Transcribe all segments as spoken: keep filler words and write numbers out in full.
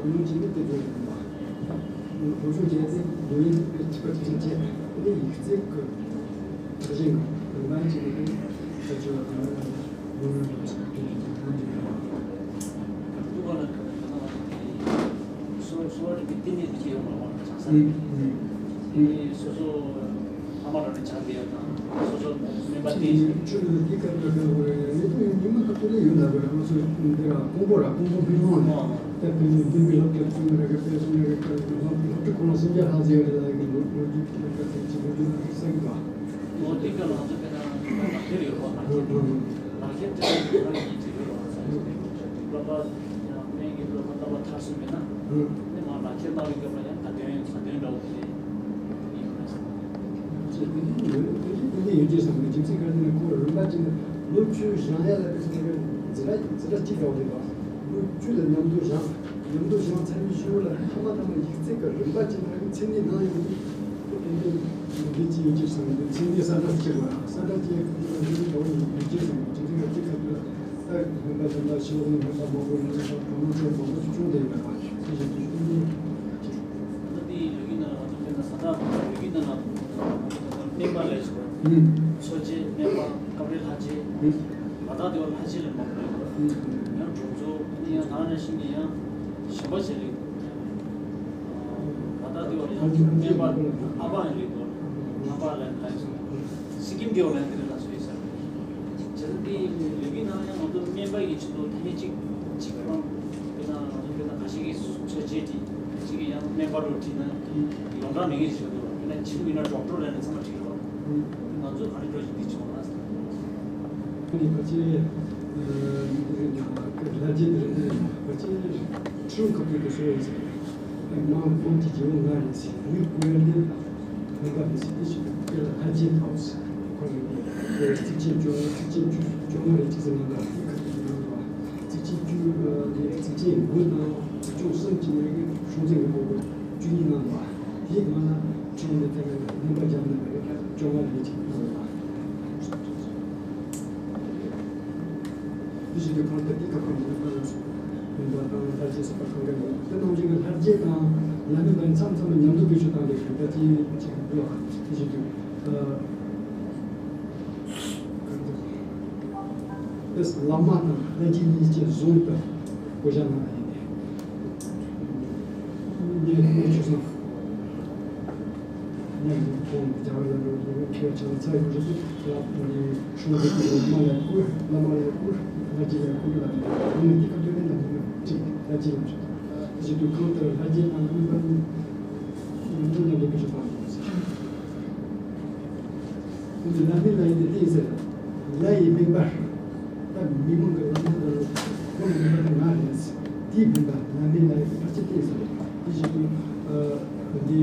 ལུང་གཅིག་ནི་དེ་དགོས་རེད་མ། སློབ་སྦྱོང་བྱས་ཏེ་འདོད་ཡོན་དཔེ་ཁྱད་པར་ཅན་བྱས་ནས་ཡིག་རྩལ་གྱི་རང་བཞིན་གྱི་རིམ་པ་ཅིག་ནི་ཁྱད་ཆོས་དང་ཡོན་རིན་པོ་ཆེ་གི་སྐད་ཆ་ཅིག་གནང་རྒྱུ་ཡོད་པ། སོ་སོ་རིག་པའི་བསྟི་གནས་དེ་ཅིག་ཡོད་མ་རེད་བ། ཨུ། ཨུ། དེ་སོ་སོ་ཕ་མ་རང་ནས་སྦྱངས་བསྡད་ཡ་དང་སོ་སོ་སྨན་པ་བསྟེན་ཆོས་ལ་འདི་ག་ལ་ག་བར་ཡ་ལས་དུ་ཡང་ཉི་མ་ག་ཚོད་ལས་ཡོད་ལ་བར་ང་ཚོ་འདི་ར་ཀོང་པོ་ར་ཀོང་པོ་ཕུན་ལོང་ལ་ད་ཕན་ཚུན་བསྟན་པའི་སློབ་གྲྭ་བཙུན་མ་ར་ག་དཔེ་སོང་ར་ག་སློབ་གྲྭ་ཁོ་ན་སེམས་རྒྱ་ལྷ་ཟེར་ཡ་རེད་ལ་ཡ་གི་ལོ་ལོ་རྒྱུས་ཀྱི་སློབ་གྲྭ་ཚིག་ཅིག་ལོ་རྒྱུས་ལ་གསར་གི་བ། ལོ་འདི་ག་ང་ཚོ་དཔེར་ན་ལག་ཁྱེར་ཡོད་པ་ལག་ཁྱེར། ལག་ཁྱེར་དེ་ལ་ཡོད་ན་ཡིན་གྱི་རེད་བ། སློབ་པ་ཡང་སྨན་གྱི་སློབ་པ་བསླབ་པ་མཐར་སོན་མེད་ན། ཨུ། ནི་མ་ལག་ཁྱེར་གནང་བའི་སྐབས་ལ་ཡང་བརྡ་དོན་བརྡ་དོན་འདྲ་བོ་དེ་ཡིན་ན་ཟེར། དེ་འདྲ་ཡོད་ཀྱི་བསམ་གི་རྒྱུ་མཚན་ག་རེ་ན་ཁོ་རིམ་པ་ཅིག་ནི་ལོ་བཅུ་བཞེངས་ཡ་ལ་དེ་ཚོ་གི་འཛིན་གྲྭ་འཛིན་གྲྭ་གཅིག་འདྲ་བོ་རེད་པ། ལོ་བཅུ་ལ་མཉམ་དུ་བཞེངས། མཉམ་དུ་བཞེངས་ཚར་བའི་གཞུག་ལ་ཐ་མ་ཐ་མ་ཡིག་ཚད་ཀྱི་རིམ་པ་ཅིག་ནང་གི་མཚན་གནས་ནང་ཡོང་དུས་ཏན་ཏན་འདི་ཅི་ཡོད་ཀྱི་བསམ་གི་འདུག་མཚན་གནས་གསལ་བསྒྲགས་བྱེད་དགོས་ཨ། གསལ་བསྒྲགས་བྱེད་དགོས་ཀྱི་འདུག་ཡོད་ཀྱི་བསམ་གི་འདུག་མཚན་གནས་ཀྱི་ཁ་ཐུག་ལ། ད་སྨན་པ་དང་ད་ཤེས་ཡོན་སྨན་པ་མང་པོ་ཡིན་ན་ད་གང་མང་ཚད་མང་པོ་ཞིག་བྱུང་བསྡད་ཡོད་པ་ཞིག་ཞིག་ཏུ་ཤེས་ནས། ད་དེའི་ལོ་རྒྱུས་ནང་ལ་ང་ཚོ་དཔེར་ན་ས་ཐག་ལོ་རྒྱུས་ནང་ལ་སྨན་པ་ལས་སུ་ཨུ། འཚོ་བྱེད་སྨན་པ་སྐབས་རེ་ལྷ་བྱེད། ཨུ། ལ་དྭགས་དེ་བ་ལྷ་བྱེད་ལས་མང་པོ་ཡོད། ཨུ། ཡང་གྲོང་ཚོ་ནི་ཡང་ད་ནང་བཞིན་གྱི་ཡང་གཞན་པ་བྱེད་ལས། ལ་དྭགས་དེ་བ་ཡང་སྨན་པ་ཨ་ཕ་ཡང་ལས་དོ། ཨ་ཕ་ལས་ལྷ་བྱེད། སི་ཀིམ་དེ་བ་ལ་འདི་རེད་ལ་སོ་ཡི་ས་རེད། བྱས་ཙང་དེ་ལས་ཀའི་ནང་ཡང་ང་ཚོ་སྨན་པ་ཡི་ཆེད་དུ་ཐ་སྙད་གཅིག་གཅིག་རང་དཔེར་ན་ང་ཚོ་དཔེར་ན་ཁ་ཤས་ཀྱིས་འཚོ་བྱེད་བྲིས་ཁ་ཤས་ཀྱིས་ཡང་སྨན་པ་རུ་བྲིས་ན་ཡོངས་གྲགས་མེད་མཁན་ཞིག་འདུག་དཔེར་ན་ཕྱི་ལུགས་ཡིན་ན་ཌོག་ཊར་ལབ་ནས་ཚང་མ་བྲིས་རོགས། ང་ཚོ་ག་རེ་འགྲོ་བཞིན་འདི་བྱུང་ན། ཨ་ནི་ཕལ་ཆེར་ལྷ་རྗེ་འདི་རེད། ཕལ་ཆེར་ཁྲིམས་ཁ་ཐུག་ཏུ་སོ་ཡིན་ཟེར། མང་གོང་གི་རྒྱལ་པོ་ང་རེད་ཟེར། མི་སྐུ་ཡར་འདེབས་མི་འབབ་མི་སྲིད་དེ་ཞིག་སྐད་ལ་ལྷ་རྗེ་ཐོགས་ཁོ་རེ་ནས་ཚིགས་བཅད་བཅོ་ལྔ་ཚིགས་བཅད་བཅོ་ལྔ་རེ་གཅིག་ཙམ་གནང་དང་དེ་ཁ་ཐུག་གནང་བ། ཚིགས་བཅད་བཅུ་ནས་ཚིགས་བཅད་དགུ་དང་ཚིགས་བཅོ་གསུམ་གྱི་ནང་གི་སྲོང་བཙན་གྱི་སྐོར་བཅུ་གཉིས་གནང་བ། དེའི་སྒང་ལ་ཁྲིམས་ནས་དེ་ག་ལེན་པ་བརྒྱབ་ནས་བཅོ་ལྔ་རེ་གཅིག་གནང་བ། དེ་བཞིན་དུ་གང་ལྟར་དེ་ཁ་ཁ་མི་ལ་མ་ལ་སོགས་མིན་པ་དང་ལྷ་རྗེ་སོགས་པ་གང་ག་ཡོད་དེ་ནང་བཞིན་གྱི་ལྷ་རྗེ་དང་ལྷ་མིན་པ་མཚམས་མཚམས་མཉམ་དུ་བེད་སྤྱོད་བཏང་བའི་གང་ལྟར་དེ་གཅིག་འདུག་དེ་བཞིན་དུ་དེས་བླ་མ་དང་ལྷ་རྗེ་གཉིས་ཀྱི་ཟུང་དུ་བསྐོ་བཞག་གནང་བ་ཡིན་ཏེ། ངས་ངས་ཆོས་སོང་། ངས་ཁོང་རྒྱ་བ་ལ་འགྲོ་དུས་ཁྱོད་ཆང་ཚ་ཡོད་རེད་ལ་ཁྱོད་ཀྱི་བླ་མ་ལ་བསྐུར་བླ་མ་ལ་བསྐུར་ལ་ཅི་ལ་བསྐུར་ལ་ངས་འདི་ཁ་ཐོན་ནས་ལ་མི་གཅིག་ལ་ཅི་ལ་ཆུ་ཞི་དུ་གང་ལྟར་ལྷ་རྗེ་དང་སྨན་པ་མཉམ་དུ་མཉམ་དུ་བེད་སྤྱོད་བཏང་ཡོད་ཟེར། ཁོང་གི་ལྷ་མིན་ལྷ་ཡིན་ཏེ་ཏིང་ཟེར། ལྷ་ཡི་མིང་པར། ད་མི་མང་གི་ལྷ་མིན་པར་ཁོང་གི་མིང་པར་ང་རེད། དེའི་མིང་པར་ལྷ་མིན་ལྷ་ཡི་ཕར་ཕྱིན་ཏིང་ཟེར། དེ་བཞིན་དུ་འདི་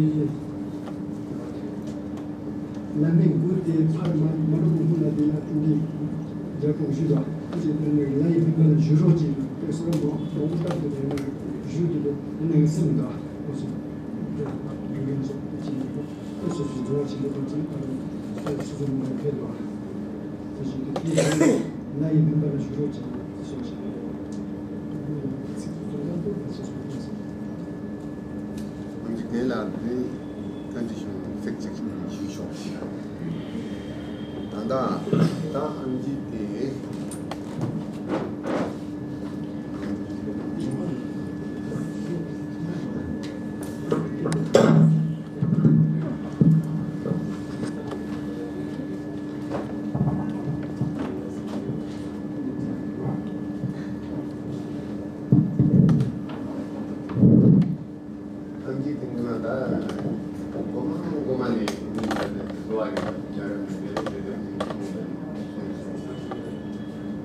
ལྷ་མིན་དགུ་དེ་ཕར་མ་མ་རུ་མི་ལ་དེ་ལ་ཏིང་གི་རྒྱ་ཁོང་ཞུས་ལ་དེ་བཞིན་དུ་ལྷ་ཡི་མིང་པར་ཞུ་རོགས་ཀྱིས་དེ་སོགས་མང་མང་པོ་ལྟར་དུ་དེ་ན་ཞུ་དེ་ལ་དེ་ནས་སེམས་འགའ་ཁོང་སོང་དེ་ཡོད་ཡོད་སོགས་དེ་བཞིན་དུ། སོ་སོའི་འགྲོ་བ་ཆེན་པོ་ཐམས་ཅད་ཕར་སོ་སོའི་མིང་ལ་ཕེབས་པ། དེ་བཞིན་དུ་དེའི་ལྷ་ཡི་མིང་པར་ཞུ་རོགས་བྱེད་པ་སོགས་ཤིག་ཚིག་དོན་དམ་པོ་དང་སོ་སོའི་ཕན་ཚུན། ཨང་ཅི་དེ་ལ་དེ་བཀའ་འདྲི་ཞུ་ཚིག་གཅིག་ཞུ་ཤོག་ད་ལྟ་ད་ཨང་ཅི་དེ། ཐམས་ཅད་དེ་ང་ད་གོ་མ་གོ་མ་ནས་གསོ་བ་རིག་པ་རྒྱ་ར་མི་འདྲ་དེ་དེ་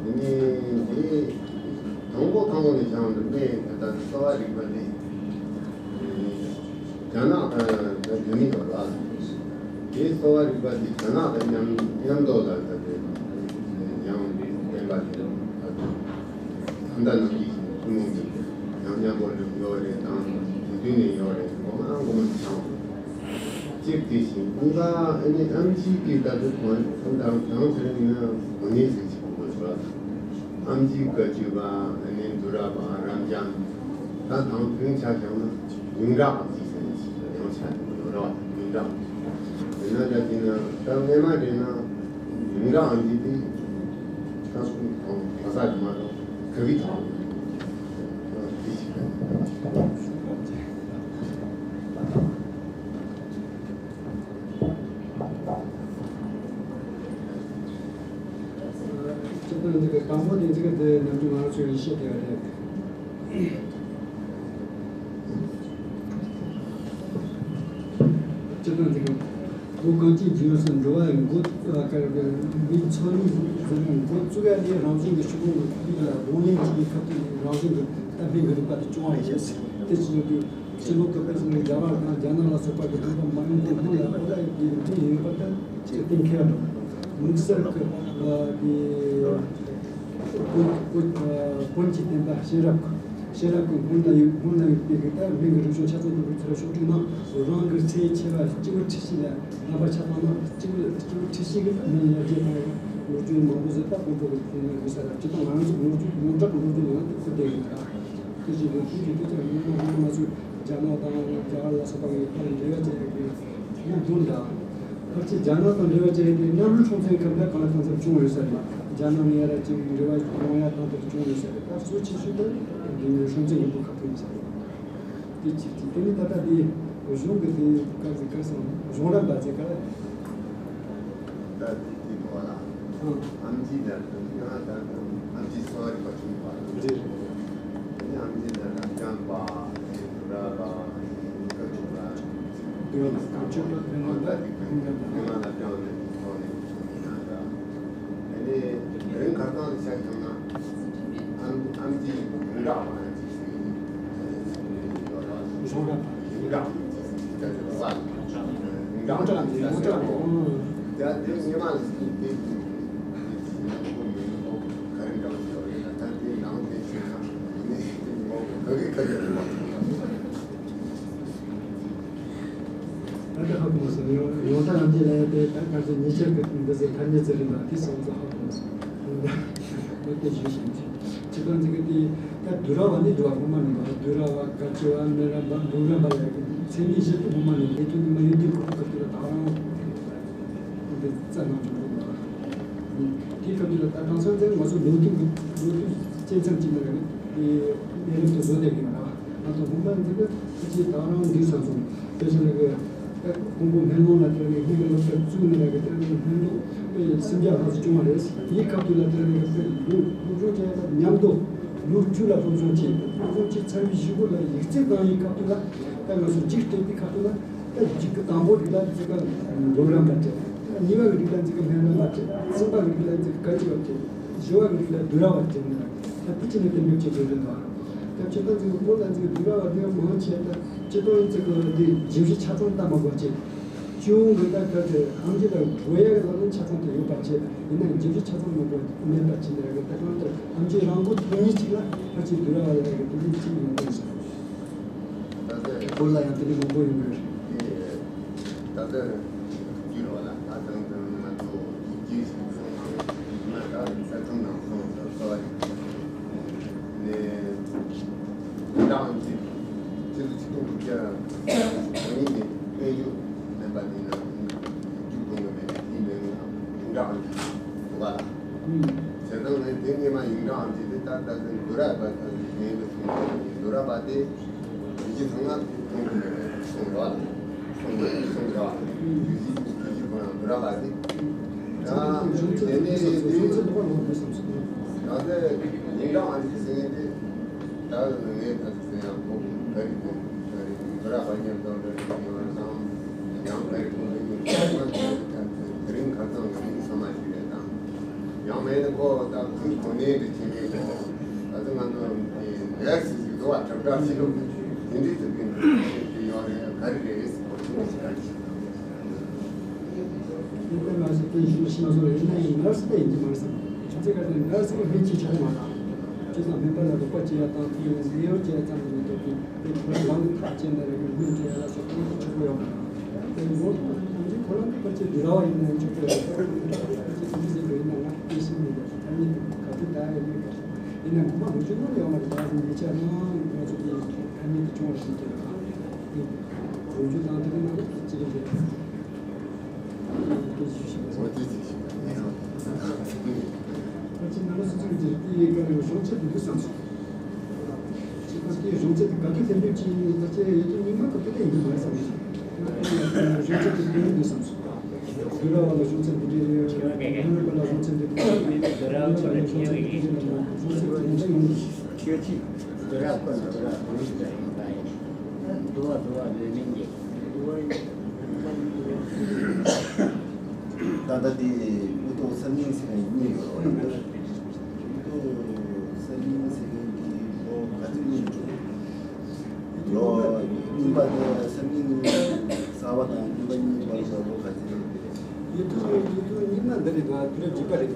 ནས་དེ་དང་པོ་དང་པོ་ནས་བྱུང་བ་འདི་ད་གསོ་བ་རིག་པ་འདི། རྒྱ་ནག་དང་རྒྱ་མི་དང་ལ། དེའི་གསོ་བ་རིག་པ་འདི་རྒྱ་ནག་དང་མཉམ་མཉམ་དུ་ལ་ད་དེ་ཡང་འདི་བསྟན་པ་དེ་ད་ད་ནང་གི་ཐུན་མོང་གི་ཡང་མཉམ་པོ་ཡོད་རེད་དང་དེ་དུས་ནས་ཡོད་རེད་གོ་མ་གོ་མ་དང་གཅིག་དེ་བཞིན་གཉིས་པ་ཨ་ནི་ཨམ་ཆི་གི་ད་དུ་གོང་དང་དང་ཟེར་ན་གོ་གནས་ཟེར་གྱི་གོ་དགོས་ལ། ཨམ་ཆི་བཀའ་བརྒྱུད་པ་ཨ་ནི་འདུ་ར་པ་རབ་འབྱམས། ད་དང་དེང་ཆ་བཞག་ན་ཡིག་འབྲུ་ཨམ་ཆི་ཟེར་ནས་ཡང་ཆ་ཡོད་རེད་བ། ཡིག་འབྲུ་ཨམ་ཆི། དེ་ན་ད་དེ་ན་ད་སྔས་མ་དེ་ན་ཡིག་འབྲུ་ཨམ་ཆི་དེ་ད་སུ་དང་ག་ས་གི་མ་གཏོགས་ག་གི་དང་དེ་ཞིག་རེད། སྤྱིར་བཏང་འདི་གི་དང་པོ་དེ་འདི་གི་དེ་ནམ་རྒྱུན་ང་རང་ཚོའི་ཡིད་ཆེས་དེ་རེད། སྤྱིར་བཏང་འདི་གི་བོད་གངས་ཅན་ལྗོངས་སུ་འགྲོ་བའི་མགོ་ཨ་ཀ་ར་གི་མིའི་འཚོ་གནས་ཟེར་ན་འགོ་བཙུགས་ཡ་དེ་རང་བཞིན་གྱི་ཕྱོགས་ལྷུང་གི་དབང་ལེན་གྱི་སྐབས་དེ་རང་བཞིན་གྱི་གཏན་འབེབས་ཀྱི་རིག་པ་དེ་སྐྱོང་བ་ཡིན། དེ་བྱས་ཡོད་དུས། ཕྱི་ལོ་ཁ་པར་སོང་ནས་རྒྱ་གར་དང་རྒྱ་ནག་ལ་སོགས་པ་གི་བོད་པ་མང་ཉུང་དེ་སྔོན་ལ་བོད་ལ་ཡོད་པའི་མི་ཡིན་པ་ལྟར་ཅིག་གཏན་འཁེལ་བ་འདུག་དམིགས་བསལ་གྱི་ཨ་དེ་བོན་བོན་ཨ་བོན་གྱི་བསྟན་པ་གཤེན་རབ་གཤེན་རབ་ཀྱི་སྔོན་ལ་ཡོད་སྔོན་ལ་ཡོད་པའི་གི་ད་མིང་གི་རིག་གཞུང་ཆ་ཚང་དུ་ཚུར་ཕྱོགས་བསྒྲིགས་ན་རང་གི་ཚེ་ཆེ་བ་སྤྱི་བོ་འཁྲི་ཤིང་ལ་རྣམ་པ་ཆ་ཚང་ན་སྤྱི་བོ་སྤྱི་བོ་འཁྲི་ཤིང་གི་མིང་ཡར་རྒྱས་བཏང་ཡོད་ལོ་རྒྱུས་མང་པོ་ཟེར་ད་ཁོང་ཚོ་གི་ཡོད་ས་རེད། སྤྱི་ཚོགས་ང་ཚོ་ལོ་རྒྱུས་ཡོངས་གྲགས་ཀྱི་ལོ་རྒྱུས་ནང་དུ་ཁུར་བསྡད་ཡོད་ད། དེ་བཞིན་དུ་དེའི་རིགས་དེ་ཚོ་ཡང་སྔོན་མ་སྔོན་མ་ང་ཚོས་རྒྱ་ནག་དང་རྒྱ་གར་ལ་སོགས་པ་གི་ཁ་ལ་འབྲེལ་བ་བཅད་ཡོད་པའི་ཡང་དོན་དག་ཕལ་ཆེར་རྒྱ་ནག་དང་འབྲེལ་བ་བཅད་ཡོད་པའི་མཉམ་རུབ་སྲོང་བཙན་སྐབས་ལ་གང་ལ་གང་འཚམ་བྱུང་ཡོད་ས་རེད། རྒྱ་ནག་ནས་ཡ་ར་ཅིག་འབྲེལ་བ་ཡོང་ཡ་དང་དེར་བྱུང་ཡོད་ས་རེད། ད་གཙོ་ཆེ་ཤོས་དེ་འདི་ནས་སྲོང་བཙན་སྒམ་པོ་ཁ་ཐུག་ཡིན་ས་རེད། དེ་གཅིག་གཅིག་དེ་ནི་ད་ལྟ་འདི་གཞུང་གི་དེ་སྐབས་ཀྱི་སྐབས་སམ་གཞུང་རབ་པ་ཚོས་ག་ལ། ད་དེ་དེ་གོ་ལ། ཨང་། ཨམ་ཆི་ལ་ཡང་ད་ཨམ་ཆི་གསོ་བ་རིག་པ་བྱུང་བ། རེད་རེད། དེ་ནི་ཨམ་ཆི་ལ་རབ་འབྱམས་པ་རབ་པ་ཀ་ཅུ་ལ་ཀ་ཅུ་ལ་ཕན་ལ་ད་དེ་ཕན་ལ་རབ་འབྱམས་ནས་སོང་ནས་སོང་ནས་ཡང་ད། དེ་ནས་རིང་ཁ་སང་ལ་ཆ་བཞག་ན་ཨམ་ཨམ་ཆི་ཡིན་པ་ཡིན་འདྲ་བ་ཡང་ཅིག་གཞུང་རབ། ཡིན་འདྲ་ཅིག་ད་ཅིག་ཡོང་གྲངས་ཡོང་གྲངས་ཡོང་གྲངས། ཡ་དེ་ཉི་མ་ལ་སྲིད་དེ་ཡིན་ཡང་ཁོ་མི་ཡིན་ཁོ་ག་རེ་འདྲ་བ་ཞིག་ཡོད་རེད། ད་ལྟ་དེ་ནང་དེ་ཤེས་ན་ཡིན་ནའི་ཁོ་ག་གེ་ག་གེ་རེད་པ། ད་ལྟ་ཧ་གོ་མ་སོང་། ཡོང་ཡོང་ད་ཡང་དེ་ལས་དེ་ད་ག་ཚོད་ཉེ་ཆར་གི་འདི་ཚོ་ཐ་སྙད་ཚོ་རེད་ལ་དེ་སོང་ཚོ་ཧ་གོ་མ་སོང་། ད་དེ་ཞུ་བཞིན་ཅི་ད་འཛི་གི་དེ་ད་དུས་རབས་བ་ནི་དུ་བ་སྔོན་མ་ནི་བ་དུས་རབས་བ་ག་ཅི་བ་མི་རབས་བ་འབུམ་རམས་པ་ལ་ཡ་གི་མཚན་ཉིད་བཞི་དེ་སྔོན་མ་ནི་ལས་དོན་ནི་མ་ཡོད་དུས་ཁོ་ཁོ་དུས་ལ་ད་རང་དེ་རྩ་ནང་དུ་འགྲོ་བ་དེ་སྐབས་དུས་ལ་ད་གང་ཟག་ཚན་ང་ཚོ་ལོ་དུས་ལོ་དུས་བཅད་མཚམས་ཅིག་ན་ར་གི་དེ་གནས་ལུགས་དེ་བཟོ་བསྡད་ཀྱི་ཡོད་ར། ང་ཚོ་སྔོན་མ་འདི་གི་ཕལ་ཆེར་ད་རང་འདི་ས་སོང་དེ་བཞིན་ལ་གི་ཀོང་པོ་སྨན་ལུང་ལ་དེ་ནས་སྨན་གྱི་སློབ་གྲྭ་བཙུགས་ནས་ལ་གི་དེ་ནས་སྨན་ལུང་དཔེ་སུམ་བརྒྱ་ལྷག་ཙམ་བྱུང་བ་རེད། དེའི་སྐབས་དུས་ལ་དེ་ནས་དཔེ་ལུང་སློབ་སྦྱོང་བྱས་ཡ་ད་མཉམ་དུ་ལོ་བཅུ་ལ་སློབ་སྦྱོང་བྱས། སློབ་སྦྱོང་བྱས་ཚར་བའི་གཞུག་གུ་ལ་ཡིག་རྩིས་བཏང་བའི་སྐབས་དུས་ལ་ད་ང་ཚོ་རྒྱུགས་སྤྲད་པའི་སྐབས་དུས་ལ། ད་རྒྱུགས་ཀྱི་དང་པོ་རིགས་ལ་འཛི་ག་འབུམ་རམས་པ་སྤྲད། གཉིས་པ་གི་རིགས་ལ་འཛི་ག་སྨན་རམས་པ་སྤྲད། གསུམ་པ་གི་རིགས་ལ་འཛི་ག་ག་ཅི་བ་སྤྲད། བཞི་པ་གི་རིགས་ལ་དུས་རབས་བ་སྤྲད་ནས་ད་དེ་ཅི་ནས་གཏན་འབེབས་བྱེད་དགོས་རེད་ལ། ད་ཕྱི་ད་འཛི་ག་བོད་ལ་འཛི་ག་དུས་རབས་བ་འདི་མང་ཆེ་ད་སྤྱི་དོན་འཛི་ག་འདི་རྗེས་ཤུལ་ཆ་ཚང་ལྟ་མ་དགོས་ཅེས། སྤྱི་ཡོངས་ཀྱི་ད་ག་ཚོད་ཨམ་ཆི་ལ་འགྲོ་ཡ་གི་ལམ་ལུགས་ཆ་ཚང་དུ་ཡོད་པ་བྱས། ཡིན་ན་རྗེས་ཤུལ་ཆ་ཚང་མ་དགོས་མེད་པ་བྱས་ནས་ད་གང་ལྟར་ཨམ་ཆི་རང་མགོ་ཐོན་ཉིན་གཅིག་ལ་ཕལ་ཆེར་དུས་རབས་བ་ལ་ཡ་གི་དེ་འདྲའི་གཅིག་ཡོང་གི་རེད་ཟེར། ད་ལྟ་བོད་ལ་ཡང་དེ་འདྲའི་མང་པོ་ཡོང་གི་རེད། ད་ལྟ་རྒྱུ་རོ་ལ་ད་དང་དང་ང་ཚོ་རྒྱུ་ཞིག་སོང་ན་ད་ས་ཁང་ནང་སོང་ཟེར་ས་བ་ཞིག་ནས་འདང་གི་ཕྱི་ལོ་ཆིག་སྟོང་དགུ་བརྒྱ་གོ་གཉིས་ནས་དཔལ་འབྱོར་ལེན་པ་འདི་ན་རྒྱུ་གཏོང་གི་མེད་ནས་དེའི་མིང་ལ་འདང་གི་འདུག་ག་ལ། བྱས་ཙང་ངས་དེ་སྔས་མ་ཡིག་འབྲུ་ཨམ་ཆི་དེ་ད་ལྟ་ཚུན་དུས་རབས་པ་དང་ངས་མི་གསུང་གི་དུས་རབས་པ་དེ་དུས་ཚོད་ཚང་མ་མཐོང་གི་མེད་པས་གསུང་རོགས། གསུང་གི་གསུང་རོགས། དུས་ཚོད་དུས་ཚོད་ཁོ་རང་དུས་རབས་པ་དེ་ད་དེ་ནས་དེ་ད་ལྟ་ཡིག་འབྲུ་ཨམ་ཆི་ཟེར་མཁན་དེ་ད་ངས་ད་ཚོད་ཡང་ཁོ་ག་རེ་གོ་ག་རེ་གོ་ར་བ་ཉམས་དང་འདྲ་ཞིག་ཡོད་ན་ཡང་ག་རེ་གོ་ག་རེ་གོ་དེ་རིང་ཁ་སང་གི་རིང་ཚང་མ་ཞིག་རེད་དང་། ཡང་མེད་ན་ཁོ་ད་ཁོའི་གོ་གནས་དེ་བྱེད་མེད་ཀྱང་ད་ཚོད་ང་ཚོ་ནེར་སི་ཞིག་འདུག་བ། གྲབས་གྲབས་ཞིག་འདུག་དེ་འདྲའི་ཚོད་ཀྱི་འདུག་ཞིག་ཡོད་རེད། ག་རེ་རེད་ཟེར་གོ་ཞིག་ཞིག་ག་རེ་ཞིག་དང་། དེ་ལྟར་མ་ཟད་དེ་ཞུ་ཞིག་མ་སོང་རེད། ཡིན་ན་ཡང་ནར་སི་ད་ཡིན་གྱི་མ་རེད་བསམ། ཁྱེད་ཚོས་ག་དེ་ནར་སི་གི་སྨན་གྱི་ཆ་མ་ལ་ཅི་ཙམ་སྨན་པ་ལ་རོགས་པ་བྱེད་ཡ་དང་དེ་ཡང་ནད་གཡོག་བྱེད་ཡ་ཙམ་གྱི་མི་འདུག་གི་དེ་ཁོ་རང་རང་གི་ཐག་བཅད་ན་རེད་གི་སྨན་སྤྲད་ཡ་ལ་སོགས་གང་ཐུབ་ཆོག་གི་ཡོད་མ་རེད། དེ་ཡོད་ན་ཁོ་རང་གི་ཕལ་ཆེར་དུས་རབས་བ་ཡིན་ན་ཡང་ཆོག་གི་རེད། ཁོ་རང་གི་ཕལ་ཆེར་དེ་འདྲ་ཟེར་གི་ཡིན་ན་ང་དེ་ཤེས་མི་འདུག་ཐ་སྙད་དེ་ག་དུས་ད་ཡོད་མེད་ག་ཡིན་ན་ངོ་མ་ལོ་རྒྱུས་ནང་ལ་ཡོད་མ་རེད། ད་ཟིན་ཉེ་ཆར་ནང་ང་ཚོ་གི་ འདུག་བསམ་སོང་། ཅི་ལྟར་དེའི་གཞུང་ཚད་དེ་ག་དུས་ཐེར་འདོན་བྱས་ཡིན་པ་བཅས་ཡོད་དུས་རྙིང་མ་གི་དེ་འདྲ་ཡིན་དུ་མ་བསམ་སོང་། གཞུང་ཚད་དེ་དེ་ཡིན་དུ་བསམ་སོང་། དུས་རབས་བ་ལ་གཞུང་ཚད་འདི་འདྲ་རེད། རྙིང་མ་ལ་གཞུང་ཚད་འདི་འདྲ་རེད། རྙིང་མ་ལ་གཞུང་ཚད་འདི་འདྲ་རེད། གཞུང་ཚད་འདི་འདྲ་ཡིན། ཁྱོད་ཀྱིས་དུས་རབས་ཀུན་ལ་དུས་རབས་གང་ཞིག་ལ་ཡིན་པ་ཡིན། དུ་བ་དུ་བ་ལས་མིན་གྱི། ད་ལྟ་དེ་དབུ་ཐོག་གསར་རྙིང་ཟེར་མཁན་གཉིས་ཡོད་རེད། དབུ་ཐོག་གསར་རྙིང་ཟེར་མཁན་གྱི་ལོ་ག་ཚོད་རྙིང་བྱུང་། ལོ་རྙིང་པ་དེ་གསར་རྙིང་གསར་བ་དང་རྙིང་པ་གཉིས་བར་ལ་ལོ་ག་ཚོད་རེད། ཡིག་ཐོག་ཡིག་ཐོག་རྙིང་མ་འདི་རེད་པ། དུས་རབས་བརྒྱད་པ་རེད་པ།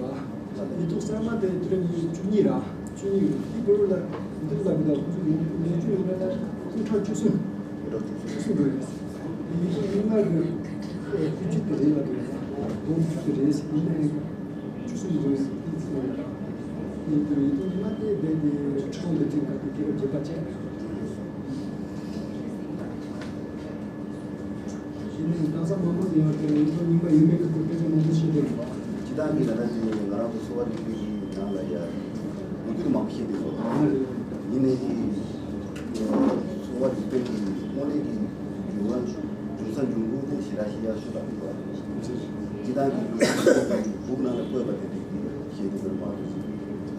ཡིག་ཐོག་གསར་མ་དེ་དུས་རབས་ཉི་ཤུ་གཉིས་ར། བཅུ་གཉིས་རེད། དེའི་བར་ལ་འདི་ལ་གི་ད་ཁོ་ཚོ་ལོ་རྒྱུས་ཡོད་ན་ད་སྟོང་ཕྲག་བཅུ་གསུམ། བཅུ་གསུམ་འགྲོ་ཡོད། ཡིག་ཐོག་རྙིང་མ་གི་དགུ་བཅུ་དེ་རེད་ལ་གི། དགུ་བཅུ་དེ་རེད། ཡིན་ན་ཡང་བཅུ་གསུམ་འགྲོ་ཡོད། ཡིག་ཐོག་རྙིང་མ་དེ་རྦད་དེ་ཁྲི་སྟོང་དེ་ཚོའི་སྐབས་དེ་དུས་རབས་བརྒྱད་པ་བྱས། དེ་ནས་གང་ཟག་མང་པོ་ཡང་དེ་ཡིག་ཐོག་རྙིང་པ་ཡོད་མེད་ཀྱི་སྐོར་སྐད་ཆ་མང་པོ་བཤད་བསྡད་ཡོད་པ། སྤྱིར་བཏང་གི་ད་ལྟ་དེ་ང་རང་ཚོ་གསོ་བ་རིག་པའི་གི་ནང་ལ་ཡ་ལོ་རྒྱུས་མང་པོ་བཤད་བསྡད་ཡོད། ཡིན་ནའི་གི་གསོ་བ་རིག་པའི་གི་དངོས་གནས་ཀྱི་འབྱུང་བ་འབྱུང་ས་འབྱུང་ཁུངས་དེ་ཞེ་དྲག་ཤེས་ཡ་ཤོད་ལ་མི་འདུག་སྤྱིར་བཏང་གི་ལོ་རྒྱུས་བུ་ནང་ལ་བཀོད་པ་དེ་འདྲ་གི་བཤད་བསྡད་ཡོད་མ་གཏོགས།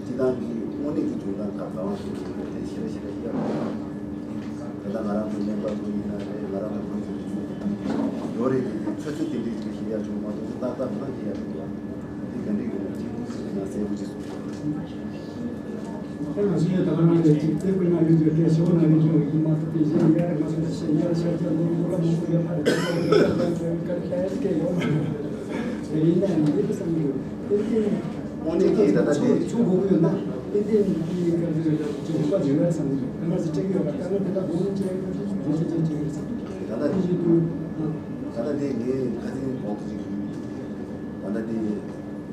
སྤྱིར་བཏང་གི་དངོས་གནས་ཀྱི་འབྱུང་སྟངས་ཁག་གང་ཞིག་ཡིན་པ་དེ་ཞེ་དྲག་ཞེ་དྲག་ཤེས་ཡ་མི་འདུག་ད་ལྟ་ང་རང་ཚོ་སྨན་པ་ཚོ་ཡིན་ན་རེད། ང་རང་ཚོ་བོད་ཀྱི་ལོ་རྒྱུས་ཡོད་རེད། དེ་དེ་ཚོད་ཚོད་དེ་འདྲའི་ཅིག་ཤེས་ཡ་བྱུང་མ་གཏོགས་ཏག་ཏག་ཧ་ཤེས་ཡ་མི་འདུག་དེ་ག་འདྲ་ཡོད་ན་ཅིག་ང་གསལ་པོ་ཅིག་གསུངས་དང་ང་ཚོའི་ད་ག་རང་ལས་ཅིག་དེ་དཔེར་ན་ཡོད་རྒྱུ་དེ་ཞོ་ན་ཡོད་རྒྱུ་ཡིན་མ་ཐུབ་པའི་གཞན་ཡ་ང་ཚོ་ཤེས་ཡ་ཤར་རྒྱ་ལོ་ལོ་ལ་མང་པོ་ཡོད་ཕ་རེད། དེ་ཡིན་ན་ཡང་འདི་བསམ་གྱི་ཡོད། དེ་དེ་དངོས་གནས་ཀྱི་ད་ལྟ་དེ་ཆུང་དགོས་ཀྱི་ཡོད་ན། ཏན་ཏན་དེའི་སྐབས་སུ་ཅིག་རིམ་པ་ཡོད་རེད་བསམ་གྱི་འདུག་དཀའ་ངལ་ཞིག་འཕྲད་ཀྱི་ཡོད་པ། དཀའ་ངལ་དེ་དག་སྒོ་མོ་འབྱེད་རྒྱུ་ཞིག་བྱེད་ཀྱི་ཡོད་རེད་བསམ་གྱི་འདུག་ད་ལྟ་དེ་ཞིག་ཏུ། ད་ལྟ་དེ་ངས་ཁ་སང་གོང་དུ་ཞིག་ད་ལྟ་དེ་ཡུ་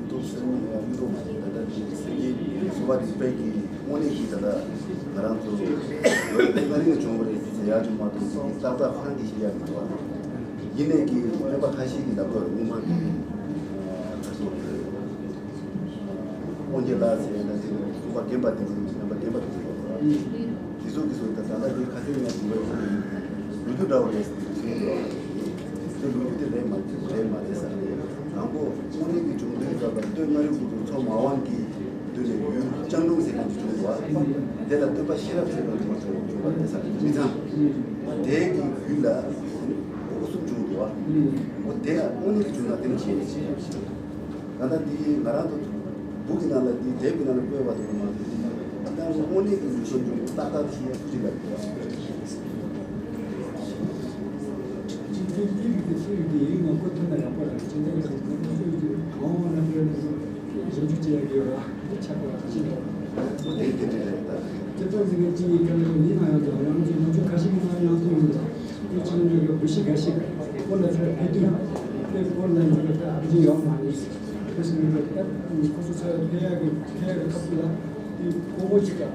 ཐོག་སེར་མོ་ཡ་ཡུ་ཐོག་མ་རེད། ད་ལྟ་དེ་སེང་གེ་གསོ་བ་རིག་པའི་གི་དངོས་གནས་ཀྱི་ད་ལྟ་ང་རང་ཚོ་ལོ་ལྔ་རིང་བྱུང་བ་རེད་ཟེར་ཡག་ཅིག་མ་གཏོགས་ཏག་ཏག་ཧང་གི་ཤེས་ཡག་མི་འདུག་ཡིན་ནའི་གི་སྨན་པ་ཁ་ཤས་ཀྱིས་ལབ་དགོས་རེད། སྔོན་མ་གི་ཨ་ཁ་སོ་རེད། དབང་རྒྱལ་ལགས་ཟེར་ཡ་ད་ཅིག་སྐུ་པར་རྒན་པ་དེ་ཚོ་རྣམ་པ་རྒན་པ་དེ་ཚོ་ལ་དེ་ཚོ་གི་སོ་ད་ད་ལྟ་དེ་ཁ་སེང་ཡང་དུ་བས་ལོ་རྒྱུས་འདྲ་བོ་རེད་ཟེར་ཏེ་ཟེར་ཡོད་རེད། དེ་ལོ་རྒྱུས་དེ་རེད་མ་རེད་མ་རེད་ཟེར་ནས་དང་པོ་དངོས་གནས་ཀྱི་བྱུང་དོན་ལྟར་ལ་སྟོད་མངའ་རིས་ཁུལ་དུ་མཚོ་མ་དབང་གི་དུས་ནས་ཡུལ་ལྕང་སྒྲོམ་ཟེར་མཁན་ཅིག་བྱུང་འདུག་བ། དེ་ལ་སྟོད་པ་ཤེས་རབ་ཟེར་མཁན་ཅིག་བྱུང་བྱུང་བ་རེད་ཟེར་མི་ཚང་། དེ་གི་ཡུལ་ལ་འོ་གསུམ་བྱུང་འདུག་བ། འོ་དེ་ལ་དངོས་གནས་ཀྱི་བྱུང་ན་དེ་ནི་ཤེས་ནས་ཤེས། ད་ལྟ་འདི་ང་རང་ཚོ་བུ་གི་ནང་ལ་འདི་དེབ་ཀྱི་ནང་ལ་བཀོད་པ་དེ་མ་གཏོགས་ད་དངོས་གནས་ཀྱི་ལུགས་སྲོལ་འདི་ཏག་ཏག་ཤེས་ཡ་ཁུ་ཅི་ལ་འདུག་བ། ཅིག་དེ་དེ་རིགས་དེ་ཚོའི་དེ་ཡིག་ནང་བཀོད་ཐུབ་ན་ཡག་པོ་རེད། ཅི་འདྲ་ཡོད་རེད་ཟེར་ན་ཚོའི་དེ་གང་ལ་ཡོད་ན་ཞིབ་འཇུག་བྱེད་ཡག་ཡོད་ར། འདི་ཆགས་པ་ཁ་ཤས་རེད། འོ་དེ་དེ་འདྲ་རེད་ད། སྤྱིར་བཏང་ཟེར་མཁན་གཅིག་གཉིས་ཀ་ལ་མི་ནང་ཡང་དུ་ང་ཚོའི་ནང་ཆོས་ཁ་ཤས་ཀྱི་ནང་ཡང་དུ་ཡོང་འདུག་དེ་ཕྱི་ནང་གི་བུ་གཞི་འགའ་ཞིག་སྐོར་ལ་ཚུར་ཕེབས་དུས་དེ་སྐོར་ལ་འཛིན་པ་ལྟ་ཨ་ཅེ་ཡོད་མ་རེད། དེ་སོང་ནས་ད་ཁོ་ཚོ་ཚུར་ཕེབས་ཡག་གི་ཕེབས་ཡག་གི་སྐབས་སུ་ལ་དེ་ཕོ་མོ་གཅིག་ག་ཨ་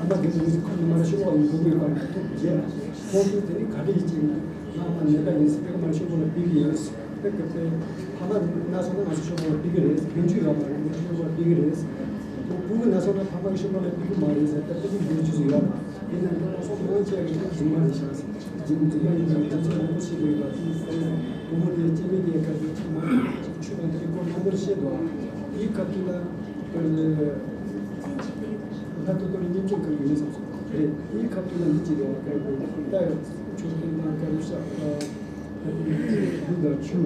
མ་དེ་ཚོ་ཁོ་ནི་མ་ར་ཤོག་ལ་ཡོང་གི་ཡོད་པ་རེད། ཐུགས་རྗེ་ལ་ཁོང་ཚོས་དེ་ནི་ག་འདྲ་ཡིན་ཅིག་ང་ཨ་མ་ནད་པ་ཡིན་ཟེར་ཕེབས་མ་ར་ཤོག་ལ་ཕེབས་ཀྱི་ཡོད། དེ་སྐབས་དེ་ཕ་མ་ན་སོང་ན་ང་ཚོ་ཤོག་ཁག་ལ་ཕུད་ཀྱི་རེད། རྒན་བཅུ་ཡོད་མ་རེད། ང་ཚོ་ཤོག་ཁག་ལ་ཕུད་ཀྱི་རེད། ཁོ་བུ་གུ་ན་སོང་ན་ཕ་མ་གི་ཤོག་ཁག་ལ་ཕུད་ཀྱི་མ་རེད་ཟེར་ད་ལྟ་དེ་རྒན་བཅུ་ཟིག་ཡོད་རེད། ཡིན་ན་ང་སོང་མང་ཆེ་གི་རྫུན་མ་རེད་ཤག་ཟེར། རྫུན་རྫུན་མ་ཡིན་ན་རྫུན་ཚོད་མང་པོ་བཤད་ཀྱི་ཡོད་པ་དེ་བུ་མོ་དེ་སྐྱེ་དམན་དེ་ག་ཚོད་ཅིག་མང་ཆུ་དང་དེ་རིགས་སྐོར་མང་པོ་བཤད་འདུག་དེའི་སྐབས་དུས་ལ་དཔེར་ན་ད་ལྟ་དོ་རེ་མཉམ་སྤྱོད་གང་ཡོད་བསམ་སོང་རེད། དེའི་སྐབས་དུས་ལ་མི་གཅིག་རེད་བ། ད་ཆུ་སྟེང་དང་དཀར་ཤ། རྒྱུ་དང་ཆུ་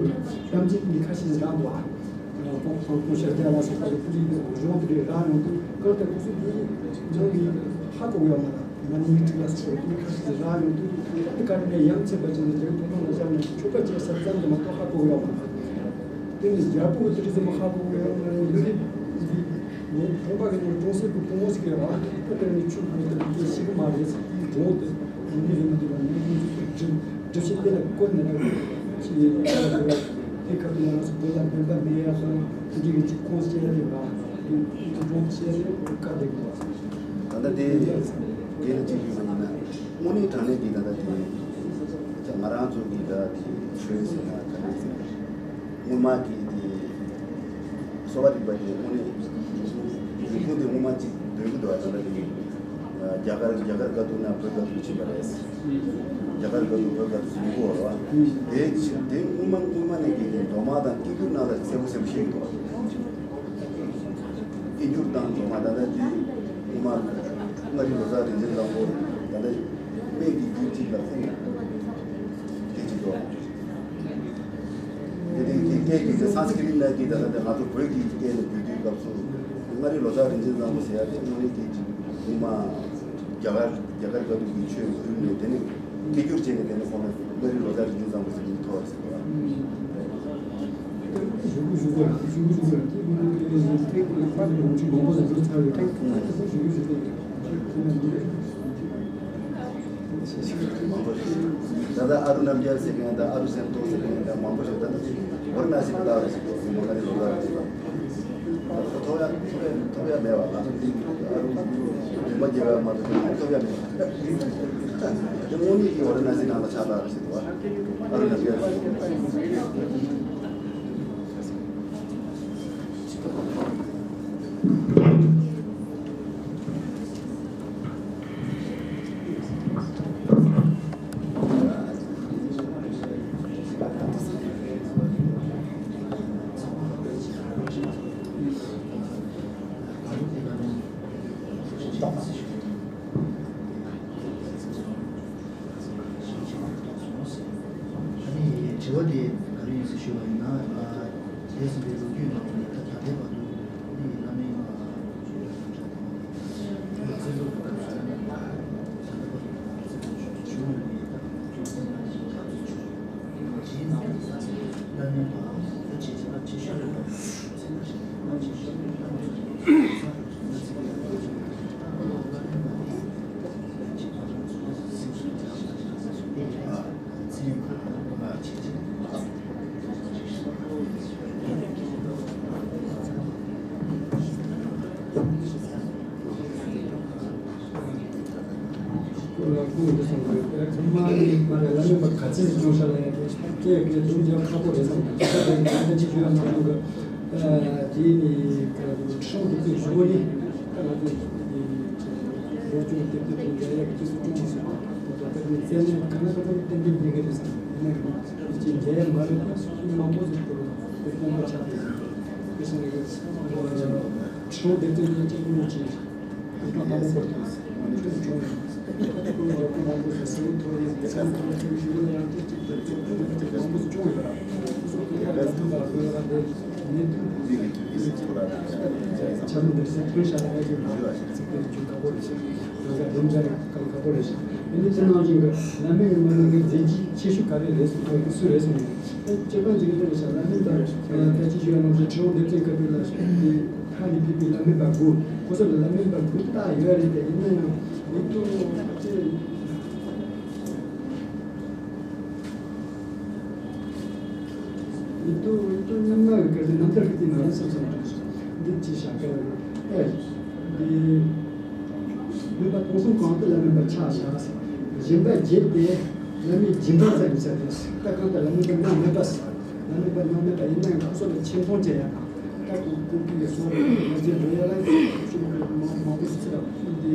ཐམས་ཅད་ནི་ཁ་ཤས་རག་འདུག་ཨ། ཀོང་ཀོང་ཀོང་ཤར་རྒྱ་ལ་སོགས་པ་གི་ཕུ་ལི་གཞུང་དེ་འདྲའི་རག་ཡོང་དུས་གང་ལྟར་ཁོ་ཚོ་འདི་ནང་གི་ཧ་གོ་ཡོད་མ་རེད། མ་ཎི་ཁྲི་ལ་སོགས་པ་ནི་ཁ་ཤས་རག་ཡོང་དུས་དེ་ག་རེ་ནས་ཡང་ཚེ་བ་ཅན་དུ་འཇུག་ཐོག་མ་ལ་བཞག་ནས་ཆོ་ག་བྱས་ས་ཙམ་གྱི་མ་གཏོགས་ཧ་གོ་ཡོད་མ་རེད། དེ་ནི་རྒྱལ་པོ་གི་དེ་རིགས་ཙམ་ཧ་གོ་ཡོད་མ་རེད། མི་རིགས་འདི་ནི་ཁང་པ་གི་ནང་གྲོང་གསེབ་ཀྱི་བུ་མོ་ཞིག་ཡོད་ར། ད་དེ་ནི་ཆུ་བུ་དེ་དེ་ཤི་གི་མ་རེད། དེའི་གྲོང་དེ་མི་རིགས་འདི་ལ་ནི་ཁོང་ཚོ་སྒྲུབ་སྒྲུབ་བྱེད་དེ་ལ་བཀོད་ནས་ན་ཅི་ཡིན་ད་དེ་དེ་ཁ་ཐུག་ང་རང་ཚོ་བོད་ལ་བདེན་པ་མེད་ཡ་དང་དེ་འདྲའི་གི་ཅིག་ཁོངས་སྐྱེལ་ཡ་ཡོད་ར། དེ་དེ་གྲོང་སྐྱེལ་ཡ་བཀའ་བསྡད་དགོས། ད་ལྟ་དེ་རྒན་ལ་ཅིག་ཞུས་པ་ཡིན་ན་དངོས་གནས་དྲང་གནས་ཀྱི་ད་ལྟ་དེ་ང་རང་ཚོ་གི་ད་དེ་ཆོས་ཟེར་ན་ག་རེ་ཟེར་ན། སྔོན་མ་གི་དེ་གསོ་བ་རིག་པ་དེ་དངོས་གནས་འབྱུང་ཁུངས་དེ་སྔོན་མ་ཅིག་ འདོད་ཀྱི་འདུག་ཨ། ད་ལྟ་དེ་རྒྱ་གར་རྒྱ་གར་དཀའ་སྡུག་ན་བོད་དཀའ་སྡུག་ཕྱིན་པ་རེད། རྒྱ་གར་དཀའ་སྡུག་བོད་དཀའ་སྡུག་ཕྱིན་གོ་ར། དེ་ཕྱིན་དེ་སྔོན་མ་སྔོན་མ་ནས་ཀྱི་དེ་མདོ་སྨད་དང་སྐད་སྒྱུར་ནང་ལ་གསལ་པོ་གསལ་པོ་བཤད་ཀྱི་འདུག་སྐད་སྒྱུར་དང་མདོ་སྨད་ད་ལྟ་དེ་སྔོན་མ་མངའ་རིས་ལོ་ཙཱ་རིག་འཛིན་བཟང་པོ་ད་ལྟ་སྨད་ཀྱི་རྒྱུད་གཅིག་ལ་ཕུལ་ནས་དེ་གཅིག་འདུག་དེ་རིང་གི་སྐད་ཀྱི་དེ་སཾ་སྐྲྀ་ཏ་ནས་ཀྱི་ད་ལྟ་དེ་ང་ཚོ་བོད་ཀྱི་སྐད་ལ་བསྒྱུར་དུས་སྐབས་སུ་མངའ་རིས་ལོ་ཙཱ་རིག་འཛིན་བཟང་པོ་ཟེར་ཡ་དེ་དངོས་གནས་ཀྱི་ཅིག་སྔོན་མ་རྒྱ་གར་རྒྱ་གར་དཀའ་སྡུག་གི་ཆོས་ཕུལ་ནས་དེ་ནས་སྐད་སྒྱུར་བྱས་ནས་དེ་ནས་ཁོང་ལ་མངའ་རིས་ལོ་ཙཱ་རིག་འཛིན་བཟང་པོ་ཟེར་མིང་ཐོགས་ཟེར་བ། ད་ལྟ་ཨ་རུ་རྣམ་རྒྱལ་ཟེར་མཁན་དང་ཨ་རུ་སེམས་རྟོགས་ཟེར་མཁན་དང་མང་པོ་ཞིག་ད་ལྟ་ཝཱ་ར་ཎ་སི་ལ་བསླབ་རེད་ཟེར་གྱི་འདུག་མངའ་རིས་ལོ་ཙཱ་རེད་ཟེར་གྱི་འདུག་ཐོབ་ཡ་ཐོབ་ཡ་ཐོབ་ཡ་མེད་པ་ང་ཚོ་འདི་ཨ་རུ་རིམ་པ་རྒྱལ་བ་མ་གཏོགས་ཐོབ་ཡ་མེད་པ། དེ་དངོས་གནས་ཀྱི་ཝཱ་ར་ཎ་སི་ནང་ལ་ཕྱག་བཏབ་རེད་ཟེར་གྱི་འདུག་ཨ་རུ་རྣམ་རྒྱལ་ཟེར་གྱི་འདུག་ཨ་ནི་དྲི་བ་དེ་ག་རེ་ཡིན་ཟེར་ཞུས་པ་ཡིན་ན། འདས་ཟིན་པའི་ལོ་རྒྱུས་ནང་ནས་ད་ད་ལྟའི་བར་དུ་ནི་བླ་མའི་བརྩེ་དུང་གི་སྐབས་སུ་ད་ལྟ་བར་དུ་བརྩེ་དུང་བྱུང་ཡོད་པའི་ད་སྐྱོན་སེལ་ན་ཡང་ཡག་པོ་བྱུང་ཡོད། དེའི་ནང་དུ་ད་བླ་མའི་བར་ད་བྱེད་བྱེད་པ་བྱེད་ཤོར་ཡོད་པ། ཁོང་འདི་གསུངས་པ་རེད། ཚང་མ་ནི་མ་རེད། བླ་མེད་པ་ག་ཚད་ཅིག་བྱུང་ཤག་ལ་ཡང་སྐད་སྐད་སྐད་སྡུག་རྒྱག་ཁག་པོ་རེད་བསམ་གྱི། ད་ལྟ་ཅིག་ཞུ་ཡ་མ་གཏོགས་ཀྱི། དེ་ནི་ཁྲིམས་སྡེ་ཚན་གཞུང་ནི་ད་ང་ཚོ་ལོ་ཆུང་དེབ་དེ་དང་མཇལ་ཡག་གི་སྐྱེས་བུ་ཆུང་མ་སོང་། ད་ལྟ་ནི་བཙན་གནོན་གང་ལ་གང་འཚམ་ཏན་ཏན་ཡིན་གྱི་རེད་བསམ། ཡིན་ན་ཡང་ཅིག་མཇལ་ཡ་མ་རེད་ན་སུ་མང་པོ་ཟིག་ཏུ་དེ་སྟོན་པ་ཆགས་ཏེ་ཡིན། དེ་བཞིན་ཁྲིམས་སྡེ་ཚན་གྱི་སྐྱེས་བུ་ཆུང་ཅིག་ཁྱེད་རང་ཅིག་གི་བླ་མའི་མཛད་རྗེས་ཆེ་ཤོས་ག་རེ་རེད་ཟེར་ན་སུ་རེད་ཟེར་ན། ཁྱེད་རང་ཅིག་གི་བླ་མའི་མཛད་རྗེས་ཆེ་ཤོས་ག་རེ་ལ་ཁྲིམས་སྡེ་ཚན་སྐབས་དུས་ལ་ཁ་ནས་ཕེབས་པའི་བླ་མེད་པ་དགུ། ཁོ་ཚོ་ལ་བླ་མེད་པ་དགུ་རྟགས་ཡོད་རེད་དེ། ཡིན་ན་ཡང་ཡིག་ཐོག་ཅེས་ཡིག་ཐོག་ཡིག་ཐོག་རྙིང་མ་གི་སྐད་ཆ་རྣམ་ཐར་གྱི་སྟེང་ན་ཡིན་སོང་སོང་འདི་ཅི་བྱ་སྐད་ཨེ། འདི་བོད་པ་དེང་སང་གང་དུ་བླ་མེད་པ་ཆགས་བཞག་ཟེར། སྦྱིན་པ་བརྒྱད་དེ་བླ་མའི་སྦྱིན་པ་ཙམ་ཡིན་ས་རེད། ད་གང་ལྟར་བླ་མེད་པ་གནང་མེད་པ་ཟེར། བླ་མེད་པ་གནང་མེད་པ་ཡིན་ན་ཡང་ཁོ་ཚོ་ལ་ཆེ་མཐོང་བྱེད་ཡ་དང་། ད་ཀུན་ཀུན་གྱི་སོ་ང་ཚོའི་འགྲོ་ཡ་ལ་ཅུང་མང་མང་པོ་ཞིག་ལ་འདི་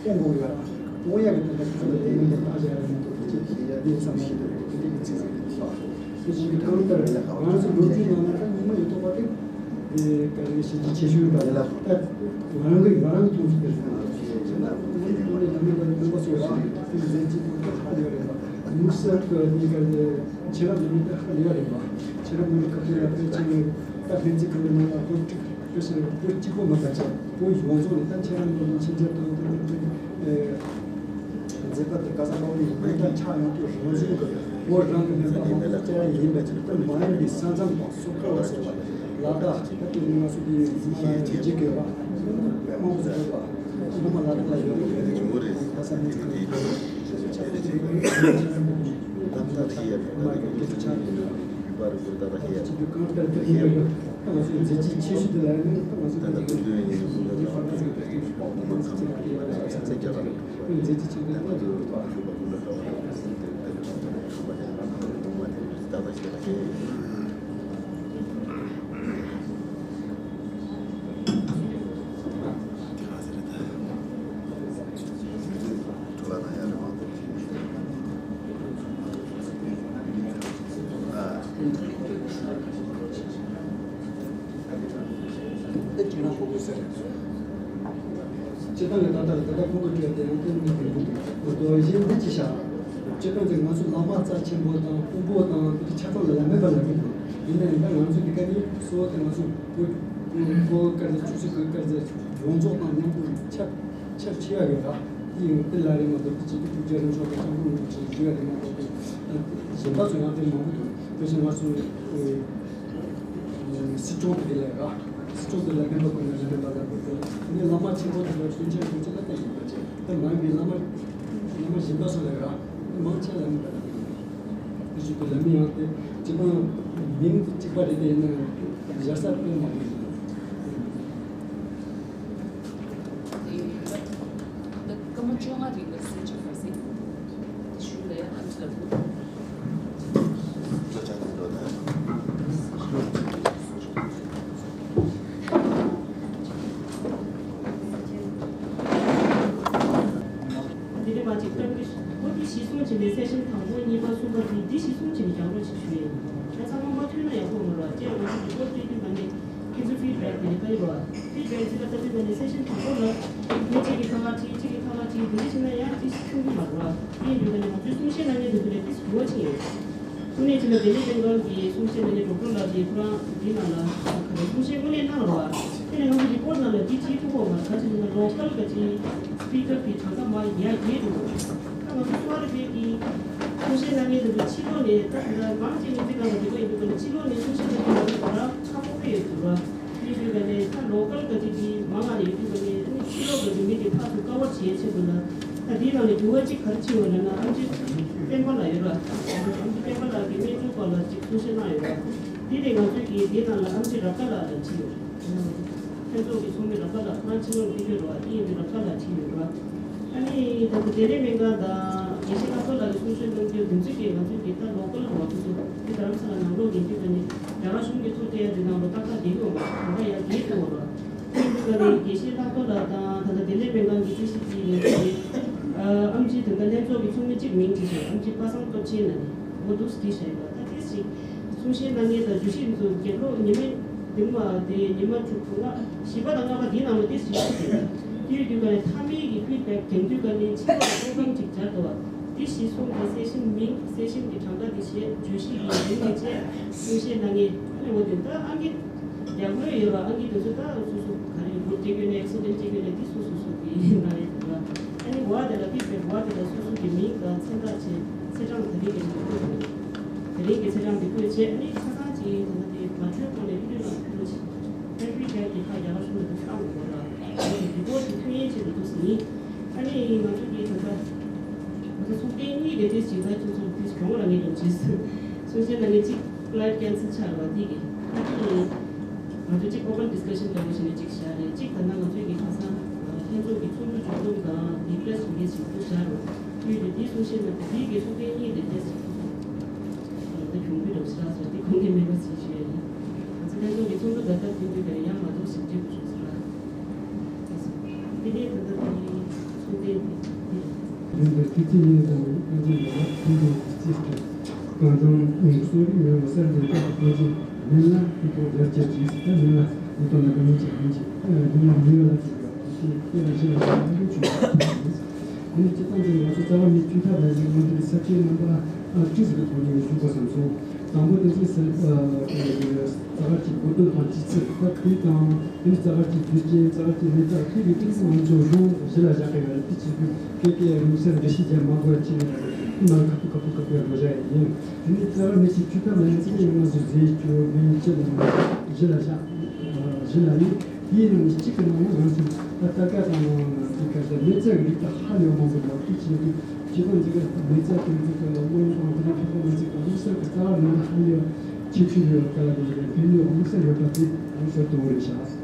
གཏོང་དགོས་ཡོད། གཏོང་ཡ་གི་ད་ལྟ་ཁོ་ཚོ་ལ་དེ་མིན་དེ་ལྟ་བྱ་ཡ་མི་འདུག་དེ་ཅི་ཡ་དེ་བསམ་བློ་ཞིག་འདུག་དེ་འདྲ་གི་ཚིག་ཟིན་དེ་ཞིག་གི་ཚིག་ཟིན། དེ་བཞིན་གྱི་གང་ལྟར་ང་ཚོ་ལོ་རྒྱུས་ནང་ན་ད་ཉི་མ་ཡོད་དོ་བ་དེ། དེ་ག་རེ་ཞིབ་ཀྱི་ཆེ་ཤོས་འདྲ་ལ་ད་ང་རང་གི་ང་རང་མཐོང་ཚུལ་དེར་ཟེར་ན་ང་ཚོ་ཐོག་ནས་ལམ་མེ་ལ་ཡོད་པ་སོགས་ཤིག་དེ་མཛད་རྗེས་ཐོག་ཏུ་ཧ་ལས་པ་རེད་པ། དམིགས་བསལ་དུ་ནི་ག་རེ་ཆེ་རབས་ལམ་མེ་ད་ཧ་ལས་པ་རེད་པ། ཆེ་རབས་ལམ་མེ་ཁ་ཐུག་ལ་ཕལ་ཆེར་ད་ཕན་ཚུན་གང་ལ་ནང་ལ་བོད་ཕལ་ཆེར་བོད་གཅིག་པོ་མ་གཏོགས་བོད་ཡོངས་རྫོགས་ནས་ད་ཆེ་རབས་ལམ་མེ་ཆེན་ཆེ་དང་དེ་ནི་མཛད་པ་དེ་ག་ས་ག་བ་ནས་མི་འདྲ་ཆགས་ཡོང་དུས་རང་བཞིན་གྱི་བོད་རང་གི་མིན་པ་མང་པོ་བཙལ་ཡ་ཡིན་པས་དེ་མ་ཡིན་པའི་ས་མཚམས་དང་སོ་ཁ་བ་སོགས་པ་ལ་དྭགས་ད་དེ་ནི་ང་ཚོ་དེ་མ་ལ་རྗེ་གོས་པ་དཔེ་མང་པོ་ཟེར་བ་ངོ་མ་ལ་དྭགས་ལ་ཡོད་པའི་ད་ས་མི་ཚང་ད་ལྟ་ཧེ་ཡ་མ་གི་དེ་ཆགས་ཡོད་ན་ཡུལ་པ་རུ་ད་ལྟ་ཧེ་ཡ་ཅི་དུས་གང་ལྟར་དེ་ཡིན་པས་ད་ང་ཚོའི་མཛད་རྗེས་ཆེ་ཤོས་དེ་ལ་ཡང་ད་ང་ཚོ་ད་ལྟ་ཀུན་འདུས་ཡིན་ན་ཀུན་འདུས་ཧ་ལམ་ཚིག་གི་ཕལ་ཆེར་ཧ་ལམ་ཚིག་གི་ཕལ་ཆེར་རྒྱ་གར་མཛད་རྗེས་ཆེན་པོ་ད་ང་ཚོ་ཞུ་བ་ཀུན་ལ་ཧ་ལམ་ཚིག་གི་ཕལ་ཆེར་ཁམས་པ་དེ་ལ་ཁམས་པ་དེ་ལ་ད་ལྟ་ཤེས་ད་ཤེས། སྤྱིར་བཏང་གི་ད་ལྟ་ད་ལྟ་ཁོང་གི་སྤྲད་དེ་ཡང་དེ་མི་འདུག་གི་འདུག་གཞན་འདི་ཅི་བྱ། སྤྱིར་བཏང་གི་ང་ཚོ་བླ་མ་རྩ་ཆེན་པོ་དང་སྤུན་པོ་དང་དེ་ཆ་ཚང་ལ་ལ་མེད་པ་ལ་གི་འདུག་ཡིན་ན་ཡང་ད་ང་ཚོ་འདི་ག་ནི་གཙོ་བོ་དེ་ང་ཚོ་བོད་བོད་སྐད་ཆ་ཆུ་ཚོད་ཀྱི་སྐད་ཆ་ཡོངས་རྫོགས་དང་མཉམ་དུ་ཆབས་ཆབས་ཆེ་བ་ཡོད་ར། དེ་ཡང་དེ་ལ་རེ་མ་གཏོགས་གཅིག་གི་ཐུགས་རྗེ་རིན་ཆེན་གྱི་སྐྱབས་མགོན་རིན་པོ་ཆེ་ཞུ་བ་རེ་མ་གཏོགས་གཞན་པ་ཚོ་ཡང་དེ་མང་པོ་འདུག་དེ་བཞིན་ང་ཚོ་སྲིད་སྐྱོང་དེ་ལས་ར། སྲིད་སྐྱོང་དེ་ལ་མེད་པ་ཁོ་ན་ལ་མེད་པ་ལ་ཁོ་ཚོ་ནི་བླ་མ་ཆེན་པོ་དེ་ལ་སྟོན་ཆ་སྟོན་ཆ་ལ་ལྟ་ཡིན་པ་བྱས་དེ་མ་ཡིན་པའི་བླ་མ་བླ་མ་གཞན་པ་ཚོ་ལ་ར་མང་ཆེ་ལ་མེད་པ་ལ་དེ་བཞིན་དུ་ལ་མི་ཡང་དེ་སྤྱི་བཏང་མིང་གཅིག་པ་རེད་དེ་ཡིན་ན་ཡང་ཡར་ས་དཔེ་མང་པོ་ཡིན། ད་སྐར་མ་བཅོ་ལྔ་རིང་ལ་གསུང་ཆོས་མ་ཟིན། ཞུ་ལ་ཡང་ཨ་ཅག་ལ། འདི་ནི་མ་ཅིག་སྐབས་འདི་འོ་འདི་གཞི་བཟུང་བྱས་ནས་སེ་ཤན་དང་པོ་གཉིས་པ་གསུམ་པ་འདི་འདི་གཞི་བཟུང་བྱས་ནས་རྒྱག་རོགས་ཞེས་ཞུ་ཡ་ཡིན། ད་ཚང་མ་མ་མཐུན་ན་ཡག་པོ་མ་རེད་བ། ཅེས་ང་ཚོ་རི་པོར་ཊི་སྤྲད་དུས་ད་ནི་ཁྱེད་ཚོ་ཕིཌ་བེག་དེ་ནི་ག་ཡོད་བ། ཕིཌ་བེག་ཅི་ལ་ལྟ་དུས་ད་ནི་སེ་ཤན་དང་པོ་ལ་མི་གཅིག་གིས་ཁ་ཁ་བྲིས་གཅིག་གིས་ཁ་ཁ་བྲིས་འདི་འདྲ་བྱས་ན་ཡང་ཏིས་ཁྱོང་གི་མ་རེད་བ། དེ་ཡིན་དུས་ད་ནི་ང་ཚོའི་གསུང་བཤད་གནང་མཁན་དེ་ཚོ་ལ་ཏིས་འགྱུར་བ་ཕྱིན་ཡོད། དངོས་གནས་ཅི་ལ་ལྡི་ལི་སྨན་ཁང་གི་གསུང་བཤད་གནང་མཁན་ཌོག་ཊར་ལགས་ཀྱིས་ཁོ་རང་འདི་ནང་ལ་གསུང་བཤད་དངོས་གནས་གནང་རོགས་བ། དེ་ནས་ང་ཚོ་རི་པོར་ཊི་ནང་ལ་འདི་བྲིས་ཐུབ་ཀྱི་ཡོད་མ་རེད། ག་ཅི་ལབ་ན་ལོ་ཀལ་ག་ཅི་སི་པི་ཀར་གྱི་གྲངས་ཀ་མར་ཡར་རྒྱས་འགྲོ་གི་འདུག་ད་ང་ཚོ་གསོ་བ་རིག་པའི་གི་གསུང་བཤད་གནང་མཁན་དེ་ཚོ་ཕྱི་ལོགས་ནས་ད་དེ་འདྲ་མང་ཆེ་ནས་འདི་ག་ལ་འདི་ག་ཡིན་འདུག་ག་ནས་ཕྱི་ལོགས་ནས་གསུང་བཤད་གནང་མཁན་དེ་ཚོ་ཁོ་རང་ཁག་པོ་དཔེ་ཡོད་འདུག་ར། དེ་ཡིན་དུས་ག་ནས་ད་ལོ་ཀལ་ག་ཅི་གི་མང་ང་ལ་ཡོད་དུས་ག་ནས་ཨ་ནི་ཕྱི་ལོགས་ག་ཅི་མི་དེ་ཕར་ཚུར་ཀ་བར་བྱེད་ཆེད་དུ་ལ་ད་འདི་ནང་ནས་འགྱུར་བ་གཅིག་ག་རེ་ཕྱིན་ཡོད་ལབ་ན་ཨམ་ཆི་སྤེན་པ་ལགས་ཡོད་ར། ཨམ་ཆི་སྤེན་པ་ལགས་ཀྱིས་སྨན་ཞུ་པ་ལ་ཅིག་གསུང་བཤད་གནང་ཡོད་ར། འདི་ནས་ང་ཚོས་ཀྱིས་འདི་ནང་ལ་ཨམ་ཆི་རབ་དགའ་ལགས་ལ་ཕྱིན་ཡོད། ལྷན་ཚོགས་ཀྱི་ཚོགས་མི་རབ་དགའ་ལགས་ཁོ་རང་ཕྱི་ལོགས་ལ་ཕེབས་ཡོད་རེད་བ། དེ་ཡིན་དུས་རབ་དགའ་ལགས་ཕྱིན་ཡོད་རེད་བ། ཨ་ནི་ད་ལྟ་བདེ་ལེགས་སྨན་ཁང་དང་དགེ་བཤེས་ལྷག་རྡོར་ལགས་ཀྱིས་གསུང་བཤད་གནང་རྒྱུ་འདི་ཚོ་གིས་ང་ཚོས་ཀྱི་ད་ལོ་ཀལ་རེད་བ། ཁོ་ཚོ་འདི་རྡ་རམ་ས་ལ་ནང་ལོགས་ཡིན་དུས་ད་ནི་རྒྱ་གར་གཞུང་གིས་ཚུར་སྤྲད་ཡ་འདི་ནང་ལོ་ཏག་ཏག་བསྡད་ཡོད་མ་རེད། གང་ལྟར་ཡར་རྒྱས་གཏོང་བ་རེད་བ། དེ་ཡིན་དུས་ད་ནི་དགེ་བཤེས་ལྷག་རྡོར་ལགས་དང་ད་ལྟ་བདེ་ལེགས་སྨན་ཁང་གི་རྩིས་ཞིབ་ཀྱི་ལས་ཁུངས་ཀྱི་ཨམ་ཆི་ད་ལྟ་ལྷན་ཚོགས་ཀྱི་ཚོགས་མི་གཅིག་མིང་བྲིས་ཤག་ཨམ་ཆི་པ་སངས་སྟོབས་ཆེན་ལབ་ནས་འོ་འདུག་སེ་བྲིས་བཞག་ཡོད་པ། ད་དེ་ཞིག་གསུང་བཤད་གནང་མཁན་དང་བརྗོད་གཞི་འདི་ཚོ་རྒྱབ་ལོགས་ཉི་མ་འདི་མ་དེ་ཉི་མ་དྲུག་ལྔ་བཞི་པ་དང་ལྔ་པ་འདི་ནང་ལ་ཏིས་ཞིག་ཞུགས་ཀྱི་ཡོད། དེ་ཡོད་དུས་ག་ནས་མཐའ་མའི་གི་ཕིཌ་བེག་རྒྱག་དུས་ག་ནས་ཕྱི་ལོགས་ལ་སློབ་སྟོན་ཅིག་སྦྱར་འདུག་བ། ཏིས་ཞིག་གསུངས་དང་སེ་ཤན་མིང་སེ་ཤན་གྱི་གྲངས་ཀ་དེ་བཤད་བརྗོད་གཞི་གི་མིང་དེ་བཅས་གསུང་བཤད་གནང་མཁན་ཨ་ནི་འོ་དེ་ད་ཨང་ཀི་ཡག་པོ་ཡོད་པ། ཨང་ཀི་དེ་ཚོ་ད་སོ་སོ་ག་རེ་གུར་སྤྲད་ཀྱི་ཡོད་ན་ཨེག་སི་ཌེན་སྤྲད་ཀྱི་ཡོད་ན་དེ་སོ་སོ་སོ་གི་ནང་ལ་ཡོད་པ། ཨ་ནི་འོ་དེ་ལ་ཕིཌ་བེག་འོ་དེ་ལ་སོ་སོ་གི་མིང་དང་མཚན་རྟགས་བྱས་ཚེས་གྲངས་དེ་རིང་གི་ཚེས་གྲངས་དེ་རིང་གི་ཚེས་གྲངས་དེ་བཀོད་བྱས། ཨ་ནི་ཆ་ཚང་གཅིག་ད་ལྟ་དེ་མ་འཕྲོད་གོང་ནས་ཕིཌ་བེག་ལ་ཕིཌ་བེག་ཀྱི་ཁ་རྒྱ་གར་གཞུང་ལ་དུ་བཏང་དགོས་ལ། རི་པོར་ཊི་ཐོན་ཡས་ཆེད་དུ་འདུག་ཟིན། ཨ་ནི་ང་ཚོ་གི་ད་ལྟ་ང་ཚོ་ཚོགས་ཐེངས་གཉིས་དེ་ཏིས་ཇི་ལྟར་ཁྱོད་ཚོ་ཏིས་གྱོང་ར་ངེས་དང་བྱས་སོང་། སོང་ཙང་ང་ནི་གཅིག་ཕི་ལའེཊ་ཀེན་སལ་ཆགས་ར་བ་འདི་གི་ཨ་ནི་ང་ཚོ་གཅིག་ཨོ་པན་ཌི་སི་ཀ་ཤན་འདྲ་བོ་ཞིག་ནས་གཅིག་བཞག་རེད། གཅིག་ད་ལྟ་ང་ཚོའི་གི་ཁ་སང་ལྷན་ཚོགས་ཀྱི་ཚོགས་འདུ་ཚོགས་འདུ་དང་དེ་པི་རེ་སི་རི་ལི་སི་ཞིག་ཏུ་བཞག་ར་བ། དུས་དེ་དེའི་གསུང་བཤད་ནང་དེ་དེའི་གི་ཚོགས་ཐེངས་གཉིས་དེ་ཏིས་ད་གྱོང་གུད་འགྲོ་སི་ར་སོ་དེ་ཁོང་གི་མེད་པ་ཞིག་ཞུ་ཡ་ཡིན། ང་ཚོ་ལྷན་ཚོགས་ཀྱི་ཚོགས་འདུ་ད་ལྟ་དུས་དུས་དེར་ཡང་མ་གཏོགས་ཞིབ་འཇུག་བྱུང་སོང་ལ། དེ་ནས་ད་ལྟ་དེ་ཚོགས་འདུ་དེ་དེ་རེད། ཡིན་པའི་ཐུགས་རྗེ་ཆེ་དང་བཀའ་དྲིན་ཡོད་ལ་ཐུགས་རྗེ་ཆེ། གང་ལྟར་གསོ་རིག་ཡོད་པ་གསར་འཛིན་པ་བཀོད་ཀྱི་མིན་ལ་དེ་ཐོག་རྒྱ་ཆེར་གྱིས་ད་མིན་ལ་དེ་ཐོག་ན་ག་མི་ཅིག་ཡིན་ཅིག་དེ་ནས་མི་ཡོད་ལ་ཅིག་ཡོད་ཅིག་དེ་ལ་ཞེ་ལ་ཞེ་ལ་འགྲོ་ཆུང་། དེ་ནས་སྤྱི་བཏང་གི་ང་ཚོ་རྩ་བ་ནས་བཅོས་ཐབས་ལ་ཡིན་ང་ཚོ་གི་ས་བཅད་རྣམ་པ་བཅུ་ཟིག་གི་ཐོག་ནས་ཞུགས་པ་བསམ་སོང་། དང་པོ་དེ་ཚོའི་ས་ས་ག་ཅིག་གོ་དོན་དང་སྤྱི་ཚུལ་ད་དེ་དང་དེ་ནས་ས་ག་ཅིག་དུས་ཆེན་ས་ག་ཅིག་གནས་སྟངས་དེ་གི་དེ་ཚོ་ང་ཚོ་གཞུང་གཞི་ལ་བཞག་གི་ཡོད་རེད། དེ་བྱེད་དུས་སྐད་ཀའི་དམིགས་བསལ་འགྲེལ་བཤད་རྒྱག་མ་དགོས་ཅི་ནས་མ་ཁ་ཐུག་ཁ་ཐུག་ཁ་ཐུག་རོ་བཞག་ཡིན། དེ་ནས་རྩ་བ་ནས་ཅིག་བཅོས་ཐབས་ལ་ཡིན་ཚེ་ང་ཚོ་རྫས་སྐྱོ་མིན་ཅི་ལ་གཞི་ལ་བཞག་གཞི་ལ་ཡིན། དེའི་ནང་གཅིག་གི་ནང་ན་ང་ཚོས་ད་ལྟ་སྐད་དང་ནང་ན་དེ་ག་ས་མི་ཚེ་གི་རིགས་ད་ཧ་ལས་མང་པོ་འདུག་དེ་བྱེད་དུས་སྤྱི་ཚོགས་འཛིན་གྲྭ་མི་ཚེ་དེ་ཚོ་གི་ལ་དངོས་ཡོད་དང་དེ་ནས་ཕྲུ་གུ་མི་ཚེ་གི་དམིགས་བསལ་གྱི་རྩ་བ་ནང་ན་ཧ་ལས་ཆེ་ཆུང་ཡོད་ག་ལ་དེ་ཕན་ནུས་དམིགས་བསལ་ཡོད་པ་དེ་དམིགས་བསལ་གཏོང་གི་རེད་ཤག་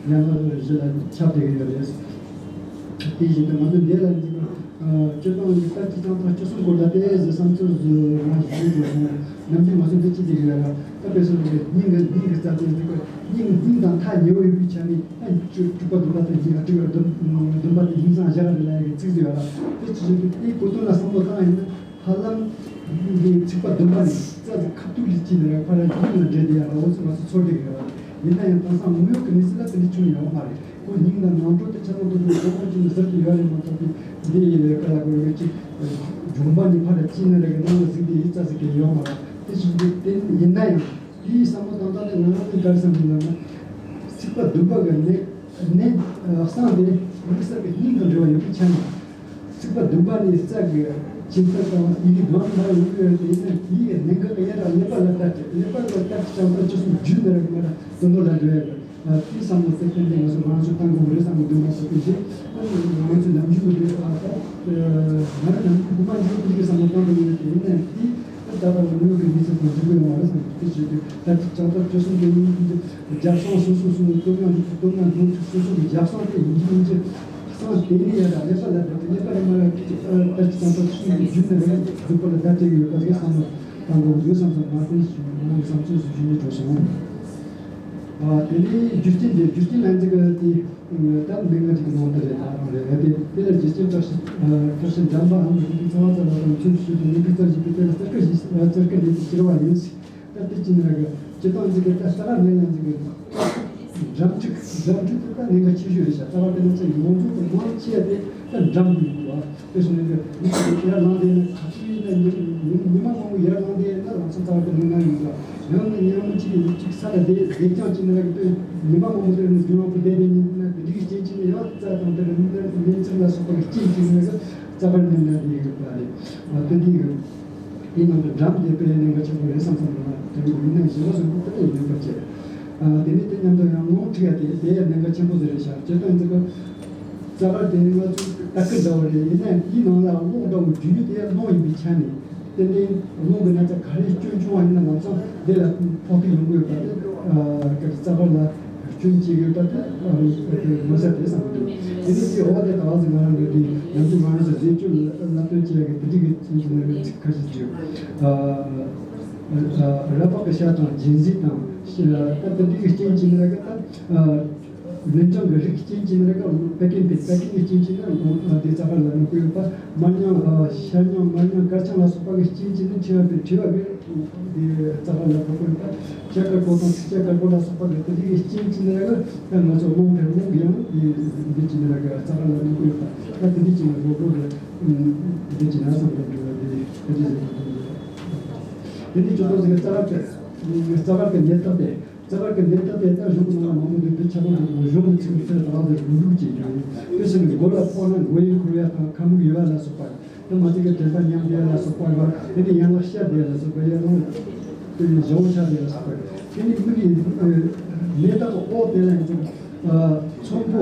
ཡང་ན་གཞི་ལ་ཁྱབ་བསྡད་ཀྱི་ཡོད་རེད། དེ་བཞིན་དུ་ང་ཚོ་འདི་ལ་འཛིན་པ་སྤྱིར་བཏང་གི་ལྟ་སྤྱི་བཏང་དང་སྤྱི་གསུམ་སྐོར་ལ་དེ་བཟོ་བསམ་ཚུལ་བཟོ་ང་ཞིག་བཟོས་འགྲོ་སོང་། ནམ་རྒྱུན་ང་ཚོ་འདི་ཅི་ཟེར་གྱི་ཡོད་ལ་ད་དཔེ་སོང་གི་སྙིང་གི་སྙིང་གི་རྩ་དོན་འདི་ག་སྙིང་སྙིང་དང་ཐག་ཉེ་བོ་ཡོད་པའི་ཆ་ནས་ད་དྲུག་པ་བདུན་པ་དང་བཞི་དྲུག་པ་བདུན་བདུན་པ་དེ་དེང་སང་བཞག་རེད་ལ་ཡ་གི་ཚིག་ཟེར་བ་ལ་དེ་ཅི་ཟེར་གི་དེའི་གོ་དོན་ལ་བསམ་བློ་བཏང་ཡིན་ན། ཧ་ལམ་འདིའི་ཚིག་པ་བདུན་པ་ནས་རྩ་ཟིག་ཁ་ཐུག་ལས་ཅི་ནས་ར་ཕ་ར་ཡིན་ན་འདྲེ་དེ་ཡང་ར་འོ་ཚིག་མ་ཚིག་ཚོར་བསྡད་ཀྱི་ར། ཡིན་ན་ཡང་དེང་སང་དངོས་ཡོད་ཀྱི་གནས་ཚུལ་ལ་དེ་འདྲ་བྱུང་ཡོད་མ་རེད། ཁོ་སྙིང་དང་ནང་ཁྲོལ་དེ་ཆ་ཚང་དུ་དུ་གོ་གོ་ཅི་ནས་ཟུར་དུ་ཡོད་རེད་མ་གཏོགས་པའི་འདི་ཡི་ལས་ཀ་ལ་དགོས་ཡོད་ཅིག་ལྗོན་པ་ནས་ཕ་ར་ཅི་ནས་ར་གི་ནང་ལ་ཟིག་དེ་ཡི་རྩ་ཟིག་གི་ཡོད་མ་ར། དེ་བཞིན་དུ་དེ་ཡིན་ན་ཡང་། དེའི་བསམ་བློ་བཏང་སྟངས་དེ་ང་རང་ནས་ག་རེ་བསམ་གྱི་འདུག་ན། ཚིག་པ་བདུན་པ་གི་གནད་གནད་གསང་དེ་མི་གསར་གྱི་སྙིང་དང་འབྲེལ་བ་ཡོད་པའི་ཆ་ནས། ཚིག་པ་བདུན་པ་ནས་རྩ་གི་སྦྱིན་སྲེག་དང་ཡི་གེ་གང་ལ་ཡོང་གི་ཡོད་དེ་ཡིན་ན་དེའི་གནད་འགག་གི་ཡ་ར་ཀླད་པ་ལ་ལྟ་སྟེ་ཀླད་པ་ལ་ལྟ་སྟེ་བྱང་ཐང་ཆུ་སྲིན་རྒྱུད་ནས་ར་ང་ར་དོན་དུ་ལ་འགྲོ་ཡ་རེད། དེའི་བསམ་བློ་དེ་ཏན་ཏན་ང་ཚོ་ང་ཚོ་བཏང་དགོས་རེད་བསམ་གི་འདུག་མ་གཏོགས་པའི་ཞིག་ང་ཚོ་ནམ་རྒྱུན་གྱི་འདུག་ཨ་ད་ང་རང་ནམ་རྒྱུན་དགོས་མ་འཇུག་གི་འདུག་བསམ་བློ་བཏང་དགོས་ཡོད་དེ་ཡིན་ན་དེའི། ད་ལྟ་བར་དངོས་ཀྱི་གནས་ཚུལ་དང་འགྲིག་གི་ཡོད་མ་རེད་བསམ་གྱི་དེ་བྱེད་དུས་ད་ལྟ་བྱང་ཐང་ཆུ་སྲིན་གྱི་ཡིན་གྱི་རྒྱབ་སོང་སོ་སོ་སོ་སོ་སྟོབས་ཡོན་སྟོབས་ཡོན་གྲོང་ཚོ་སོ་སོ་གི་རྒྱབ་སོང་དེ་ཡིན་གྱི་ཡིན་གྱི་སང་དེ་ནས་ཡ་ད་ཀླད་པ་ལ་ད་ཀླད་པ་རེ་མ་རེ་ཀི་ཅིག་ད་ལྟ་བྱང་ཐང་ཆུ་སྲིན་གྱི་རྒྱུད་ནས་རེ་འཛུགས་པ་ལ་ད་སྤྲད་ཀྱི་ཡོད་པ་ཟེར་བསམ་བློ་བཏང་དགོས་ཀྱི་ཡོད་བསམ་སོང་། ང་དེ་ང་གི་བསམ་ཚུལ་སུ་ཞུ་ནས་འགྲོ་སོང་། ཨ་དེ་ནས་རྒྱུ་རྐྱེན་དེ་རྒྱུ་རྐྱེན་ལ་འཛིན་པ་དེ། ད་མི་ང་ཅིག་གི་ནང་དུ་རེད། ད་རང་རེད། ཨ་དེ་དེ་ལ་རྗེ་བཙུན་བཀྲ་ཤིས་བཀྲ་ཤིས་འགྲམ་པའམ་རིག་པའི་ཚ་བ་ཙམ་ལ་དང་ཚུལ་ཞུས་ཏེ་ནི་ཀི་ཙམ་ཞིག་གི་དེ་ལ་རྩ་ཀི་ཞིག་རྩ་ཀི་འདི་ཅི་ཟེར་བ་ཡིན། ད་དེ་ཅི་ནས་ར་གི་ཅི་སྟངས་ཅིག་གི་ད་ས་ར་མེད་ལ་ཅིག་གི་འགྲམ་འཁྲུག་འགྲམ་འཁྲུག་དེ་ད་གནད་འགག་ཆེ་ཤོས་རེད་ཤག་ད་བར་དེ་ནི་ཚེ་ཡོངས་རྫོགས་ཀྱི་མང་ཆེ་བ་དེ་ད་འགྲམ་དུ་ཡོད་པ། དེ་སོང་ནས་ཡར་ལངས་དེ་ནི་ག་ཚོད་ཡིན་ན་ཉི་ཉི་མ་མང་པོ་ཡར་ལངས་དེ་ན་ལམ་སང་རྩ་བ་དེ་ནི་ན་ཡོད་པ། ཡང་ན་ཉི་མ་གཅིག་གཅིག་ས་ལ་བསྡད་བསྡད་ཀྱང་ཅི་ནས་ར་གི་དཔེ་ཉི་མ་མང་པོ་དེ་ནི་རྒྱུན་རིང་པོ་བསྡད་བསྡད་ཡིན་ན་དེ་འདྲའི་རྐྱེན་ཅི་ནས་ཡང་རྩ་དང་དེ་ལ་ནི་ནི་ཚིག་ལ་སོགས་པ་གི་རྐྱེན་ཅི་ནས་ར་གི་རྩ་བར་ནི་ན་དེ་ཡོད་པ་རེད། དེ་འདྲའི་གི་དེའི་ནང་དུ་འགྲམ་དེ་དཔེ་གནད་འགག་ཆེན་པོ་རེད་བསམ་བསམ་རེད་མ་དེ་འདྲའི་ཡིན་ན་ཞེ་པོ་བཟོ་འདུག་དེ་ལས་ཡོད་པ་བྱས། དེ་ནས་དེ་མཉམ་དུ་ཡང་རླུང་མཁྲིས་ཡ་དེ་དེ་ཡང་གནད་འགག་ཆེན་པོ་ཟེར་རེད་ཤག་ཇི་ལྟར་འཛིན་པ། རྩ་བར་དེ་ང་ཚོ་ལྟ་སྐུལ་འདྲ་བོ་རེད། ཡིན་ནའང་དེའི་ནང་ལ་རླུང་འདྲ་བོ་རྒྱུ་ཡུལ་དེ་རླུང་ཡིན་པའི་ཆ་ནས་ཏན་ཏན་རླུང་གི་གནས་ཚད་ག་རེ་སྐྱོན་བྱུང་བ་ཡིན་ན་ལམ་སང་དེ་ལ་ཕོག་ཐུག་ཡོང་གི་ཡོད་པ་དེ་ག་རེ་རྩ་བར་ལ་སྐྱོན་བྱེད་ཀྱི་ཡོད་པ་དེ་མངོན་གསལ་རེད་བསམ་གྱི་འདུག་དེ་ནས་དེའི་འོག་དེ་ད་བ་ཟེར་ང་རང་གི་དེ་ཡང་དུ་ང་རང་ཚོ་རྫས་སྤྱོད་ལ་སྟོན་བྱེད་ཡ་གི་དེ་འདྲི་གི་ཚིག་ཁ་ཤས་བརྗོད། ར་བག་གི་ཤ་དང་སྦྱིན་སྲེག་དང་ཤ་ད་དེ་འདྲི་གི་རྐྱེན་གྱིས་ནི་ར་གི་ད། མི་འགྱང་གི་རིགས་རྐྱེན་གྱིས་ནི་ར་གི་པད་ཀན་པའི་པད་ཀན་གྱི་རྐྱེན་གྱིས་ནི་ལོང་དེ་རྩ་བར་ལ་ནི་བཀོད་ཡོད་པ། མར་མྱང་ཤ་མྱང་མར་མྱང་དཀར་ཆང་ལ་སོགས་པ་གི་རྐྱེན་གྱིས་ནི་མཁྲིས་པ་པའི་མཁྲིས་པ་པའི་དེ་རྩ་བར་ལ་བཀོད་ཡོད་པ། ཤ་དཀར་པོ་དང་ཚིག་ཤ་དཀར་པོ་ལ་སོགས་པ་གི་དེ་འདྲི་གི་རྐྱེན་གྱིས་ནི་ར་གི་ད་ང་ཚོ་རླུང་དེ་རླུང་གི་ཡང་དེ་འདི་གྱིས་ནི་ར་གི་རྩ་བར་ལ་ནི་བཀོད་ཡོད་པ། ད་དེ་འདྲི་གྱིས་ནི་རོ་རོ་གི་འདི་གྱིས་ན་སོགས་པའི་འགྲོ་བ་དེ་དེ་འདྲི་ཟེར་གི་འདུག་དེ་འདྲི་ཅོ་ཏོ་ཟེར་གི་རྩ་བར་དེ་རྩ་བར་གི་ནད་རྟགས་དེ། རྩ་བར་གྱི་ནད་རྟགས་དེ་ལྟར་གཞུང་གི་ནང་ལ་མང་པོ་འདུག་དེ་ཆ་ཚང་དུ་གཞུང་གི་ཚིག་གི་ཚད་དང་དེ་རུ་རུག་ཅེས་ཀྱང་ཡིན། དེ་ཕྱིར་མགོ་ལ་ཕོག་ན་མགོ་ཡི་ཁུར་བ་དང་ཁ་སྨུག་ཡོད་པ་ལ་སོགས་པ། དེ་མ་ཚད་ཀྱི་དྲན་པ་ཉམས་བསྡད་ལ་སོགས་པ་ཡོད། དེ་ནས་ཡན་ལག་ཤ་བསྡད་ལ་སོགས་པ་ཡན་ལག་དེ་ནས་ཞྭ་མོ་ཆག་བསྡད་ལ་སོགས་པ། དེ་ནས་མིག་གི་ནད་རྟགས་ཀྱི་འོག་དེ་ལ་ཡང་ཚོམ་བུ་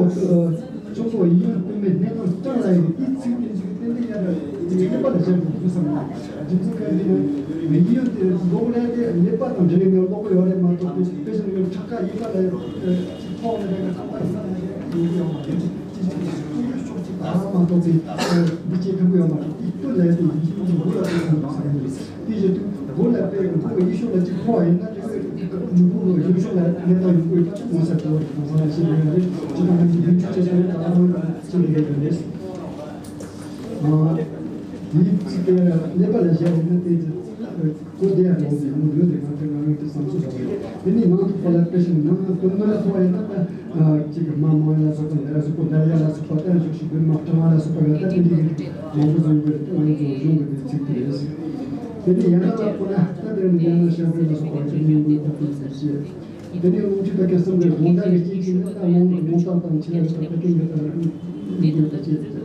ཚོམ་བུ་ཡིད་ཡོན་སྟོད་སྨད་སྣེ་དང་བྲང་ལ་ཡོད་པའི་དེའི་ཚིག་དེ་ཚིག་དེ་འདི་ཡར་ལ་ཡིད་ཡོན་པ་ལ་བཞག་དགོས་བསམ་ན། རྒྱུ་མཚན་གང་ཡིན་ན་ཡིད་ཡོན་དེ་མགོ་ལ་དེ་ཀླད་པ་དང་འབྲེལ་བའི་གློག་ཡོད་རེད་མ་གཏོགས་པའི་དཔེ་བཞིན་གྱི་ཁྲག་ཁ་ཡིད་པ་ལ་ཅིག་ཕོག་ནས་ཀླད་པ་ཁ་པ་ཡིན་ན་ཡོད་ཡོད་མ་རེད། ཅིག་ཅིག་ཅིག་ཀུ་ཡོད་ཤོག་ཅིག་ད་མ་གཏོགས་པའི་འདི་བྱེད་ཐུབ་ཀྱི་ཡོད་མ་རེད། དེ་སྟོད་ལ་དེ་ཡིད་ཡོན་གྱི་མགོ་ལ་དེ་བསམ་བསམ་ཡོད། དེ་བཞིན་དུ་སྒོ་ལ་དཔེ་སྒོ་གི་ཡིད་ཤུགས་ལ་གཅིག་ཕོག་ཡིན་ན་དེ་ནི་ནུ་བོ་གི་ཡིད་ཤུགས་ལ་གནས་སྟངས་ཡོང་གི་ཡོད་པ་དེ་མངོན་གསལ་དོད་རེད། གང་ཟག་ལ་ཤེས་ཡོད་རེད། ཅི་ལྟར་ན་ཡིད་ཤུགས་ཆེ་ཆེ་རེད། ད་ལྟ་ཅི་ལ་ཡོད་རེད། ཨ་ཡིད་ཀྱི་དེ་ལ་གནས་པ་ལ་བཞག་ཡིན་ན་དེ་ཚེ་སྒོ་དེ་ཡང་ཡོང་ཟིན་མོ་ཡོད་དེ་ང་ཚོ་ང་རང་དེ་བསམ་ཚུལ་བཟོ་རེད། དེ་ནི་ནང་དུ་ཕོག་ལ་དཔེ་ཞིག་ནང་དུ་མ་ལ་ཕོག་ཡིན་ན་ད། ཅིག་གི་མ་མང་ལ་སོགས་པ་ལ་སོགས་པ་འདར་ཡ་ལ་སོགས་པ་ལྟར་བཞུགས་ཤིག་དེ་མ་སྤྲང་བ་ལ་སོགས་པ་ལ་ལྟ་དེ་འདྲའི་མང་པོ་བཟོ་ཡོད་པ་རེད། དེ་ང་ཚོ་གཞུང་གི་དེ་ཚིག་དེ་རེད། དེ་ནས་ཡང་ན་ལ་ཁོ་ན་ལྟ་དེ་ནི་ཡང་ན་ཤར་བོད་ལ་སོགས་པ་ཅིག་ཡོང་དགོས་ཐུབ་ཐུབ་ཟེར་བཤད། དེ་ནས་རླུང་མཁྲིས་དང་སྐེ་གསུམ་གྱི་སྒོང་ཟླ་གི་རྐྱེན་གྱིས་ནི་ལྟ་རླུང་རླུང་རྟགས་དང་ཆེ་བ་རེད་པ་དེ་ཡོད་པ་ལ་ཡོད་པ་བྱེད་དེ།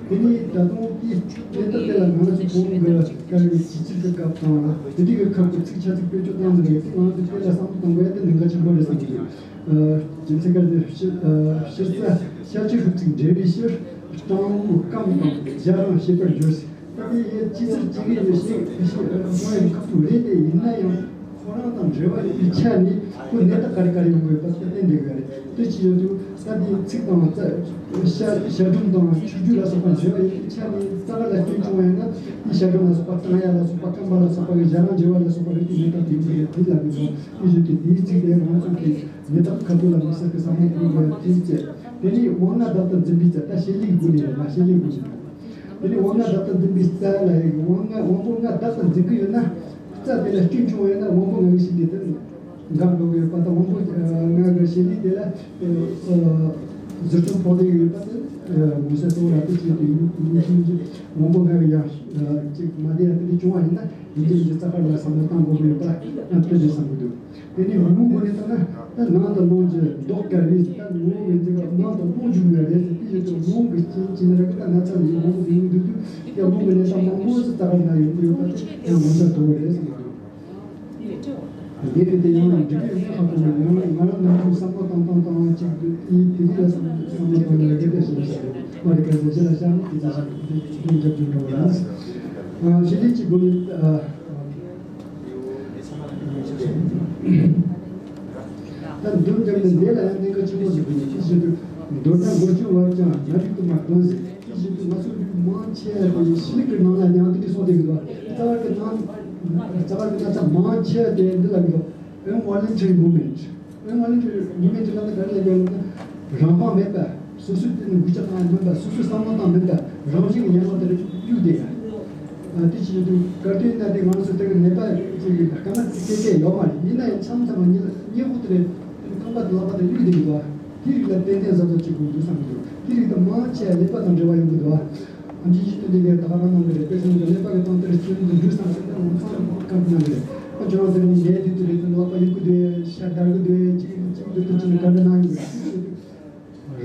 དེ་ནས་ད་དུང་དེ་དེ་ལྟ་དེ་ལ་ང་ཚོ་གོང་གི་སྐར་མའི་ཇི་ཚིག་གི་སྐབས་དང་དེ་དུས་ཀྱི་ཁམས་ཀྱི་ཚིག་ཆ་ཚིག་བེད་སྤྱོད་གཏོང་ནི་རེད། དེ་ང་ཚོ་དེ་ལ་བསམ་བློ་གཏོང་དགོས་ཡ་དེ་གནད་འགག་ཆེན་པོ་རེད་བསམ་གྱི་འདུག་རྒྱུ་མཚན་ག་རེ་ཟེར་ན། ཕྱི་ཕྱི་རྩ་ཤ་ཆུ་ཧྲུག་ཚིག་འབྲེལ་བའི་ཕྱིར། སྤྲང་བོ་སྐམ་དང་རྒྱ་རང་བྱེད་པར་འགྱུར་ཟེར། ད་དེ་ཡི་སྤྱི་ཚིག་སྤྱི་གི་ཡོད་ཞེས་ཞེས་གསུང་ཡང་ཁག་ཏུ་རེད་དེ། ཡིན་ན་ཡང་ཁོ་རང་དང་ འབྲེལ་བ་ཡོད་པའི་ཆ་ནས་ཁོ་ནད་རྟགས་ག་རེ་ག་རེ་ཡོང་གི་ཡོད་པ་དེ་བསྟན་བསྡད་ཡོད་རེད། དེ་ཅི་ཡོད་དུས་ད་དེའི་ཚིགས་དང་རྩ་ཤ་ཤ་གྲུམ་དང་ཆུ་རྒྱུས་ལ་སོགས་པ་འབྲེལ་བ་ཡོད་པའི་ཆ་ནས་རྩ་བ་ལ་སྐྱོན་བྱུང་བ་ཡིན་ན་དེའི་ཤ་གྲུམ་ལ་སོགས་པ་རྐང་ཡ་ལ་སོགས་པ་རྐང་པ་ལ་སོགས་པ་གི་ཞ་རང་འབྲེལ་བ་ལ་སོགས་པ་རེད་དེ་ནད་རྟགས་དེ་ཡོང་གི་རེད་དེ་ལབ་གི་འདུག་དེ་བཞིན་དུ་དེའི་ཚིག་དེ་ང་ཚོ་གི་ནད་རྟགས་ཁ་ཐུག་ལ་དམིགས་བསལ་གྱི་བསམ་བློ་གཏོང་དགོས་དེའི་ཚེ། དེ་ནས་དབང་ལྔ་བདག་ཏུ་འཛིན་པའི་ཚེ། ད་བཤད་ལུགས་སྒོ་ནས་རེད་ལ་བཤད་ལུགས་སྒོ་ནས་རེད། དེ་ནས་དབང་ལྔ་བདག་ཏུ་འཛིན་པའི་རྩ་ལ་ཡི་དབང་ལྔ་དབང་པོ་ལྔ་བདག་ཏུ་འཛིན་གྱི་ཡོད་ན། རྩ་དེ་ལ་སྐྱོན་བྱུང་བ་ཡིན་ན་དབང་པོ་ལྔ་གི་བྱེད་ལས་དེ་འགག་འགྲོ་གི་ཡོད་པ་དང་དབང་པོ་ལྔ་གི་བྱེད་ལས་དེ་ལ་ཟུར་མཆོང་ཕོག་ལས་ཡོད་པ་དེ་མངོན་གསལ་གཙོ་བོ་ར་སྤྲོད་བྱེད་དུ་ཡིན་ཡིན་ཕྱིན་གྱི་དབང་པོ་ལྔ་གི་ཡང་ཅིག་མ་བདེ་ཡ་དེ་འདྲ་བྱུང་བ་ཡིན་ན་ཡིན་གྱི་ཡིན་གྱི་རྩ་བ་ལ་བསམ་བློ་བཏང་དགོས་ཀྱི་ཡོད་པ་ཡང་དེ་འདྲ་བསམ་གྱི་འདུག་དེ་ནས་ངོ་བོ་ངོས་ནས་བལྟས་ན་ད་ནང་དུ་རླུང་གི་མདོག་དཀར་བའི་ད་ངོ་བོ་ངོས་འཛིན་གྱི་ནང་དུ་རླུང་འཇུག་ཡོད་རེད་ཟེར་དེ་ཡོད་དུས་རླུང་གི་རྐྱེན་གྱིས་ནི་ར་གི་ད་ན་ཚ་ལ་ཡི་ངོ་བོ་ངོས་འདུག་དུས་ཡང་རླུང་གི་ནད་རྟགས་མང་པོ་ཞིག་རྩ་བ་ན་ཡོང་གི་ཡོད་པ་དེ་ཡང་ངོ་མཚར་དོད་པོ་རེད་བསམ་གྱི་འདུག་འདི་རེད་དེ་ཡང་འགྲིག་གི་ཡོད་ཁག་པོ་ཡོད་ཡང་ང་རང་ནམ་རྒྱུན་བསམ་བློ་བཏང་བཏང་བཏང་བ་ཅིག་ཡིན་དེ་འདི་ལ་བསམ་བློ་བཏང་ནས་རེ་བ་ཞིག་མ་རེད་ག་ཟེར་ཅི་ལ་བཤད་ན་དེ་ཚོ་ཞིག་དེ་འཇབ་ཅུང་འགྲོ་བ་ཡིན། ཞི་ལི་གཅིག་དགོས་ནས། ད་འདུམ་འཇམ་ནི་ལས་ལ་ཡང་གནད་འགག་ཆེན་པོ་ཞིག་ཡིན། དེ་བཞིན་དུ་མདོར་ན་མགོ་ཆུང་བར་ཀྱང་ན་རིགས་དུ་མ་གདོན་ཟེར། དེ་བཞིན་དུ་ང་ཚོའི་རིགས་མང་ཆེ་བ་དེ་ཤི་ལིག་གི་ནང་ལ་ཡང་དེ་འདྲ་གསུངས་བསྡད་ཀྱི་འདུག་རྩ་བ་གི་ནང་རྩ་བ་གི་ན་ཚ་མང་ཆེ་བ་དེ་འདི་ལ་གི་འདུག involuntary movement involuntary movement ལ་ག་རེ་ལབ་ཀྱི་ཡོད་ན་རང་དབང་མེད་པ། སོ་སོའི་སྟེང་ནས་འགུལ་སྐྱོད་བཏང་ཡ་མིན་པ། སོ་སོའི་བསམ་བློ་བཏང་མིན་པ། རང་བཞིན་གྱི་ཡན་ལག་དེར་གཡུག་བསྡད་ཡ། དེ་ཅི་ཡོད་དུས་གར་དུས་ན་དེ་ང་ཚོ་དེ་གི་ནད་པ་ཅིག་གི་དཀའ་ངལ་སྐད་ཆ་ཡོད་མ་རེད། ཡིན་ན་ཡང་མཚམས་མཚམས་མ་ཉེ་ཉེ་བོ་དེ་རེད། རྐང་པ་དེ་ལག་པ་དེ་གཡུག་བསྡད་ཡོད་པ། དེ་རིགས་ལ་ཏན་ཏན་གཟབ་གཟབ་བྱེད་དགོས་འདུག་བསམ་གྱི་འདུག་དེ་རིགས་དང་མང་ཆེ་བ་ཀླད་པ་དང་འབྲེལ་བ་ཡོད་ཀྱི་འདུག་ཨ། ཨམ་ཆི་ཞིག་ཏུ་འདི་གའི་ད་ག་རང་གནང་གི་རེད། དཔེ་བཞིན་དུ་ཀླད་པ་གི་སྟེང་དེར་སྐྱོན་དུ་འགྲོ་བསམ་ཟེར་ཏེ་ང་ཚང་མ་བཀའ་གནང་གི་རེད། ཨ་ཁྱོད་རང་དེ་རིང་ལས་དུས་དུ་རེད་དུ་ལག་པ་གཡུག་གི་འདུག་ཤ་དར་གི་འདུག་ཅིག་ཅིག་འདུག་དུ་ཅིག་ནས་བཀའ་འདྲི་གནང་ཡོད་གི་རེད།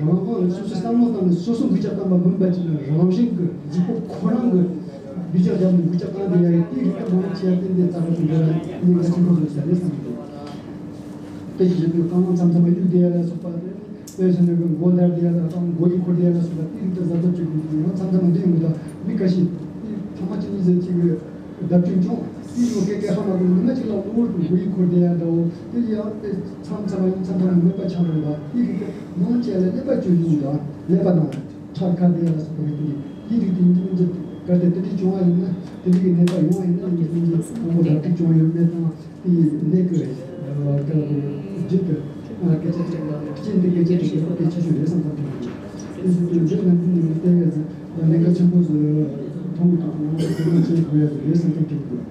རང་དབང་སོ་སོའི་བསམ་བློ་བཏང་ནས་སོ་སོ་འགུལ་སྐྱོད་བཏང་པ་མིན་པ་ཅིག་ན་རང་བཞིན་གྱི་ལྗིད་པོ་ཁོ་རང་གི་འགུལ་སྐྱོད་བརྒྱབ་ནས་འགུལ་སྐྱོད་བཏང་དེ་ཡ་ཡི་དེ་རིགས་ཀ་མང་ཆེ་བ་ཏན་ཏན་རྩ་བ་དུ་འགྲོ་ཡ་ནི་ང་ཚོ་ཁོ་ཚོ་ཟ་རེད་བསམ་གི་འདུག་དེ་བཞིན་དུ་རྐང་ལག་མཚམས་མཚམས་མ་གཡུག་བསྡད་ཡ་ལ་སོགས་པ་དེ། དཔེ་བཞིན་དུ་མགོ་འདར་བསྡད་ཡ་དང་མགོ་ཡི་འཁོར་བསྡད་ཡ་ལ་སོགས་པ་དེ་རིགས་དེ་གཟབ་གཟབ་བྱེད་དགོས་འདུག་ཡང་མཚམས་མཚམས་འདི་ཡོང་གི་འདུག་མི་ཁ་ཤས་དེ་ཐ་མག་གཅིག་གཉིས་ཟེར་གཅིག་གི་བརྡབ་སྐྱོན་བྱུང་དེ་ཡོང་སྐད་སྐད་ཧ་མ་གོ་ནི་མ་གཅིག་ལ་གློ་བུར་དུ་མགོ་ཡི་འཁོར་བསྡད་ཡ་འདྲ་བོ་དེ་ཡང་དེ་མཚམས་མཚམས་ཡང་མཚམས་མཚམས་མོད་པ་ཆགས་འགྲོ་འདུག་དེ་རིགས་དེ་མང་ཆེ་བ་ལ་ཀླད་པ་བཅོས་ཡོང་འདུག་ཀླད་པ་ནང་ཁྲག་ཁ་བསྡད་ཡ་ལ་སོགས་པ་རིགས་དེ་དེ་རིགས་དེ་ཡིན་གཅིག་མིན་གཅིག་གལ་ཏེ་དེ་འདྲ་བྱུང་བ་ཡིན་ན་དེ་འདྲ་གི་ནད་པ་ཡོང་བ་ཡིན་ན་ཡིན་གཅིག་མིན་གཅིག་དང་པོ་བརྡབ་གཅིག་བྱུང་ཡོད་མེད་དང་། དེ་ཡི་གནད་ཀྱི་རེད། ཀ་ལ་གོ་རྒྱུད་དུ་སྐད་ཆ་དྲིས་ན་རྐྱེན་དེ་སྐད་ཆ་དྲིས་ན་སྐད་ཆ་ཤོད་རེད་བསམ་བསམ་དྲན་གྱི་འདུག་དེ་བཞིན་དུ་རྒྱུད་ནང་དུ་ནས་བལྟས་ཡ་ཟེར་ཡང་གནད་འགག་ཆེན་པོ་ཟེར་མཐོང་གི་འདུག་ང་ཚོ་དེ་ནང་བྱེད་དགོས་ཡ་ཟེར་རེད་བསམ་བསམ་དྲན་གྱི་འདུག་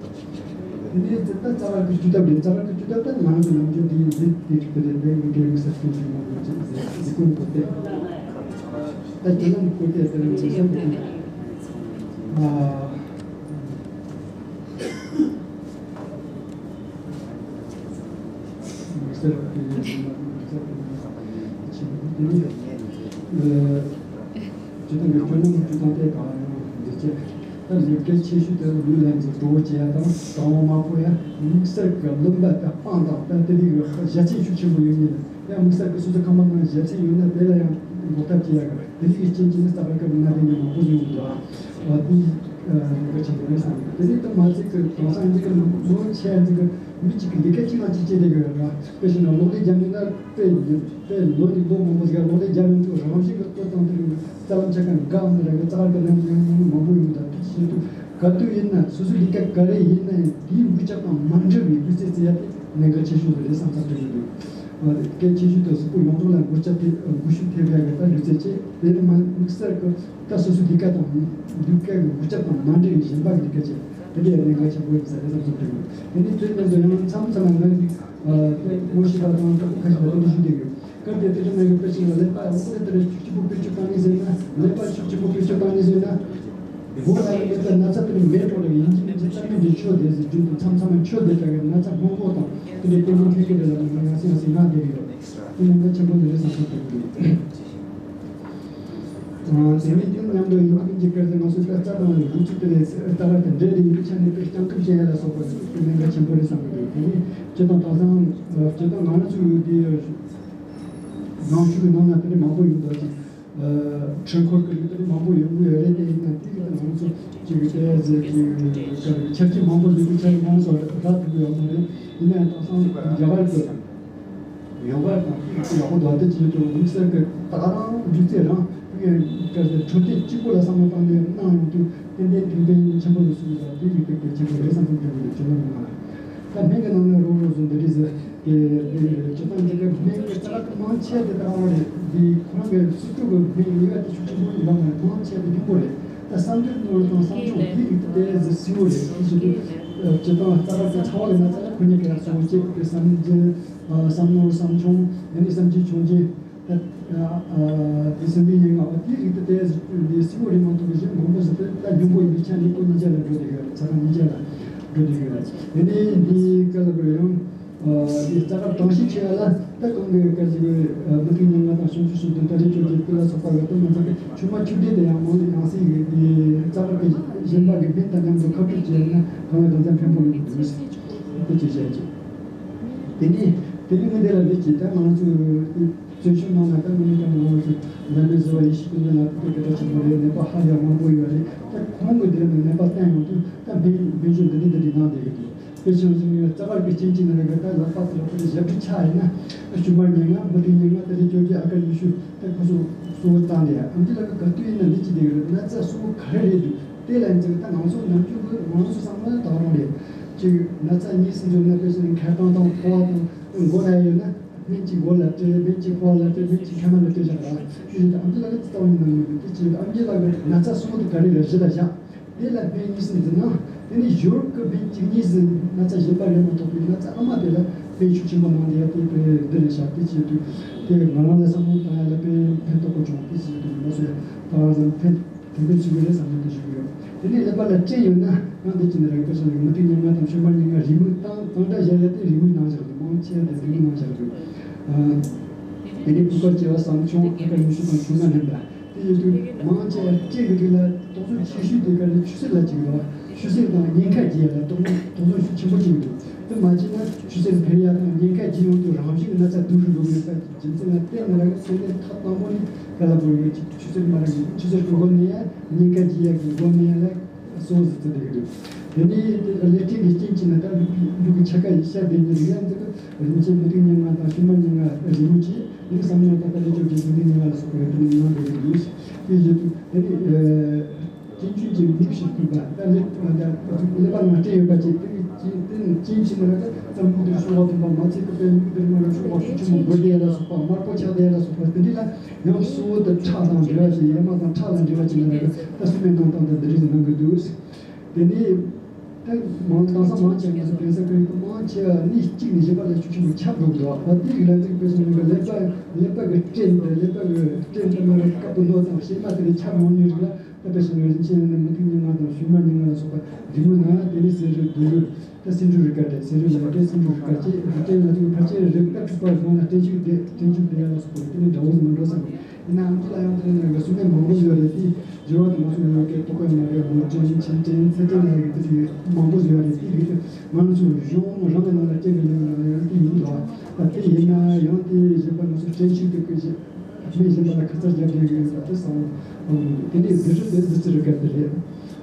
དེ་ནས་ད་རྩ་བ་གི་བཅུ་ཐབས་རེད། རྩ་བ་གི་བཅུ་ཐབས་ད་ང་རང་ཚོ་ནམ་རྒྱུན་འདི་འདི་འདི་གཅིག་པུ་རེད། འདི་ངའི་གེ་མི་སར་སྐྱོན་གྱི་མང་པོ་ཅིག་ཟེར་འདི་ཀུན་གོ་སྟེ་ད་དེ་ནང་གོ་སྟེ་དེ་ནང་གོ་སྟེ་ཨ། དམིགས་བསལ་གྱི་ཡོད་ན་དམིགས་བསལ་གྱི་ཡོད་ན་ཆེན་པོ་དེ་ནི་ཨ་སྤྱིར་བཏང་གི་སྤྱོད་ལམ་སྤྱོད་སྟངས་དེ་གང་ཡང་འདི་བྱས་ད་ལས་ཀའི་ཆེ་ཤོས་དེ་ལུས་ལ་འཛིན་གྲོགས་བྱེད་ཡ་དང་དང་བ་མ་ཕོག་ཡ་དམིགས་བསལ་གྱི་རློན་པ་དང་སྤང་དང་ད་དེ་རིགས་ཀྱི་བཞའ་ཚན་ཤུགས་ཆེན་པོ་ཡོད་ངེས་ལ་ཡང་དམིགས་བསལ་གྱི་སོ་སོ་ཁང་པ་ནང་བཞའ་ཚན་ཡོད་ན་དེ་ལ་ཡང་འགོག་ཐབས་བྱེད་ཡ་གི་དེ་རིགས་ཀྱི་རྐྱེན་གྱིས་ནི་རྩ་བ་ཀ་བི་ན་དེ་ནི་མང་པོ་ཡོང་གི་འདུག་ཨ། དེ་གནད་འགག་ཆེན་པོ་རེད་བསམ་གི་འདུག་དེ་ནས་ད་མ་ཚད་ཀྱི་དེང་སང་འདི་གི་ལོ་ཆེ་འདི་གི་མི་གཅིག་གི་ལས་ཀ་གཅིག་ལ་གཅིག་བྱེད་བསྡད་ཀྱི་ཡོད་ར། དཔེ་བཞག་ན་གློག་ཀླད་རྒྱབ་ཡོད་ན་དཔེ་དཔེ་ལོ་ནས་ལོ་མང་པོ་ཟིག་གློག་ཀླད་རྒྱབ་ཡོད་དུས་རང་བཞིན་གྱི་ལྟོ་དང་དེ་རིང་རྩ་ལམ་ཆ་ག་འགག་མི་ར་གི་རྩ་བར་གི་ལམ་ཡང་ཡང་མང་པོ་ཡོང་གི་འདུག་དེ་བྱེད་དུས་ག་དུས་ཡིན་ན་སོ་སོའི་ལས་ཀ་ག་རེ་ཡིན་ན་ཡང་དེའི་འགུལ་ལྕག་དང་མ་འབྲེལ་བའི་སྐུལ་ཚིག་བརྩི་ཡ་དེ་གནད་འགག་ཆེ་ཤོས་རེད་བསམ་བསམ་དྲན་གྱི་འདུག་གལ་ཆེ་ཤོས་དེ་གཟུགས་པོ་ཡོངས་རྫོགས་ལ་འགུལ་ལྕག་དེ་འགུལ་ཤུགས་ཐེབས་ཡ་གི་ད་ལུས་རྩལ་ཆེ་དེ་ནི་མ་དམིགས་བསལ་གྱི་ད་སོ་སོའི་ལས་ཀ་དང་ལས་ཀ་གི་འགུལ་ལྕག་དང་མ་འབྲེལ་བའི་གཞན་པ་གི་ལས་ཀ་བྱེད་དེ་འདྲའི་གནད་འགག་ཆེན་པོ་ཡིན་ས་རེད་བསམ་བསམ་དྲན་གྱི་འདུག་དེ་ནི་དེ་ནས་འདི་ཡང་མཚམས་མཚམས་ལ་ང་ཡི་ངོ་ཤེས་པ་དང་ཁ་ཤས་པ་དེ་འདྲ་ཞུ་བསྡད་ཡོད། སྐབས་དེ་དེ་ཚོ་ནང་གི་དཔེ་ཆ་ལ་ཀླད་པ་འོ་དེ་ལྟར་ཤུགས་ཆེན་པོ་བེད་སྤྱོད་བཏང་ནས་ཟེར་ན་ཀླད་པ་ཤུགས་ཆེན་པོ་བེད་སྤྱོད་བཏང་ནས་ཟེར་ན། མགོ་ལ་ཡང་ཀླད་པའི་ན་ཚ་དེ་ནི་མེད་འགྲོ་ལ་ཡིན་གཅིག་མིན་གཅིག་རྩ་མེད་འདི་ཆོག་བསྡད་ཟེར་རྒྱུ་དེ་མཚམས་མཚམས་མ་ཆོག་བསྡད་པའི་ན་ཚ་སྔོན་འགོག་དང་དེ་འདྲའི་སྐད་འབོད་ཐོན་གྱི་རེད་ལ་ང་ཡང་སེམས་སེམས་ངག་བསྡད་ཀྱི་ཡོད། དེ་ནི་ང་ཆེན་པོ་འདི་རེད་བསམ་བསམ་དྲན་གྱི་འདུག་དེ་ནི་དེ་མཉམ་དུ་ཡིན་གཅིག་མིན་གཅིག་སྐད་ཟེར་ང་ཚོས་ད་རྩ་དང་འགོ་ཚུགས་དེ་ནས་ལྟ་བ་དེ་འདྲ་དེ་ཡིན་ཆ་ནས་དཔེ་སྤྱང་གྲུང་བྱེད་ཡ་ལ་སོགས་པ་དེ་གནད་འགག་ཆེན་པོ་རེད་བསམ་གྱི་འདུག་དེ་ནི་སྤྱིར་བཏང་དེང་སང་སྤྱིར་བཏང་ང་རང་ཚོའི་འོས་བསྡུའི་ནང་ཆོས་ཀྱི་ནང་ན་དེ་འདྲ་མང་པོ་ཡོང་འདུག་ཅིག་འཕྲུལ་འཁོར་གྱི་ལུགས་དེ་འདྲ་མང་པོ་ཡོང་གི་ཡོད་རེད། དེ་ཡིན་ན་དེ་གི་ད་ང་ཚོ་ཅིག་གི་དེ་ཟེར་གྱི་ཆ་རྐྱེན་མང་པོ་ལུགས་ཀྱི་ཆ་རྐྱེན་མང་སོགས་རག་ཐུབ་ཀྱི་ཡོད་མ་རེད། ཡིན་ནའང་དེང་སང་རྒྱ་གར་གྱི་ཡོ་ག་དང་ཡག་པོ་འདུག་དེ་བྱེད་དུས་དམིགས་བསལ་གྱི་ད་ག་རང་སྒྱུ་རྩལ་རང་གི་འཕྲོད་བསྟེན་གཅིག་པོ་ལ་བསམ་བློ་བཏང་ནས་གནང་ཡོང་དུས་ཏན་ཏན་ཕན་ཕན་ཆེན་པོ་ཡོད་སྲིད་ཀྱི་ལ། དེ་རིགས་དེ་གལ་ཆེན་པོ་རེད་བསམ་བསམ་བྱུང་གི་འདུག་ཇོ་ནང་མ་ལ། ད་སྨན་གྱི་ནང་ནས་རོགས་རོགས་བཟོ་འདི་རིགས་ཟེར་དེ་དེ་སྤྱི་བཏང་འདི་ག་སྨན་གྱི་རྩ་བ་མང་ཆེ་དེ་ད་ག་རང་རེད། འདི་ཁོ་རང་གི་སྲིད་གྲོས་ཀྱི་སྨན་ཡོད་པ་དེ་ཤུགས་ཆེན་པོ་ཡོད་པ་མ་རེད། མང་ཆེ་དེ་ཉུང་པོ་རེད། ད་བསམ་གྲུབ་ནོར་དང་བསམ་ཆུང་དེ་རིགས་དེ་ཟེར་སྲིད་པོ་རེད། དེ་བྱེད་དུས་སྤྱི་བཏང་རྩ་བ་དེ་ཚ་བ་གི་ན་ཚ་ལ་ཁོ་གཉིས་ཀ་གསོ་བྱེད་དེ་བསམ་རྒྱུ་བསམ་ནོར་བསམ་ཆུང་ཡང་ནི་བསམ་རྒྱུ་ཆུང་རྒྱུ། ད་དེ་སེམས་པའི་སྙན་ངག་པ་དེའི་རིགས་དེ་དེ་འདི་སྲིད་པོ་རེད་མ་གཏོགས་གཞན་མང་པོ་ཟེར་ཏེ་ད་ཉུང་པོ་ཡིན་པའི་ཆ་ནས་ཁོ་གཉིས་ཆ་ལ་འགྲོ་བསྡད་ཡོད། ཚ་གྲང་གཉིས་ཆ་ལ་འགྲོ་བསྡད་ཡོད། དེ་ནས་འདི་ག་ལ་དགོས་ཡང་འདི་རྩ་བ་གྲངས་གཤིས་ཆེ་བ་ལ་ད་གང་གི་ག་ཅིག་མུ་ཏིག་སྙན་ངག་དང་བྱང་ཆུབ་སེམས་དང་ཏཱ་ལའི་ཆོས་ཀྱི་དེ་ལ་སོགས་པ་ལ་ད་མ་ཚང་གི་ཆུང་མ་ཆུང་འདྲེ་དེ་ཡང་མང་ལ་ཡང་སྲིད་ཀྱི་འདི་རྩ་བ་གི་གཞན་པ་གི་སྨན་དང་མཉམ་དུ་ཁ་ཕྱོགས་བྱས་ན་གང་ལ་གང་འཚམ་ཕན་པོ་ཡོང་གི་འདུག་དེ་ཅི་བྱས་ཀྱི། དེ་ནས་དེ་ནས་ངས་འདི་ལ་འདི་ཅི་ད་ང་ཚོ་བརྩོན་ཤུགས་གནང་ན་ད་ངས་ཀྱང་ང་ཚོ་འཛམ་གླིང་བཟོ་བ་ཡེ་ཤེས་ཀུན་ལྡན་ལགས་དེ་ག་ད་ཆེན་པོ་རེད། ནད་པ་ཧ་ཡང་མང་པོ་ཡོད་རེད། ད་ཁོང་གི་འདིར་ནས་ནད་པ་བསྟན་ཡོང་དུས་ད་སྨན་སྨན་བཅོས་འདི་འདྲ་འདི་འདྲ་གནང་བསྡད་ཀྱི་འདུག་དཔེ་བཞིན་ཞིག་རྩ་བར་གྱི་རྐྱེན་གྱིས་ནི་རེ་ག་ད་ལག་པ་དེ་ལ་དཔེ་ཞབས་ཕྱི་ཆགས་ཡིན་ན་ཤུ་མར་ཉེ་ང་མུ་ཏིག་ཉེ་ང་དེ་རེ་བཅོས་ཀྱི་ཨ་ཀ་ཡུ་ཤུ་ད་ཁོ་ཚོ་གསོ་བོ་བཏང་དེ་ཨ་མདི་ལ་ག་ག་དུས་ཡིན་ན་འདི་ཅི་དེ་གི་རེད། ན་ཚ་གསོ་བོ་ག་རེ་རེད་འདུག་དེ་ལ་འཛིན་ད་ང་ཚོ་ནམ་རྒྱུན་གི་ང་ཚོ་བསམ་བློ་དག་རང་རེད། ཅིག་ན་ཚ་གཉིས་སུ་འཛོམས་ན་དཔེ་བཞིན་མཁལ་རྡོག་དང་ཕོ་བ་དང་མགོ་ན་ཡོད་ན་སྨན་གཅིག་མགོ་ལ་སྤྲད། སྨན་གཅིག་ཕོ་བ་ལ་སྤྲད། སྨན་གཅིག་མཁལ་མ་ལ་སྤྲད་བཞག་ར། དེ་ཡིན་ད་ཨ་མདི་ལ་གི་ཙི་ཙ་བ་ཡིན་ན་མི་འདུག་དེ་ཅི་ཡིན་ད་ཨ་མདི་ལ་གི་ན་ཚ་གསོ་བོ་དེ་ག་རེ་རེད་གཞི་ལ་བཞག་དེ་ལ་སྨན་གཉིས་སུ་འཛིན་ན། དེ་ནི་ཞོར་གི་སྨན་གཅིག་གཉིས་སུ་ན་ཚ་གཞན་པ་རེད་མ་གཏོགས་པའི་ན་ཚ་ཨ་མ་དེ་ལ་སྨན་ཤུགས་ཆེན་པོ་གནང་དེ་ཡ་དེ་དཔེ་འདི་རེད་ཤག་དེ་བྱེད་དུས་དེ་ང་རང་ལ་བསམ་བློ་བཏང་ཡ་ལ་དཔེ་ཕན་ཐོགས་པོ་བྱུང་། དེ་བྱེད་དུས་ང་ཚོས་ད་བར་ཙམ་ཕན་ཐོགས་པོ་བྱུང་གི་རེད་བསམ་བློ་དེ་ཞུ་གི་ཡོད། དེ་ནས་ཀླད་པ་ལ་སྐྲན་ཡོད་ན་ཡང་དེ་ཅི་ནས་རེད། དཔེ་བཞག་ན་མུ་ཏིག་སྙན་ངག་དང་ཤུ་མར་སྙན་ངག་རེའུ་མིག་དང་གང་འདྲ་བཞག་ཡ་དེ་རེའུ་མིག་ནང་བཞག་འདུག་མང་ཆེ་བ་དེ་རེའུ་མིག་ནང་བཞག་འདུག་དེ་ནས་སྤུས་ཀ་ཆེ་བ་བསམ་བྱུང་ཨ་ཀ་ཡུ་ཤུ་དང་ཆུང་ན་ནེམ་པ། དེ་ཡིན་དུས་མང་ཆེ་བ་སྐྱེ་གི་རིགས་ལ་དོགས་ཟོན་ཆེ་ཤོས་དེ་ག་རེ་ཆུ་སེར་ལ་གཅིག་རེད་བ། ཆུ་སེར་དང་ཉེན་ཁ་རྒྱས་ལ་དོགས་དོགས་ཟོན་ཤུགས་ཆེན་པོ་བྱེད་ཀྱི་འདུག་དེ་མ་བྱས་ན་ཆུ་སེར་འཕེལ་ཡ་དང་ཉེན་ཁ་རྒྱས་ཡོང་དུས་རང་བཞིན་གྱི་ན་ཚ་སྡུག་རུ་འགྲོ་གི་རེད་པ། རྒྱུ་མཚན་ལ་བརྟེན་ནས་རང་གི་སེམས་ནད་ཐོག་དང་པོ་ནི་ག་ལ་བོར་ཡོད་ཅིག་ཆུ་སེར་མ་རག་གི་ཆུ་སེར་གི་སྒོ་ནས་ཡ་ཉེན་ཁ་རྒྱས་ཡ་གི་སྒོ་ནས་ཡ་ལ་གསོ་བ་ཟེར་ཚུལ་དེ་གི་འདུག་དེ་ནས་དེ་ཀླད་སྐྲན་གྱི་རྐྱེན་གྱིས་ནི་ད་ལུག་ལུག་གི་ཆ་ཁ་ཡི་ཤ་དེ་ཉིད་རིགས་ཡ་འདི་གི་རིན་ཆེན་མུ་ཏིག་སྙན་ངག་དང་ཤུ་མར་སྙན་ངག་རི་མོ་ཆེ། ཡིན་བསམ་ན་ད་ལྟ་ལས་ཆོག་གི་ཟིན་ནི་ཉེ་བ་ལ་སོགས་པའི་དེ་ནི་ངང་དུ་ཡོད་དུས་དེ་བཞིན་དུ་དེ་ནི་སྐྱེ་འཆི་གི་མིག་ཞིག་ཕུལ་བ་ད་ལེགས་ད་ལེགས་པ་ནང་སྐྱེ་ཡོད་པ་ཅིག་དེ་ནི་སྐྱེ་དེ་ནི་སྐྱེ་འཆི་ནི་ད་ལྟ་མིག་དེར་ཤོག་བ་ཐོན་པ་མ་ཚད་ཀྱི་པའི་མིག་དེར་མ་ལ་ཤོག་བ་ཤུགས་ཆེན་པོ་འབོར་དེ་ལ་སོགས་པ་དམར་པོ་ཆགས་དེ་ལ་སོགས་པ་དེ་འདྲ་ལ་ཡང་གཙོ་བོ་དེ་ཁྲག་དང་འབྲེལ་བ་ཞིག་ཡས་མ་དང་ཁྲག་ལ་འབྲེལ་བ་ཅིག་ལ་ད་ལྟ་སུ་མེད་ནང་དང་དང་དེ་འདྲ་ཞིག་གནང་གི་འདུག་དེ་ནས། ད་མང་དེང་སང་མང་ཆེ་བ་ང་ཚོ་གདན་ས་ཁུལ་དུ་མང་ཆེ་བ་གནས་གཅིག་ནས་གཞན་པ་ལ་ཤུགས་ཆེན་པོ་ཁྱབ་འགྲོ་གི་འདུག་ཨ་དེ་རིགས་ལ་ཚིག་དཔེ་སོང་ནས་ཀླད་པ་ཀླད་པ་གི་སྐྲན་དང་ཀླད་པ་གི་སྐྲན་དང་མ་རེད་དཀར་པོ་ནོར་དང་གཤེད་མ་དེ་ལས་ཁྱབ་ཡོང་ནས་རིགས་ལ་ད་དཔེ་སོང་ནས་རིན་ཆེན་ནི་མུ་ཏིག་སྙན་ངག་དང་ཤུ་མར་སྙན་ངག་ལ་སོགས་པ་རི་མོ་ནང་དེ་ནས་ཟེར་རེད་འདུག་ད་སེ་འབྲུ་རིགས་དཀར་དེ་སེ་འབྲུ་ལ་དེ་སེ་འབྲུ་རིགས་དཀར་ཅེས་རིགས་ལྡན་ང་ཚོའི་ཕལ་ཆེར་རིགས་དཀར་ཚུགས་པ་བཟང་ལ་སྐྲན་ཤུགས་དེ་སྐྲན་ཤུགས་དེ་ཡ་ལ་སོགས་པ་དེ་ནས་འདྲ་བོ་ཟིག་མི་འགྲོ་བསམ་གི། ཡིན་ནའང་དེ་ལ་ཡང་དེ་ནས་ང་གསུང་མཁན་མང་པོ་ཡོད་རེད་དེ། སྦྱོར་བ་དང་ང་ཚོ་ཡོད་ཀྱི་རྟོག་པའི་མ་རེད་ངོར་འདྲེན་ཆེན་འདྲེན་ཚད་འདྲེན་ལ་ཡོད་ཀྱི་དེ་མང་པོ་ཡོད་རེད་དེ་རིགས་དེ་ང་ཚོ་གཞུང་རང་གི་ནང་ལ་སྐྱེ་དགོས་ནི་ཡང་དེ་ཡིན་ལ། ད་དེ་ཡིན་ན་ཡང་དེ་གཞན་པ་ང་ཚོ་བསྟན་བཅོས་དེ་གི་གཞན་མི་གཞན་པ་ལ་ཁ་ཚ་རྒྱག་དགོས་ཡོད་པ་དེ་བསམ་འོང་། དེ་ནས་བདུད་རྩི་དེ་བདུད་རྩི་རིགས་དཀར་དེ་རེད།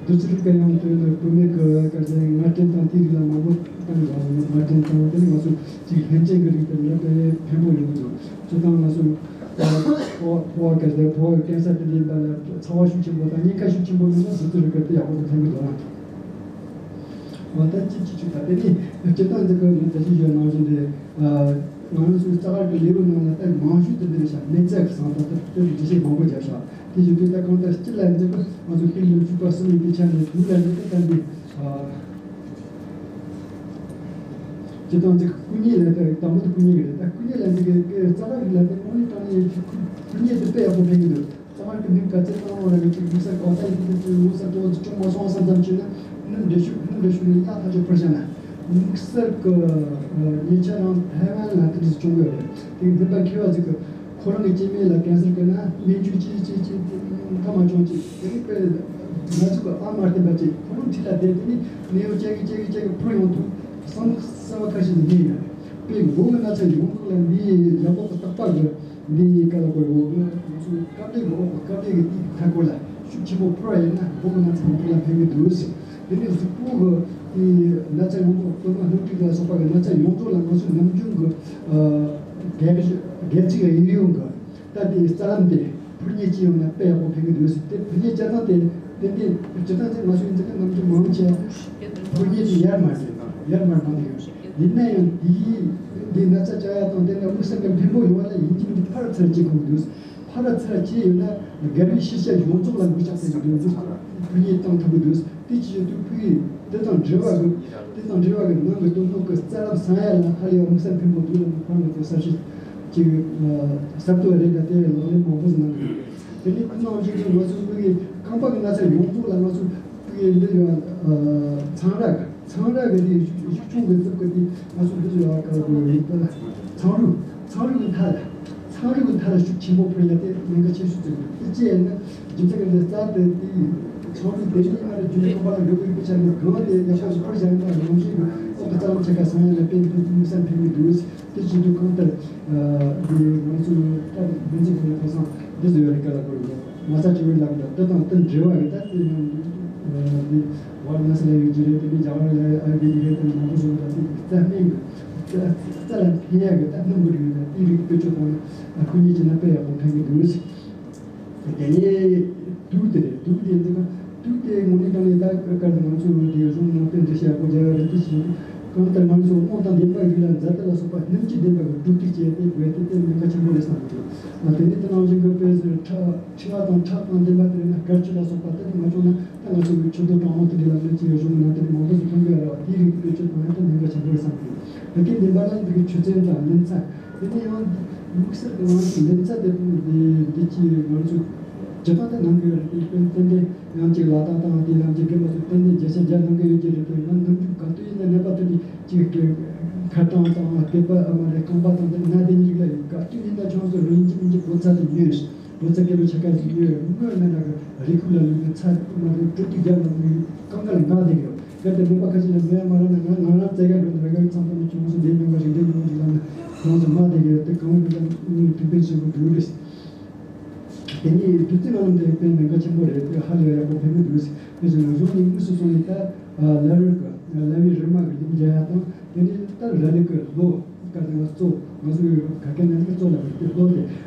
བདུད་རྩི་རིགས་དཀར་ཡང་དེ་ནི་བུད་མེད་ཀྱི་དཀར་ཟས་ང་སྤྲན་དང་དེའི་རིགས་ལ་མང་པོ་བཏང་དགོས། ང་སྤྲན་དང་དེ་ནི་ང་ཚོ་གཅིག་ལྷན་སྐྱེས་ཀྱི་རིགས་དེ་ལ་དཔེ་ཕན་པོ་ཡོད་འདུག་སྤྱིར་བཏང་ང་ཚོ། ཕོ་བ་ཕོ་བ་གལ་ཏེ་ཕོ་བའི་ཀན་སར་དེ་ཡིན་པ་ལ་ཚ་བ་ཤུགས་ཆེན་པོ་དང་ཉེན་ཁ་ཤུགས་ཆེན་པོ་མེད་ན་བདུད་རྩི་རིགས་དེ་ཡག་པོ་དུ་ཐོན་གི་འདུག་ཨང་། འོ་ད་ཅི་ཅི་ཅི་ད་དེ་ནི་སྤྱིར་བཏང་འདི་གི་ངས་ད་ཅི་ཞུ་ནང་བཞིན་དེ་ང་རང་ཚོའི་རྩ་བར་གྱི་ལེའུ་ནང་ལ་ད་མང་ཤོས་དེ་འདི་རེད་ཤག་མེ་བཙའ་གི་བཟང་དང་དེ་འདྲ་འགྲེལ་བཤད་མང་པོ་བརྒྱབ་ཤག་དེ་བཞིན་དུ་ད་གང་ལྟར་སྤྱི་ལ་འདི་གི་ང་ཚོ་ཀུན་མཁྱེན་བཅུ་པ་གསུམ་ཡིན་པའི་ཆ་ནས་དུས་ལ་འདི་གི་ད་འདི། སྤྱིར་བཏང་ཅིག་སྐུ་ཉིད་ལ་ལྟ་དང་པོ་དེ་སྐུ་ཉིད་ཀྱི་རེད། ད་སྐུ་ཉིད་ལ་འདི་གའི་རྩ་བ་ཞིག་ལ་ལྟ་དངོས་གནས་དྲང་གནས་སྐུ་ཉིད་དེ་དཔེ་ཡག་པོ་ཕན་གྱི་འདུག་རྩ་བ་གི་མིང་ག་ཚད་བཏང་བ་རེད། ཅིག་དམིགས་བསལ་གོ་ས་ཡིན་དུས་དུས་དམིགས་བསལ་ཏོག་ཙམ་སྐྱོ་མ་སོང་བསམ་ཙམ་བྱས་ན་སྣུམ་འདྲེ་ཤུགས་སྣུམ་འདྲེ་ཤུགས་ནས་ཡག་ཐག་ཆོད་ཕུར་བཞག་ན་དམིགས་བསལ་གི་ཉེ་ཆར་རང་ཐའེ་ཝན་ལ་དེ་འདྲ་བྱུང་ཡོད་རེད། དེ་གི་སྨན་པ་མཁས་པ་ཟིག་གི་ཁོ་རང་གི་སྐྱེ་དམན་ལ་ཀན་སར་བཀལ་ན་སྨན་བཅོས་ཅི་ཅི་ཅི་མཐའ་མ་བྱུང་ཅིག་དེ་ནི་དཔེ་ང་ཚོ་གི་ཨ་མ་བསྟན་པ་ཅིག་ཁོ་རང་འཁྲིས་ལ་བསྡད་དེ་ནི་ནད་གཡོག་ཅག་གི་ཅག་གི་ཅག་གི་ཕུར་ཡོང་དུས་བསམ་བློ་གསར་བ་ཁ་ཤས་ནི་ཡིན་ཡང་དཔེ་མགོ་གི་ན་ཚ་ཡོང་དུས་ལ་འདི་ཡག་པོ་གི་རྟག་པར་གི་འདི་ག་ལ་གོ་རེ་འོ་ང་ཚོ་སྐབས་དེ་གི་འོག་གི་སྐབས་དེ་གི་དེ་ཐ་སྐོར་ལ་ཤུགས་ཆེན་པོ་ཕུར་བ་ཡིན་ན་མགོ་གི་ན་ཚ་ཡོང་དུས་ལ་ཕན་གི་འདུག་ཟེར། དེ་ནི་གཟུགས་པོ་གི་ ན་ཚ་ཡོངས་རྫོགས་སྟོད་མ་སྣུམ་དྲུག་ལ་སོགས་པ་གི་ན་ཚ་ཡོངས་རྫོགས་ལ་ང་ཚོས་ནམ་རྒྱུན་གྱི་སྒལ་སྒལ་ཚིགས་གཡས་གཡོན་གྱི་ད་དེའི་རྩ་ལམ་དེ་འཕུར་མཉེ་བྱས་ཡོང་ན་དཔེ་ཡག་པོ་ཕན་གྱི་འདུག་ཟེར། དེ་འཕུར་མཉེ་བྱེད་སྟངས་དེ་ཏན་ཏན་སྤྱིར་བཏང་ཚེ་ང་ཚོའི་འཛིན་གྲྭ་ནམ་རྒྱུན་མང་ཆེ་འཕུར་མཉེ་དེ་ཡར་མར་ཟེར་ཡར་མར་མང་གི་ཡོད། ཡིན་ན་ཡང་དེའི་འདི་ན་ཚ་བཅག་ཡག་དང་དེ་འདྲ་དམིགས་བསལ་གྱི་ཕན་པོ་ཡོང་བ་ལ་ཡིན་གཅིག་མིན་གཅིག་ཕར་ཚུར་བྱེད་དགོས་ཀྱི་འདུག་ཕར་ཚུར་བྱས་ཡོད་ན་རྒྱལ་བའི་ཤེས་བྱ་ཡོངས་རྫོགས་ལ་འགུལ་ཤག་ཟེར་གྱི་འདུག་འཕུར་མཉེ་བཏང་ཐུབ་ཀྱི་འདུག་དེ་ཅི་ཡོད་དུས་ཕུགས་ཡིན་དེ་དང་འབྲེལ་བ་གི་དེ་དང་འབྲེལ་བ་གི་ནང་གི་སྟོབས་ཤུགས་ཀྱི་རྩ་ལམ་སང་ཡ་ལ་ཧ་ལས་པ་དམིགས་བསལ་ཕན་པོ་འདུག་ལ་ཁོང་གི་དེ་གསར་ཤོས་ཅིག་གསར་གཏོད་རེད་ལ་དེ་ལག་ལེན་མང་པོ་ཟིན་གནང་གི་འདུག་དེ་ནས་དེ་ནང་བཞིན་དུ་ང་ཚོ་ཕུགས་ཡིན་རྐང་པ་གི་ན་ཚ་ཡོངས་རྫོགས་ལ་ང་ཚོ་ཕུགས་ཡིན་འདི་ཡོད་ཚངས་ར་གི་ཚངས་ར་གི་དེ་གཞུང་གི་རྩུབ་ཀྱི་དེ་ང་ཚོ་འདི་ཚོ་ཡོད་ག་ལ་དགོས་ཡོད་ད་ཚངས་རུས་ཚངས་རུས་ཀྱི་མཐའ་ལ། ཚངས་རིས་ཀྱི་མཐའ་ལ་ཤུགས་ཆེན་པོ་ཕུལ་ཡ་དེ་གནད་འགག་ཆེ་ཤོས་ཅིག་རེད། དེ་ཅི་ཡིན་ན་རྒྱུ་མཚན་གྱི་འདི་རྩ་དེ་དེ་ཚངས་རིས་དེ་ནི་ང་རང་རྒྱུན་ལས་ཁང་པ་ལ་འགྲོ་དགོས་པའི་ཆ་ནས་གང་དེ་ཡག་པོ་ཞིག་ཕུལ་བཞག་ན་རང་བཞིན་གྱི་ཨོ་ཀི་རྩ་ལམ་ཆེ་ཁ་སང་ཡ་ལ་དཔེ་མཐུན་དམིགས་བསལ་ཕན་གྱི་འདུག་དེ་བྱེད་དུས་གང་ལྟར་དེ་ང་ཚོ་ད་བདེན་ཚིག་གི་ལ་ཁ་སང་འདི་ཚོ་ཡོད་རེད་ག་ལ་དགོས་རེད། མ་རྩ་བྱེད་པའི་ལམ་དང་དེ་དང་དེ་འབྲེལ་བ་རེད། ད་དེ་ཡང་འདི་ཝཱ་ར་ཎ་སི་ལ་ཡོད་ཀྱི་རེད། དེ་ནས་རྒྱ་གར་ལ་ཨ་ཡུར་བེ་དིག་རེད། དེ་མང་པོ་བཟོ་ད་དེ་རྩ་སྨན་གྱི་རྩ་ལ་ཕན་ཡག་གི་ད་སྣུམ་གྱི་རིགས་ད་དེའི་རིགས་བེད་སྤྱོད་བཏང་ན་ཁོ་གཉིས་ཀྱི་ན་དཔེ་ཡག་པོ་ཕན་གྱི་འདུག་དེ་ནས་དུག་དེ་རེད། དུག་དེ་འདི་ག་དུག་དེ་དངོས་གནས་དྲང་གནས་ད་ག་ང་ཚོ་དེ་གཞུང་ནང་དཔེ་འགྲེལ་བཤད་ཡག་པོ་རྒྱག་ཡག་རེད། དེ་བཞིན་གང་ལྟར་ང་ཚོ་རྨོངས་དང་ལྡན་པའི་རིགས་ལ་འཛད་པ་ལ་སོགས་པ་སྣུམ་གྱིས་ལྡན་པ་གི་དུག་ཏིག་ཅེས་དེ་དགོས་དེ་དེ་གནད་འགག་ཆེན་པོ་རེད་བསམ་གྱི་འདུག་དེ་ནས་དེ་ནང་བཞིན་གྱི་དཔེ་ཟེར་ཁྲག་མཁྲིས་པ་དང་ཁྲག་དང་ལྡན་པ་དེ་ན་སྐར་ཆུ་ལ་སོགས་པ་དེ་ནི་ང་ཚོ་ན་ད་ང་ཚོ་གི་ཆུ་འདོད་གྲང་མོ་དེ་འདྲ་ལ་ནི་ཅི་ཡང་གཞུང་ནང་དེ་ནི་མང་པོ་ཞིག་མཐོང་གི་ཡོད་རེད་བ། དེའི་རིགས་ཀྱི་དཔེ་ཆ་མཐོང་ཡ་དེ་གནད་འགག་ཆེན་པོ་རེད་བསམ་གྱི་འདུག་དེ་གའི་འདི་འབའ་རང་འདི་གི་ཆུ་ཚན་དང་ལིན་ཚ་དེ་ནི་ཡང་དམིགས་བསལ་གྱི་ང་ཚོ་ལིན་ཚ་དེ་འདི་འདི་ཅི་ང་ཚོ་ཇི་ལྟར་དུ་གནང་གི་ཡོད་རེད། དེ་དཔེ་ཏན་ཏན་ཡང་ཅིག་ལ་དྭགས་དང་དེ་ལམ་གྱི་རྒན་པ་ཚོ་ཏན་ཏན་བརྒྱ་ཆ་བརྒྱ་གནང་གི་ཡོད་ཀྱི་རེད། དེ་ང་ནམ་རྒྱུན་ག་དུས་ཡིན་ན་ནད་པ་དེ་ནི་ཅིག་གི་ཁ་གྲང་དང་སྐེད་པ་ཨ་མ་རེད། རྐང་པ་དང་དེ་ན་དེ་ཉིད་ལ་ཡོད། ག་དུས་ཡིན་ན་ཆུང་ཚོ་རང་ཡིན་གྱི་མིན་གྱི་པོ་ཚ་དེ་ཉོས། པོ་ཚ་སྐེད་པ་ཆ་ག་ཞིག་ཉོས། དངོས་གནས་ན་གི་རི་ཁུག་ལ་ལུས་ནས་ཚ་མ་རེད་སྤྲོ་སྐྱིད་རྒྱབ་ལ་ལུས་གང་ག་ལ་འགག་བསྡད་ཡོད། གལ་ཏེ་ནད་པ་ཁ་ཤས་ལ་མེད་མ་རེད་ན་ང་ང་རང་བཙལ་ག་འགྲོ་ནས་ར་ག་ཚང་ཚང་ནས་ཆུང་ཚོ་འདི་ཉོ་ག་ཞིག་འདི་ཉོ་ག་ཞིག་ལབ་ན་ཁོང་ཚོ་མ་བསྡད་ཀྱི་ཡོད། དེ་གང་ལ་ཐུགས་ཕན་གསོས་པོ་འདུག་རེད། དེ་ནས་བདུད་རྩི་ལྔ་ལམ་དེ་དཔེ་གནད་འགག་ཆེན་པོ་རེད། དེ་ཧ་ལས་ཡག་པོ་ཕན་གི་འདུག་དེ་བཞིན་ང་གཞུང་ནས་དངོས་སུ་སོང་ནས་ད་ལ་རིར་གི་ལ་བའི་རི་མ་གི་ལུང་རྒྱག་ཡ་དང་དེ་ནས་ད་ར་ལི་གི་ལོ་སྐར་དེ་ང་གཙོ་ང་ཚོའི་ག་གེ་ན་ལི་གཙོ་ལ་གི་ལོ་དེ་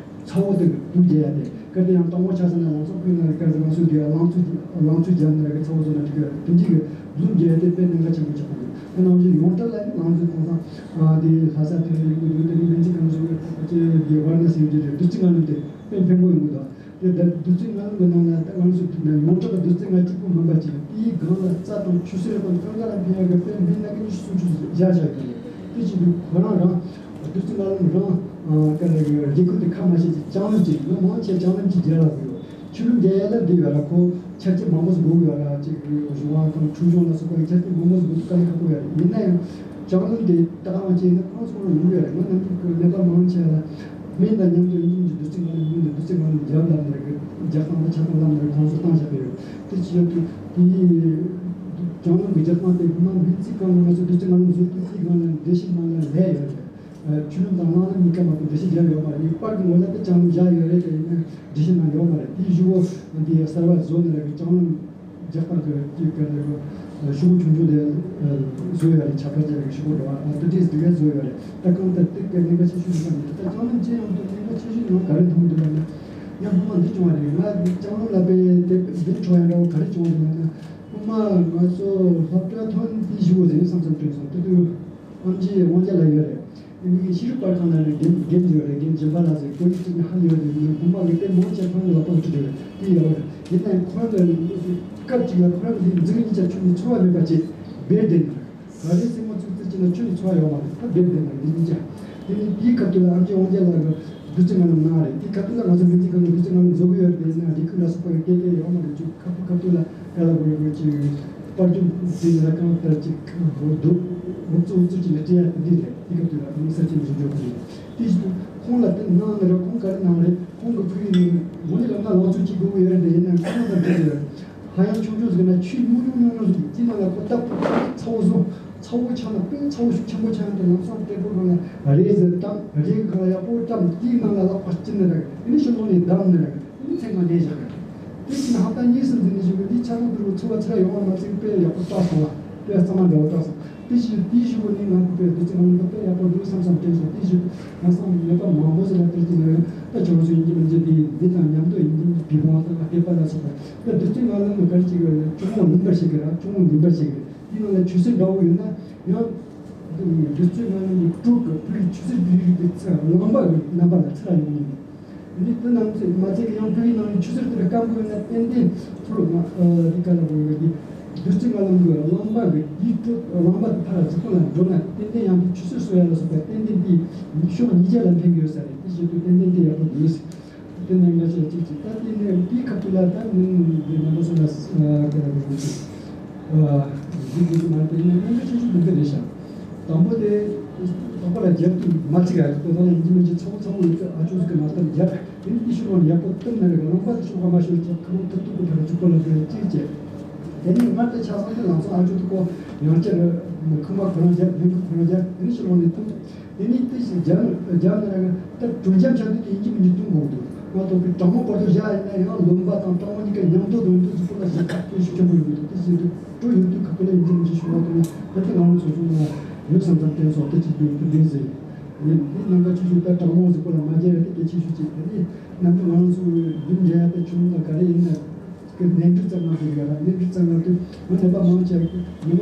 ཚ་བོ་དེ་གི་ལུང་རྒྱག་ཡ་དེ་སྐར་དེ་ཡང་དང་པོ་ཆགས་ཟིན་ན་ལང་ཚོ་ཁུལ་ན་གི་སྐར་དེ་ང་ཚོའི་དེ་ལང་ཚོ་ལང་ཚོ་རྒྱབ་ན་གི་ཚ་བོ་བཟོ་ན་འགྲིག་གི་དེ་འདྲི་གི་ལུང་རྒྱག་ཡ་དེ་དཔེ་གནད་འགག་ཆེན་པོ་ཆགས་པ་རེད། དེ་ནང་བཞིན་ཡོངས་གྲགས་ལ་ནི་ང་ཚོའི་ཁོང་ཚང་དེ་ལྷ་ས་དེ་ཡོང་གི་འདུག་དེ་ནི་བན་ཚི་གང་ཚོ་གི་དེ་ཝར་ན་སེ་ཡོད་ཀྱི་རེད། བདུད་རྩི་ལྔ་ལམ་དེ། དཔེ་ཕན་པོ་ཡོང་གི་འདུག་དེ་ལྟར་བདུད་རྩི་ལྔ་ལམ་གྱི་ནང་ན་ད་ང་ཚོ་ཡོངས་གྲགས་བདུད་རྩི་ལྔ་གཅིག་པུ་མིན་པ་ཅིག་དེའི་སྒང་ལ་རྩ་དང་ཆུ་སེར་དང་གང་ག་ལ་ཕན་ཡག་གི་དཔེ་སྨན་སྣ་ཁ་ཉི་ཤུ་སུམ་ཅུ་བཞག་བཞག་གི་རེད། དེ་བཞིན་དུ་ཁོ་རང་རང་བདུད་རྩི་ལྔ་ལམ་རང་ག་ལ་རྒྱལ་ཁབ་དེ་ཁ་མ་བྱེད་ཅིག་ལྕང་ལམ་ཅིག་ཡོད། མང་ཆེ་ལྕང་ལམ་ཅིག་རྒྱལ་ལ་དགོས་ཡོད། ཆུ་ལུང་རྒྱལ་ཡ་ལ་འདི་ཡོད་ར་ཁོ་ཆ་རྐྱེན་མང་པོ་ཞིག་དགོས་ཀྱི་ཡོད་ར། ཅིག་གཞུང་དབང་དང་འཕྲོད་གཞུང་ལ་སོགས་པའི་ཆ་རྐྱེན་མང་པོ་ཞིག་དགོས་དཀའ་ལས་ཁག་པོ་ཡོད་རེད། ཡིན་ན་ཡང་ལྕང་ལམ་དེ་ད་ག་མ་བྱས་ན་ཁོང་ཚོ་ཡོང་གི་ཡོད་རེད། ང་ནམ་རྒྱུན་གྱི་ནད་པ་མང་ཆེ་ལ་སྨན་དང་མཉམ་དུ་ཡིན་གྱི་བདུད་རྩི་ལྔ་ལམ་སྨན་དང་བདུད་རྩི་ལྔ་ལམ་རྒྱབ་ལབ་ནས་རྒྱག་སྟངས་དང་ཆ་ཚང་ལབ་ནས་ཁོང་ཚོ་བཏང་བཞག་གི་ཡོད། དེ་ཅི་ཡོད་དུས་དེ་ལྕང་ལམ་གྱི་རྒྱག་སྟངས་དེ་སྔོན་མ་སྨན་རྩིས་ཁང་ང་ཚོ་བདུད་རྩི་ལྔ་ལམ་བཟོ་དུས་རྩིས་ཁང་ལ་འགྲེལ་བཤད་ནང་ལ་ལས་ཡོད་རེད། ཆུ་ལུང་དང་གླང་ལམ་གཉིས་ཀ་མ་གཏོགས་འགྲེལ་བཤད་རྒྱབ་ཡོད་མ་རེད། ངས་པར་གྱི་ངོ་ལ་དེ་ལྕང་ལམ་བཞག་ཡོད་རེད་དེ་ཡིན་ན་འགྲེལ་བཤད་ནང་ཡོད་མ་རེད། དེའི་གཞུག་གུ་འདི་གསར་བ་བཟོ་ནས་ལ་གི་ལྕང་ལམ་རྒྱག་སྟངས་ཀྱི་དེ་ག་ནས་གི་ཤོག་བུ་ཆུང་ཆུང་དེ་བཟོ་ཡོད་རེད། ཆ་ཕར་ཅན་གྱི་ཤོག་བུ་འགྲོ་བ་ཨ་ཏི་ཏིས་དེ་ག་བཟོ་ཡོད་རེད། ད་གང་ལྟར་དེ་ག་གནད་འགག་ཆེ་ཤོས་ཡིན་པ་ནི་ད་ལྕང་ལམ་ཅི་ཡང་དུ་གནད་འགག་ཆེ་ཤོས་ཡང་ག་རེ་མཐོང་གི་འདུག་ལབ་ན་ཡང་སྔོན་མ་འདི་བྱུང་བ་རེད། ང་ལྕང་ལམ་ལ་དཔེ་དེ་འདི་འཕྲོ་ཡང་འདྲ་བོ་ག་རེ་བྱུང་བ་རེད་ལབ་ན་སྔོན་མ་ང་ཚོ་སློབ་གྲྭ་ཐོན་དེ་བཞི་བོ་ཟིན་བསམ་བསམ་དྲན་སོང་། དེ་དུས་ཨམ་ཆི་དབང་རྒྱལ་ལགས་ཡོད་རེད། དེ་མིག་ཤེས་རིག་པར་ཁང་ལ་ནས་རྒན་རྒན་ཡོད་རེད། རྒན་སྦྱིན་པ་ལགས་ཟེར་བོད་ཡིག་ཅིག་ནི་ཧ་ཡོད་རེད། ངའི་བུ་མོ་གི་དེ་མང་ཆེ་ཕ་མ་ལ་ཕོག་ཁྲིད་རེད། དེ་ཡོད་རེད། ཡིན་ནའང་ཁོ་རང་གི་སྐབས་ཅིག་ལ་ཁོ་རང་གི་འཛིན་གཉིས་ཆ་ཆུ་ནི་ཚོར་བ་མེད་པ་ཅིག་སྦས་བསྡད་ནས་ག་རེ་སེམས་ངོ་ཚུགས་ཚུལ་ཅིག་ན་ཆུ་ནི་ཚོར་བ་ཡོད་མ་རེད། ད་སྦས་བསྡད་ནས་འཛིན་གཉིས་ཆ། དེ་ནི་དེའི་སྐབས་དུ་ལ་ཨམ་ཆི་དབང་རྒྱལ་ལགས་ཀྱི་བདུད་རྩི་ལྔ་ལམ་གནང་རེད། དེའི་སྐབས་དུ་ལ་ང་ཚོ་མི་ཚེ་གང་གི་བདུད་རྩི་ལྔ་ལམ་བཟོ་གི་ཡོད་རེད། ཡིན་ན་རིགས་ཁུངས་ལ་སོགས་པ་གི་སྐད་ཆ་ཡོད་མ་རེད། ཅིག་ཁ་ཕུ་ཁ་ཐུག་ལ་ག་ལ་དགོས་ཡོད་དགོས་ཅིག་པར་སྐྱོན་དེ་ལ་གང་ལྟར་ཅིག་འོ་དོ་འོ་ཙི་འོ་ཙི་ཅིག་ལ་སྤྲད་ཡ་དེ་འདི་རེད། དེ་སྐབས་དུ་ལ་ཨ་ནི་ས་ཆེན་བཞུགས་འཇོག་གི་རེད། དེ་བཞིན་དུ་ཁོང་ལ་དེ་གནང་ནི་རེད། ཁོང་ག་རེ་གནང་རེད། ཁོང་གི་ཕུགས་ཡིན་ནི་འོ་ནི་ལམ་ན་ལང་ཚོ་གཅིག་དགོས་ཀྱི་ཡོད་རེད། དེ་ཡིན་ན་ཁོང་དང་འབྲེལ་ཏེ་ཧ་ཡང་ཆུང་ཆུང་ཟིག་ན་ཆུ་ཉུང་ཉུང་ཉུང་ཉུང་ཟིག་དེ་ནང་ལ་ཁོ་ལྟ་བུ་ཚ་བོ་བཟོ། ཚ་བོ་ཆགས་ན་དཔེ་ཚ་བོ་ཤུགས་ཆེན་པོ་ཆགས་ན་དེ་ལམ་སང་ལྟད་པོ་སྒང་ལ་རས་ཟིག་བཏང་རས་ཀྱི་སྒང་ལ་ཡག་པོ་བཀྲམ། དེའི་ནང་ལ་ལག་པ་བསྐྱིལ་ནི་རེད། དེ་ནི་ཤིང་སྡོང་ནས་བསྡམས་ནི་རེད། དེ་ནི་ཚེར་མ་ལེན་བཞག་རེད། དེ་ཕྱིན་ཧབ་ཏ་གཉིས་གསུམ་ཟིན་ནས་བཞུགས་པའི་དེ་ཆ་ཚང་དུ་རུ་ཚུར་བ་ཚུར་ཡག་པོ་བཀྲ་སོང་བ། དེ་གཙང་མ་འདྲ་བོ་བཏགས་སོང་། དེ་བཞིན་དེའི་གཞུག་གུ་ནི་ང་ཚོ་དཔེ་བདུད་རྩི་ལྔ་ལམ་དེ་དཔེ་ཡག་པོ་འདུག་བསམ་བསམ་དྲན་སོང་། དེ་བཞིན་ང་སང་ཉོས་པ་མང་པོ་ཞིག་ལ་དེར་གྱི་ནི་ད་ཁྱོད་ཚོ་ཡིན་གྱི་མིན་གྱི་དེ་འདི་དང་མཉམ་དུ་ཡིན་གྱི་བི་བོང་དང་ལ་བསྡེབས་པ་ལ་སོགས་པ། ད་བདུད་རྩི་ལྔ་ལམ་ནི་ག་རེ་བྱེད་ཀྱི་ཡོད་ན་གཅུང་མོ་ལུང་པ་ཞིག་གི་ར་གཅུང་མོ་ལུང་པ་ཞིག་གི་དེའི་ནང་ལ་ཆུ་སེར་འདྲ་བོ་ཡོད་ན་ཡང་བདུད་རྩི་ལྔ་ལམ་གྱི་དྲུག་གི་བོད་ཀྱི་ཆུ་སེར་འདི་རིགས་ཀྱི་རླངས་པ་གི་རྣམ་པ་ལ་ཚུར་ཡོང་ཡིན། འདི་དེ་རྣམས་ཚེ་མ་ཚད་ཀྱི་ཡང་བོད་ཡིག་ནང་ནས་ཆུ་སེར་དེ་ལ་སྐམ་དགོས་ན་ཏན་ཏན་ཚུར་ལ་འདི་ག་ལ་འོས་པའི་བདུད་རྩི་ལྔ་ལམ་གྱི་རླངས་པ་གི་དེའི་དྲོད་རླངས་པ་དེ་ཕར་གཟུགས་པོ་ལ་འགྲོ་ན་ཏན་ཏན་ཡང་དེ་ཆུ་སེར་གསོ་ཡ་ལ་སོགས་པ་ཏན་ཏན་དེ་ཕྱོགས་གཉིས་ཆ་ལ་ཕན་གྱི་ཡོད་ས་རེད། དེ་བཞིན་དུ་ཏན་ཏན་དེ་ཡག་པོ་འདུག་དེ་ནས་ང་ཚོས་གཅིག་གཅིག་ད་དེ་ནས་དེའི་ཁ་ཐུག་ལ་ད་ནི་འདི་མ་འགྲོ་སོང་ལ་ག་ལ་འགྲོ་གི་འདུག་འདི་འདི་མ་དེ་ནས་སྣང་གི་ཆུ་ཆུ་འདི་འདི་རེད་ཤག་དང་པོ་དེ་དང་པོ་ལ་རྒྱབ་ཏུ་མ་ཚིག་ར་དེ་དང་ཡིན་གྱི་མིན་གྱི་ཚོགས་ཚོགས་ཡོད་ཀྱི་ཨ་ཅོ་ཟིག་གི་མ་ལྟར་རྒྱབ། དེ་ནི་ཏི་ཤུ་ལོ་ཡག་པོ་བཏུམ་ན་རེ་གི་ལུང་པ་ཏི་ཤུ་ག་མ་ཤོར་ཅིག་ཁ་ལོང་ཐུབ་ཐུབ་ཀྱི་བར་གཅིག་པོ་ལ་དེ་གཅིག་བྱས། དེ་ནི་སྔར་དུ་ཆ་ཚང་གི་ལང་ཚོ་ཨ་ཅོ་ཐུ་ཀོ་ཡང་བསྐྱར་ཁང་པ་ཁོ་རང་རྒྱབ་ལུང་པ་ཁོ་རང་རྒྱབ་དེ་ནི་ཤུ་ལོ་ནས་བཏུམ། དེ་ནི་ཏི་ཤུ་རྒྱབ་རྒྱབ་ན་རེ་གི་ད་གྲུ་འཇམ་ཆགས་དུས་དེ་ཡིན་གྱི་མིན་གྱི་བཏུམ་དགོས་འདུག་ང་ཐོག་གི་གྲང་མོ་བར་དུ་བཞག་ཡིན་ན་ཡང་ལུང་པ་དང་གྲང་མོ་གཉིས་ཀ་མཉམ་དུ་འདུག་འདུག་ཟིག་པོ་ལ་ཞིག་ཁ་སྐྱེ་ཤུགས་ཆེན་པོ་ཡོད་འདུག་དེ་བཞིན་དུ་གྲུ་ཡོད་དུས་ཁ་ཁོ་ལ་ཡིན་གྱི་མིན་གྱི་ཤུ་ལོ་དུ་ན་ད་དེ་ང་རང་ཚོ་ཚོ་ན་ཡོད་བསམ་ཙམ་བསྟན་སོང་དེ་ཅི་འདུག་དེ་འདྲ་ཟིག་ཡིན། དེ་ནང་ག་ཆུ་ཆུ་ད་གྲང་མོ་ཟིག་པོ་ལ་མ་རྒྱལ་ར་དེ་སྐད་ཆ་ཤུགས་ཆེ་དེ་ནི་ནམ་དུ་ང་རང་ཚོ་རྒྱུན་འབྲེལ་ཡ་དེ་ཆུང་དང་ག་རེ་ཡིན་ན། གི་ནས་འབྲུ་རྩ་ལྔ་དེ་ཡོད་ར། ནས་འབྲུ་རྩ་ལྔ་དེ་མི་ནད་པ་མང་ཆེ་ཉི་མ་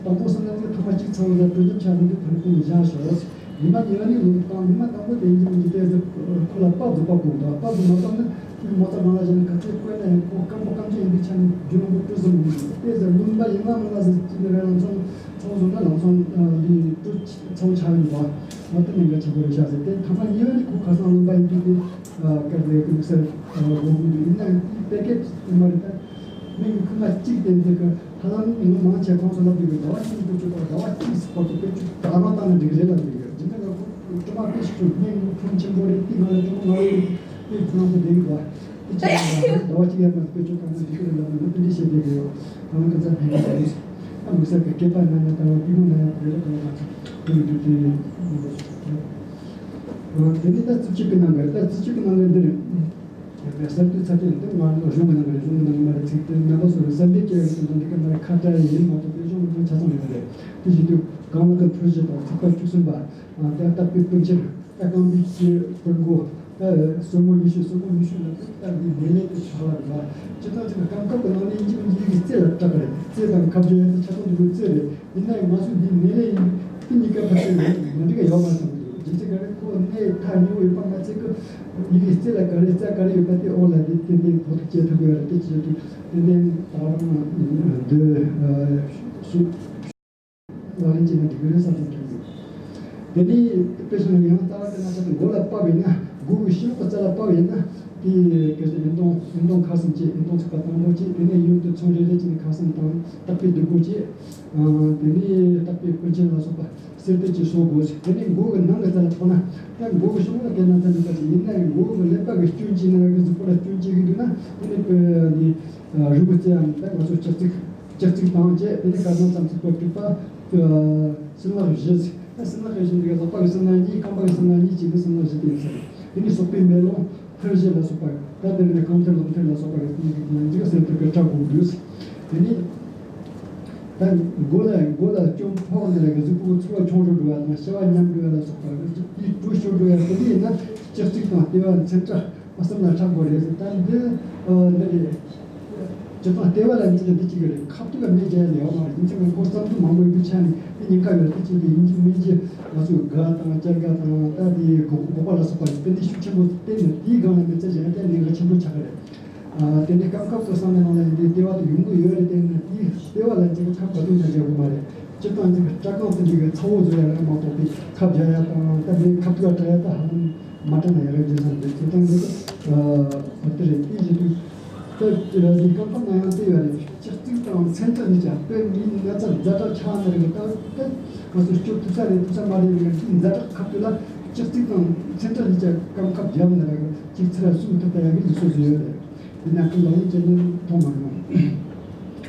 དང་པོ་སང་ཉིན་ཐོག་མ་གཅིག་ཚང་བ་ལ་དྲོ་འཇམ་ཆགས་ནས་ཕན་ཚུན་བཞག་ཞོག་ཉི་མ་ཉི་མ་ནི་ལུག་དང་ཉི་མ་དང་པོ་དེ་ཡིན་གྱི་མིན་གྱི་ཏོག་ཙམ་ཁོ་ལ་པགས་བཟོ་པ་དགོས་འདུག་པགས་བཟོ་མ་བཏང་ན་ཁོའི་མོ་རྩ་ནང་ལ་བཞག་ན་ག་ཚོད་བསྐོལ་ན་ཡང་ཁོ་སྐམ་པོ་སྐམ་ཆ་ཡིན་པའི་ཆ་ནས་རྒྱུ་ནོར་པོ་སྤྲོད་ཟིན་མི་འདུག་ཏོག་ཙམ་རློན་པ་ཡིན་ན་མིན་ན་ཟེར་གྱི་ནི་རེད། ལམ་སང་ཚོང་བཟོ་ན་ལམ་སང་འདི་སྤྲོད་ཚོང་ཆགས་ཡིན་པ་འོ་དེ་ནས་འགའ་ཆེན་པོ་རེད་ཤག་ཟེར་ཏེ་ཐ་མ་ཉི་མ་ནི་ཁོ་ཁ་སང་རློན་པ་ཡིན་དུས་དེ། སྐབས་དེ་དམིགས་བསལ་དགོས་ཀྱི་འདུག་ཡིན་ནའང་དེའི་དཔེ་སྐད་ཅིག་མ་རེད་ད། མི་ཡི་ཁུག་མ་གཅིག་བསྟན་དེ་གི་ཧ་ལམ་མི་མང་ཆེ་གང་སོ་ལབ་དེ་གི་ཟླ་བ་གཅིག་གི་དུས་ཚོད་ཟླ་བ་གཅིག་གི་བར་དུ་དཔེ་ཆ་ག་རང་བཏང་ན་འགྲིག་རེད་ལབ་དེ་གི་རྒྱུ་མཚན་ལ་ཁོ་སྤྲོ་མ་དཔེ་ཞིག་བྱུང་། སྙིང་ཁུང་ཆེན་པོ་རེད། དེ་ང་ལ་སྤྲོ་མ་མ་རེད། དེ་ཁོ་རང་ཚོ་བསྡད་ཡོད་པ་དེ་ཅི་ལབ་ན་ཟླ་བ་གཅིག་ཡར་མར་དཔེ་ཆ་བཏང་ན་འགྲིག་གི་རེད་ལབ་ན་ང་དེ་འདྲ་བཤད་བསྡད་གི་ཡོད། ང་ལ་ག་ཚ་ཕན་གི་རེད། ད་མི་ས་གི་སྐད་པ་ན་ན་ད་བ་དེ་མོ་ན་ཡང་དེ་རེད། ད་ང་ཚོ་དེ་གི་དུས་དེ་དེ་ནི་ད་རྩིབས་གཅིག་གི་ནང་གི་ད་རྩིབས་གཅིག་གི་ནང་གི་འདི་རེད། གསར་དུ་ཚ་དེ་འདི་ང་ལ་གཞུང་གི་ནང་གི་རེད། གཞུང་གི་ནང་གི་མ་རེད། ཚིག་དེ་རྣམ་པ་སོ་སོ་གསར་འདེབས་བྱས་ཡོད་ཀྱི་འདི་འདི་ག་མ་རེད། ཁ་བྲལ་ཡིན་མ་གཏོགས་པའི་གཞུང་གི་ནང་ཆ་ཚང་ཡོད་རེད། དེ་བཞིན་དུ་གང་ལ་གི་འཕྲུལ་གཞི་དང་ཚིག་པ་བཅུ་གསུམ་པ་ད་བརྟག་པའི་སྤུན་ཆེར་ད་རྐང་པའི་སྤྱི་སྤུན་མགོ་ད་སོར་མོ་ཉི་ཤུ་སོར་མོ་ཉི་ཤུ་ལ་ད་འདི་ནས་ལས་དེ་ཆགས་ལ་འདུག་སྤྱིར་བཏང་ཅིག་ལ་སྐབས་སྐབས་ཀྱི་ནང་ནས་ཡིན་གཅིག་མིན་གཅིག་གི་རྩེ་ལ་སྐྲག་གི་རེད། རྩེ་དང་ཁ་བརྗོད་ཡ་དེ་ཆ་ཚང་འདུག་གི་རྩེ་རེད། ཡིན་ནའང་ང་ཚོས་འདི་ནས་ལས་ཡིན་དེ་གཉིས་ཀ་ཕལ་ཆེར་མི་འགྲིག་ག་ཡོད་མ་རེད་བསམ་གི་འདུག་རྒྱུ་མཚན་ག་རེ་ཁོ་གནས་ཐག་ཉེ་བོ་ཡོད་པ་མ་ཚད་གི་ཡི་གེ་རྩེ་ལ་ག་རེ་རྩ་ག་རེ་ཡོད་པ་དེ་འོག་ལ་དེ་ཏན་ཏན་ཕོག་ཐུག་བྱེད་ཐུབ་ཀྱི་ཡོད་རེད། དེ་བྱེད་དུས་ཏན་ཏན་ད་རང་འདི་ཤུགས་ལག་ལེན་བྱས་ན་འགྲིག་གི་རེད་བསམ་བསམ་དྲན་འདུག་དེ་ནས་དཔེ་བཞག་ན་ཡང་རྩ་བ་དེ་ན་ཆ་དེ་མགོ་ལ་ཕབ་ཡིན་ན་མགོ་གི་ཤེལ་སྒོ་རྩ་ལ་ཕབ་ཡིན་ན་དེ་གལ་སྲིད་ཡུན་གཏོང་ཡུན་གཏོང་ཁ་གསུམ་བྱས། ཡུན་གཏོང་ཚིག་པ་དང་པོ་བྱས། དེ་ནས་ཡུན་དུ་ཚོན་རེ་རེ་བྱས་ནས་ཁ་གསུམ་དང་བརྟག་པའི་སྡིག་པོ་བྱས། དེ་ནས་བརྟག་པའི་སྤུན་མཆེད་ལ་སོགས་པ་གསེར་དུ་ཅིག་གསོག་དགོས། དེ་ནས་མགོ་གི་ནང་གི་རྩ་ལ་ཕོག་ན་ད་མགོ་གི་ཤོག་ལ་གན་ན་ཚ་ནི་པ་ཅིག་ཡིན་ན་ཡང་མགོ་གི་ཀླད་པ་གི་སྐྱོན་ཅིག་ན་རང་གི་གཟུགས་པོ་ལ་སྐྱོན་ཅིག་གི་འདུག་ན་དེ་ནི་པའི་རུས་པ་རྩེ་ཡང་ད་ང་ཚོ་ལྕགས་ཚིགས་ལྕགས་ཚིགས་དང་བཅས་དེ་ནི་ཁ་སང་ཙམ་ཚིག་པ་དྲུག་པ་སྲིན་ལག་བཞི་ཚིག་ད་སྲིན་ལག་བཞི་འདི་ག་ལག་པ་གི་སྲིན་ལག་གཉིས། རྐང་པ་གི་སྲིན་ལག་གཉིས་བྱས་ནས་སྲིན་ལག་བཞི་དེ་ཡིན་ས་རེད། དེ་ནི་སོག་པོའི་མེ་ལོང་། མཐིལ་བཞི་ལ་སོགས་པ། ད་དེ་ནས་རྐང་མཐིལ་ལག་མཐིལ་ལ་སོགས་པ་གི་སྟེང་གི་ལན་ཅིག་གསེར་ཐིག་གི་བཀྲ་དགོས་འདུག་དེ་ནས་ད་མགོ་ལ་མགོ་ལ་སྐྱོན་ཕོག་ནས་གཟུགས་པོ་ཚོར་བ་ཆུང་རུ་འགྲོ་བ་དང་ཤ་བ་ཉམས་འགྲོ་བ་ལ་སོགས་པ་དེའི་དྲོད་ཤོར་འགྲོ་བ་དེ་འདྲ་ཡིན་ན་ལྕགས་ཚིགས་དང་ལྟེ་བ་མཚན་ཕྲ་གསུམ་ལ་ཆགས་དགོས་རེད། ད་འདི་འདི་རེད། སྤྱིར་བཏང་ལྟེ་བ་ལ་འཛིན་ན་འདི་གཅིག་གི་རེད། ཁ་ཐུག་ལ་མེ་རྒྱག་ཡ་ལས་ཡོད་མ་རེད། རྒྱུ་མཚན་ལ་མགོ་བསམ་ཚུལ་མང་པོ་ཡོད་པའི་ཆ་ནས་དེ་ཉེན་ཁ་ཡོད་དེ་ཅིག་གི་ཡིན་གཅིག་མིན་གཅིག་ང་ཚོས་སྒ་དང་སྐྱ་སྒ་དང་ད་དེའི་སྒོག་སྒོག་པ་ལ་སོགས་པ་རེད། དེ་འདི་ཤུགས་ཆེན་པོ་བསྟན་ནས་དེའི་སྒང་ལ་མེ་ཚ་བཞག་ཡ་དེ་ཉེན་ཁ་ཆེན་པོ་ཆགས་ཀྱི་རེད། ཨ་དེ་འདི་སྐབས་སྐབས་སུ་བསམ་པའི་ནང་ལ་ཡིན་དེ་ལྟེ་བ་དེ་ཡོང་གི་ཡོད་རེད། དེ་ནས་དེའི་ལྟེ་བ་ལ་འཛིན་ཁ་བ་དུ་ན་རྒྱག་གི་མ་རེད། སྤྱིར་བཏང་འཛིན་སྐྲ་རྐང་དེ་འདི་གི་ཚ་བོ་བཟོ་ཡ་ལ་མ་གཏོགས་པའི་ཁ་བརྒྱབ་ཡ་དང་ད་དེ་ཁ་ཐུག་ལ་སྐྲག་ཡ་ད་ཧ་ལམ་མ་སྐྲག་ན་ཡ་རེད་ཟེར་བསམ་འདུག་དེ་ལྟར་འདི་ཨ་དེ་རེད། དེ་བཞིན་དུ། ད་འདི་སྐབས་སྐབས་ན་ཡང་དེ་ཡོད་རེད། ལྕགས་ཚིགས་དང་མཚན་ཕྲ་གཉིས་ཀྱང་དཔེ་མིའི་ན་ཚ་ཛ་དྲག་ཆགས་ན་རེད། ད་ད་ང་ཚོ་སྐྱོབ་ཐུབ་ས་རེད་ཐུབ་ས་མ་རེད་ལ་དེའི་ཛ་དྲག་ཁ་ཐུག་ལ་ལྕགས་ཚིགས་དང་མཚན་ཕྲ་གཉིས་ཀྱང་སྐམ་ཁབ་བརྒྱབ་ན་རེད། གཅིག་ཚུར་ལ་སུ་ཐུབ་ད་ཡ་གི་ལུགས་སྲོལ་ཞིག་ཡོད་རེད། དེ་ན་ཁོ་ལག་ལེན་བྱས་ནས་མཐོང་མ་མྱོང་།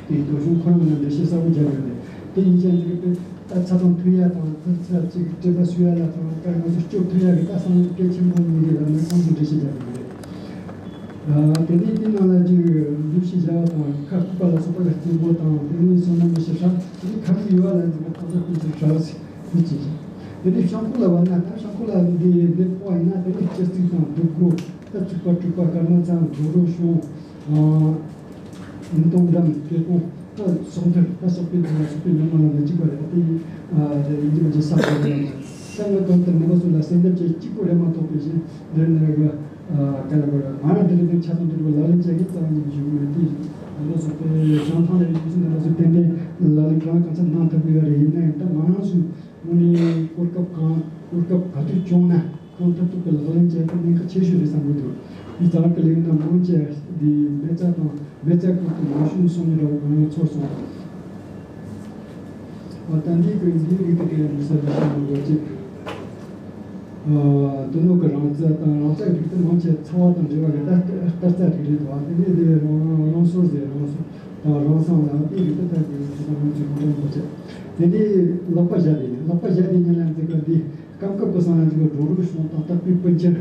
དེའི་ཐོག་གཞུང་ཁོ་རང་ནང་འགྲེལ་བཤད་གསལ་པོ་བརྒྱབ་ཡོད་རེད། དེ་ཡིན་ཀྱང་འདི་གི་དཔེ་ད་ཚ་གྲང་མཐུད་ཡ་དང་ཚུར་ཚུར་ལ་གཅིག་གི་སྤྲད་པ་གསོ་ཡ་ལ་དང་ད་ང་ཚོ་སྐྱོབ་ཐུབ་ཡ་གི་ད་བསམ་བློ་གལ་ཆེན་པོ་གཉིས་ཀྱི་ལམ་ནས་ཁོང་ཚོས་འགྲེལ་བཤད་བརྒྱབ་ཡོད་རེད། དེ་ནས་དེ་ནང་ལ་ཅིག་འདུ་ཤེས་བྱ་བ་དང་ཁ་ཕྱོགས་པ་ལ་སོགས་པ་གི་སྐྱེ་སྒོ་དང་དེ་ནས་བསོད་ནམས་མི་ཤེས་ཧྲ་དེ་ནས་ཁ་ཐུག་ཡོད་པ་ལ་འཛིན་པ་ཐག་ཚོད་ཀུན་གྱི་ཧྲ་ཟིག་དེ་ཅི་ཞིག་དེ་ནས་ཤང་ཁུ་ལ་བབས་ན་ད་ཤང་ཁུ་ལ་འདི་འདི་ཕོ་བ་ཡིན་ན་དེ་ནས་སྤྱི་གཙུག་དང་སྡུག་གོ་ད་ཚིག་པ་དྲུག་པ་སྐར་མ་ཚང་འགྲོ་རོགས་བྱུང་། ཨ། ཨིན་སྟོང་འགྲམ་སྐྱེ་ཁུངས་ད་སོག་ཐེར་ད་སོག་པོའི་ཐེར་ལ་སོག་པོའི་མི་མང་ལ་གཅིག་པ་རེད། ད་དེ་ཡིན་གྱི་མ་གྱི་ས་གོ་རེད། ས་ངོས་དོན་དུ་ནུ་བ་སུ་ལ་སེམས་འདེབས་ཀྱི་གཅིག་པུ་རེད་མ་གཏོགས་པའི་བཞིན་འདིར་ནི་རེད་གི་ག་ལ་གོ་རེད། ང་རང་འདི་རེད་འདི་ཆ་ཚང་འདི་རེད་ལ་ལན་བྱེད་ཀྱི་རྩ་བ་ཉིད་ཞུ་གི་མེད། དེ་ནུ་བ་སོག་པོའི་བྱང་ཐང་ལ་ཡོད་ཚུལ་ནུ་བ་སུ་ཏན་ཏན་ལ་ལན་གང་གང་ཚ་གནང་ཐུབ་ཀྱི་ཡོད་རེད། ཡིན་ན་ཡང་ད་ང་རང་ཚོའི་དངོས་གནས་གོ་སྐབས་གང་གོ་སྐབས་ག་དུས་བྱུང་ན། གང་ཐུབ་ཐུབ་ཀྱི་ལག་ལེན་བྱས་ཏེ་གནད་འགག་ཆེ་ཤོས་རེད་བསམ་གྱི་འདུག་འདི་རྩ་བ་གི་ལེའུ་ནང་མང་ཆེ་འདི་མེ་བཙའ་དང་མེ་བཙའ་སྐོར་དུ་མང་ཤོས་གསུང་མི་འདྲ་བ་གང་ཡང་ཚོར་སོང་། ཨ་ད་འདི་གི་འདིའི་རིགས་དེ་གའི་མི་སེར་ལ་བཤད་མི་དགོས་ཅིག་ཨ་དོ་ནོ་གི་རང་རྩལ་དང་རང་རྩལ་རིགས་དེ་མང་ཆེ་ཚ་བ་དང་འབྲེལ་བ་གི་ལྟ་ལྟ་རྩལ་རིགས་རེད་འདུག་དེ་ནས་དེ་རང་རང་སོར་ཟེར་རང་སོར་དང་རང་སང་ལ་དེ་རིགས་དེ་ལྟ་དགོས་ཡོད་ཅེས་དང་མང་ཆེ་གོ་རྟོགས་མ་བྱས། དེ་ནས་ལག་པ་བཞག་དེ་ནས་ལག་པ་བཞག་དེ་ཉིན་ལ་འཛེག་གི་འདི། སྐབས་སྐབས་ཀྱི་སང་ལ་འཛིན་པའི་འགྲོ་རུ་བྱུང་དང་རྟག་པའི་སྤུན་ཆེར།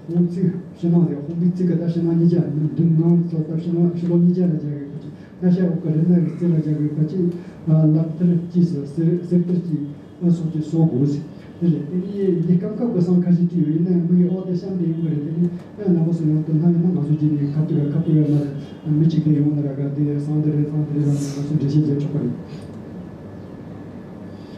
དཔུང་ཚིག་ཕྱི་ནང་རེད། དཔུང་པའི་ཚིག་གི་ད་ཕྱི་ནང་གཉིས་ཆ་མདུན་ནང་ཚོ་ད་ཕྱི་ནང་ཕྱི་ལོགས་གཉིས་ཆ་ལ་སྦྱར་བའི་ཁ་ཅིག་སྣ་ཤ་འོག་གི་རི་ནག་གི་རྩེ་ལ་སྦྱར་བའི་ཁ་ཅིག་ལག་མཐིལ་གྱིས་སུ་གསེར་གསེར་མཐིལ་གྱིས་སོགས་ཀྱིས་གསོ་དགོས། དེ་རེད། དེ་ནས་འདི་སྐབས་སྐབས་ཀྱི་སང་ཁ་ཤས་ཅིག་ཡོད་ཡིན་ན་མི་ཡི་འོག་ཏུ་གཤམ་དུ་ཡོང་གི་རེད། དེ་ནས་ཡང་ན་བུ་སུ་ཡོང་དུ་སྣང་ཡོད་ན་ང་ཚོ་ཅིག་ནས་ཁ་ཐུག་ཁ་ཐུག་ཡོད་ན་རེད། མི་གཅིག་དེ་ཡོང་ན་ར་ག་དེ་སང་དེ་རེད་སང་དེ་རེད་ལ་ང་ཚོ་འགྲེལ་བཤད་བྱེད་ཆོག་གི་རེད།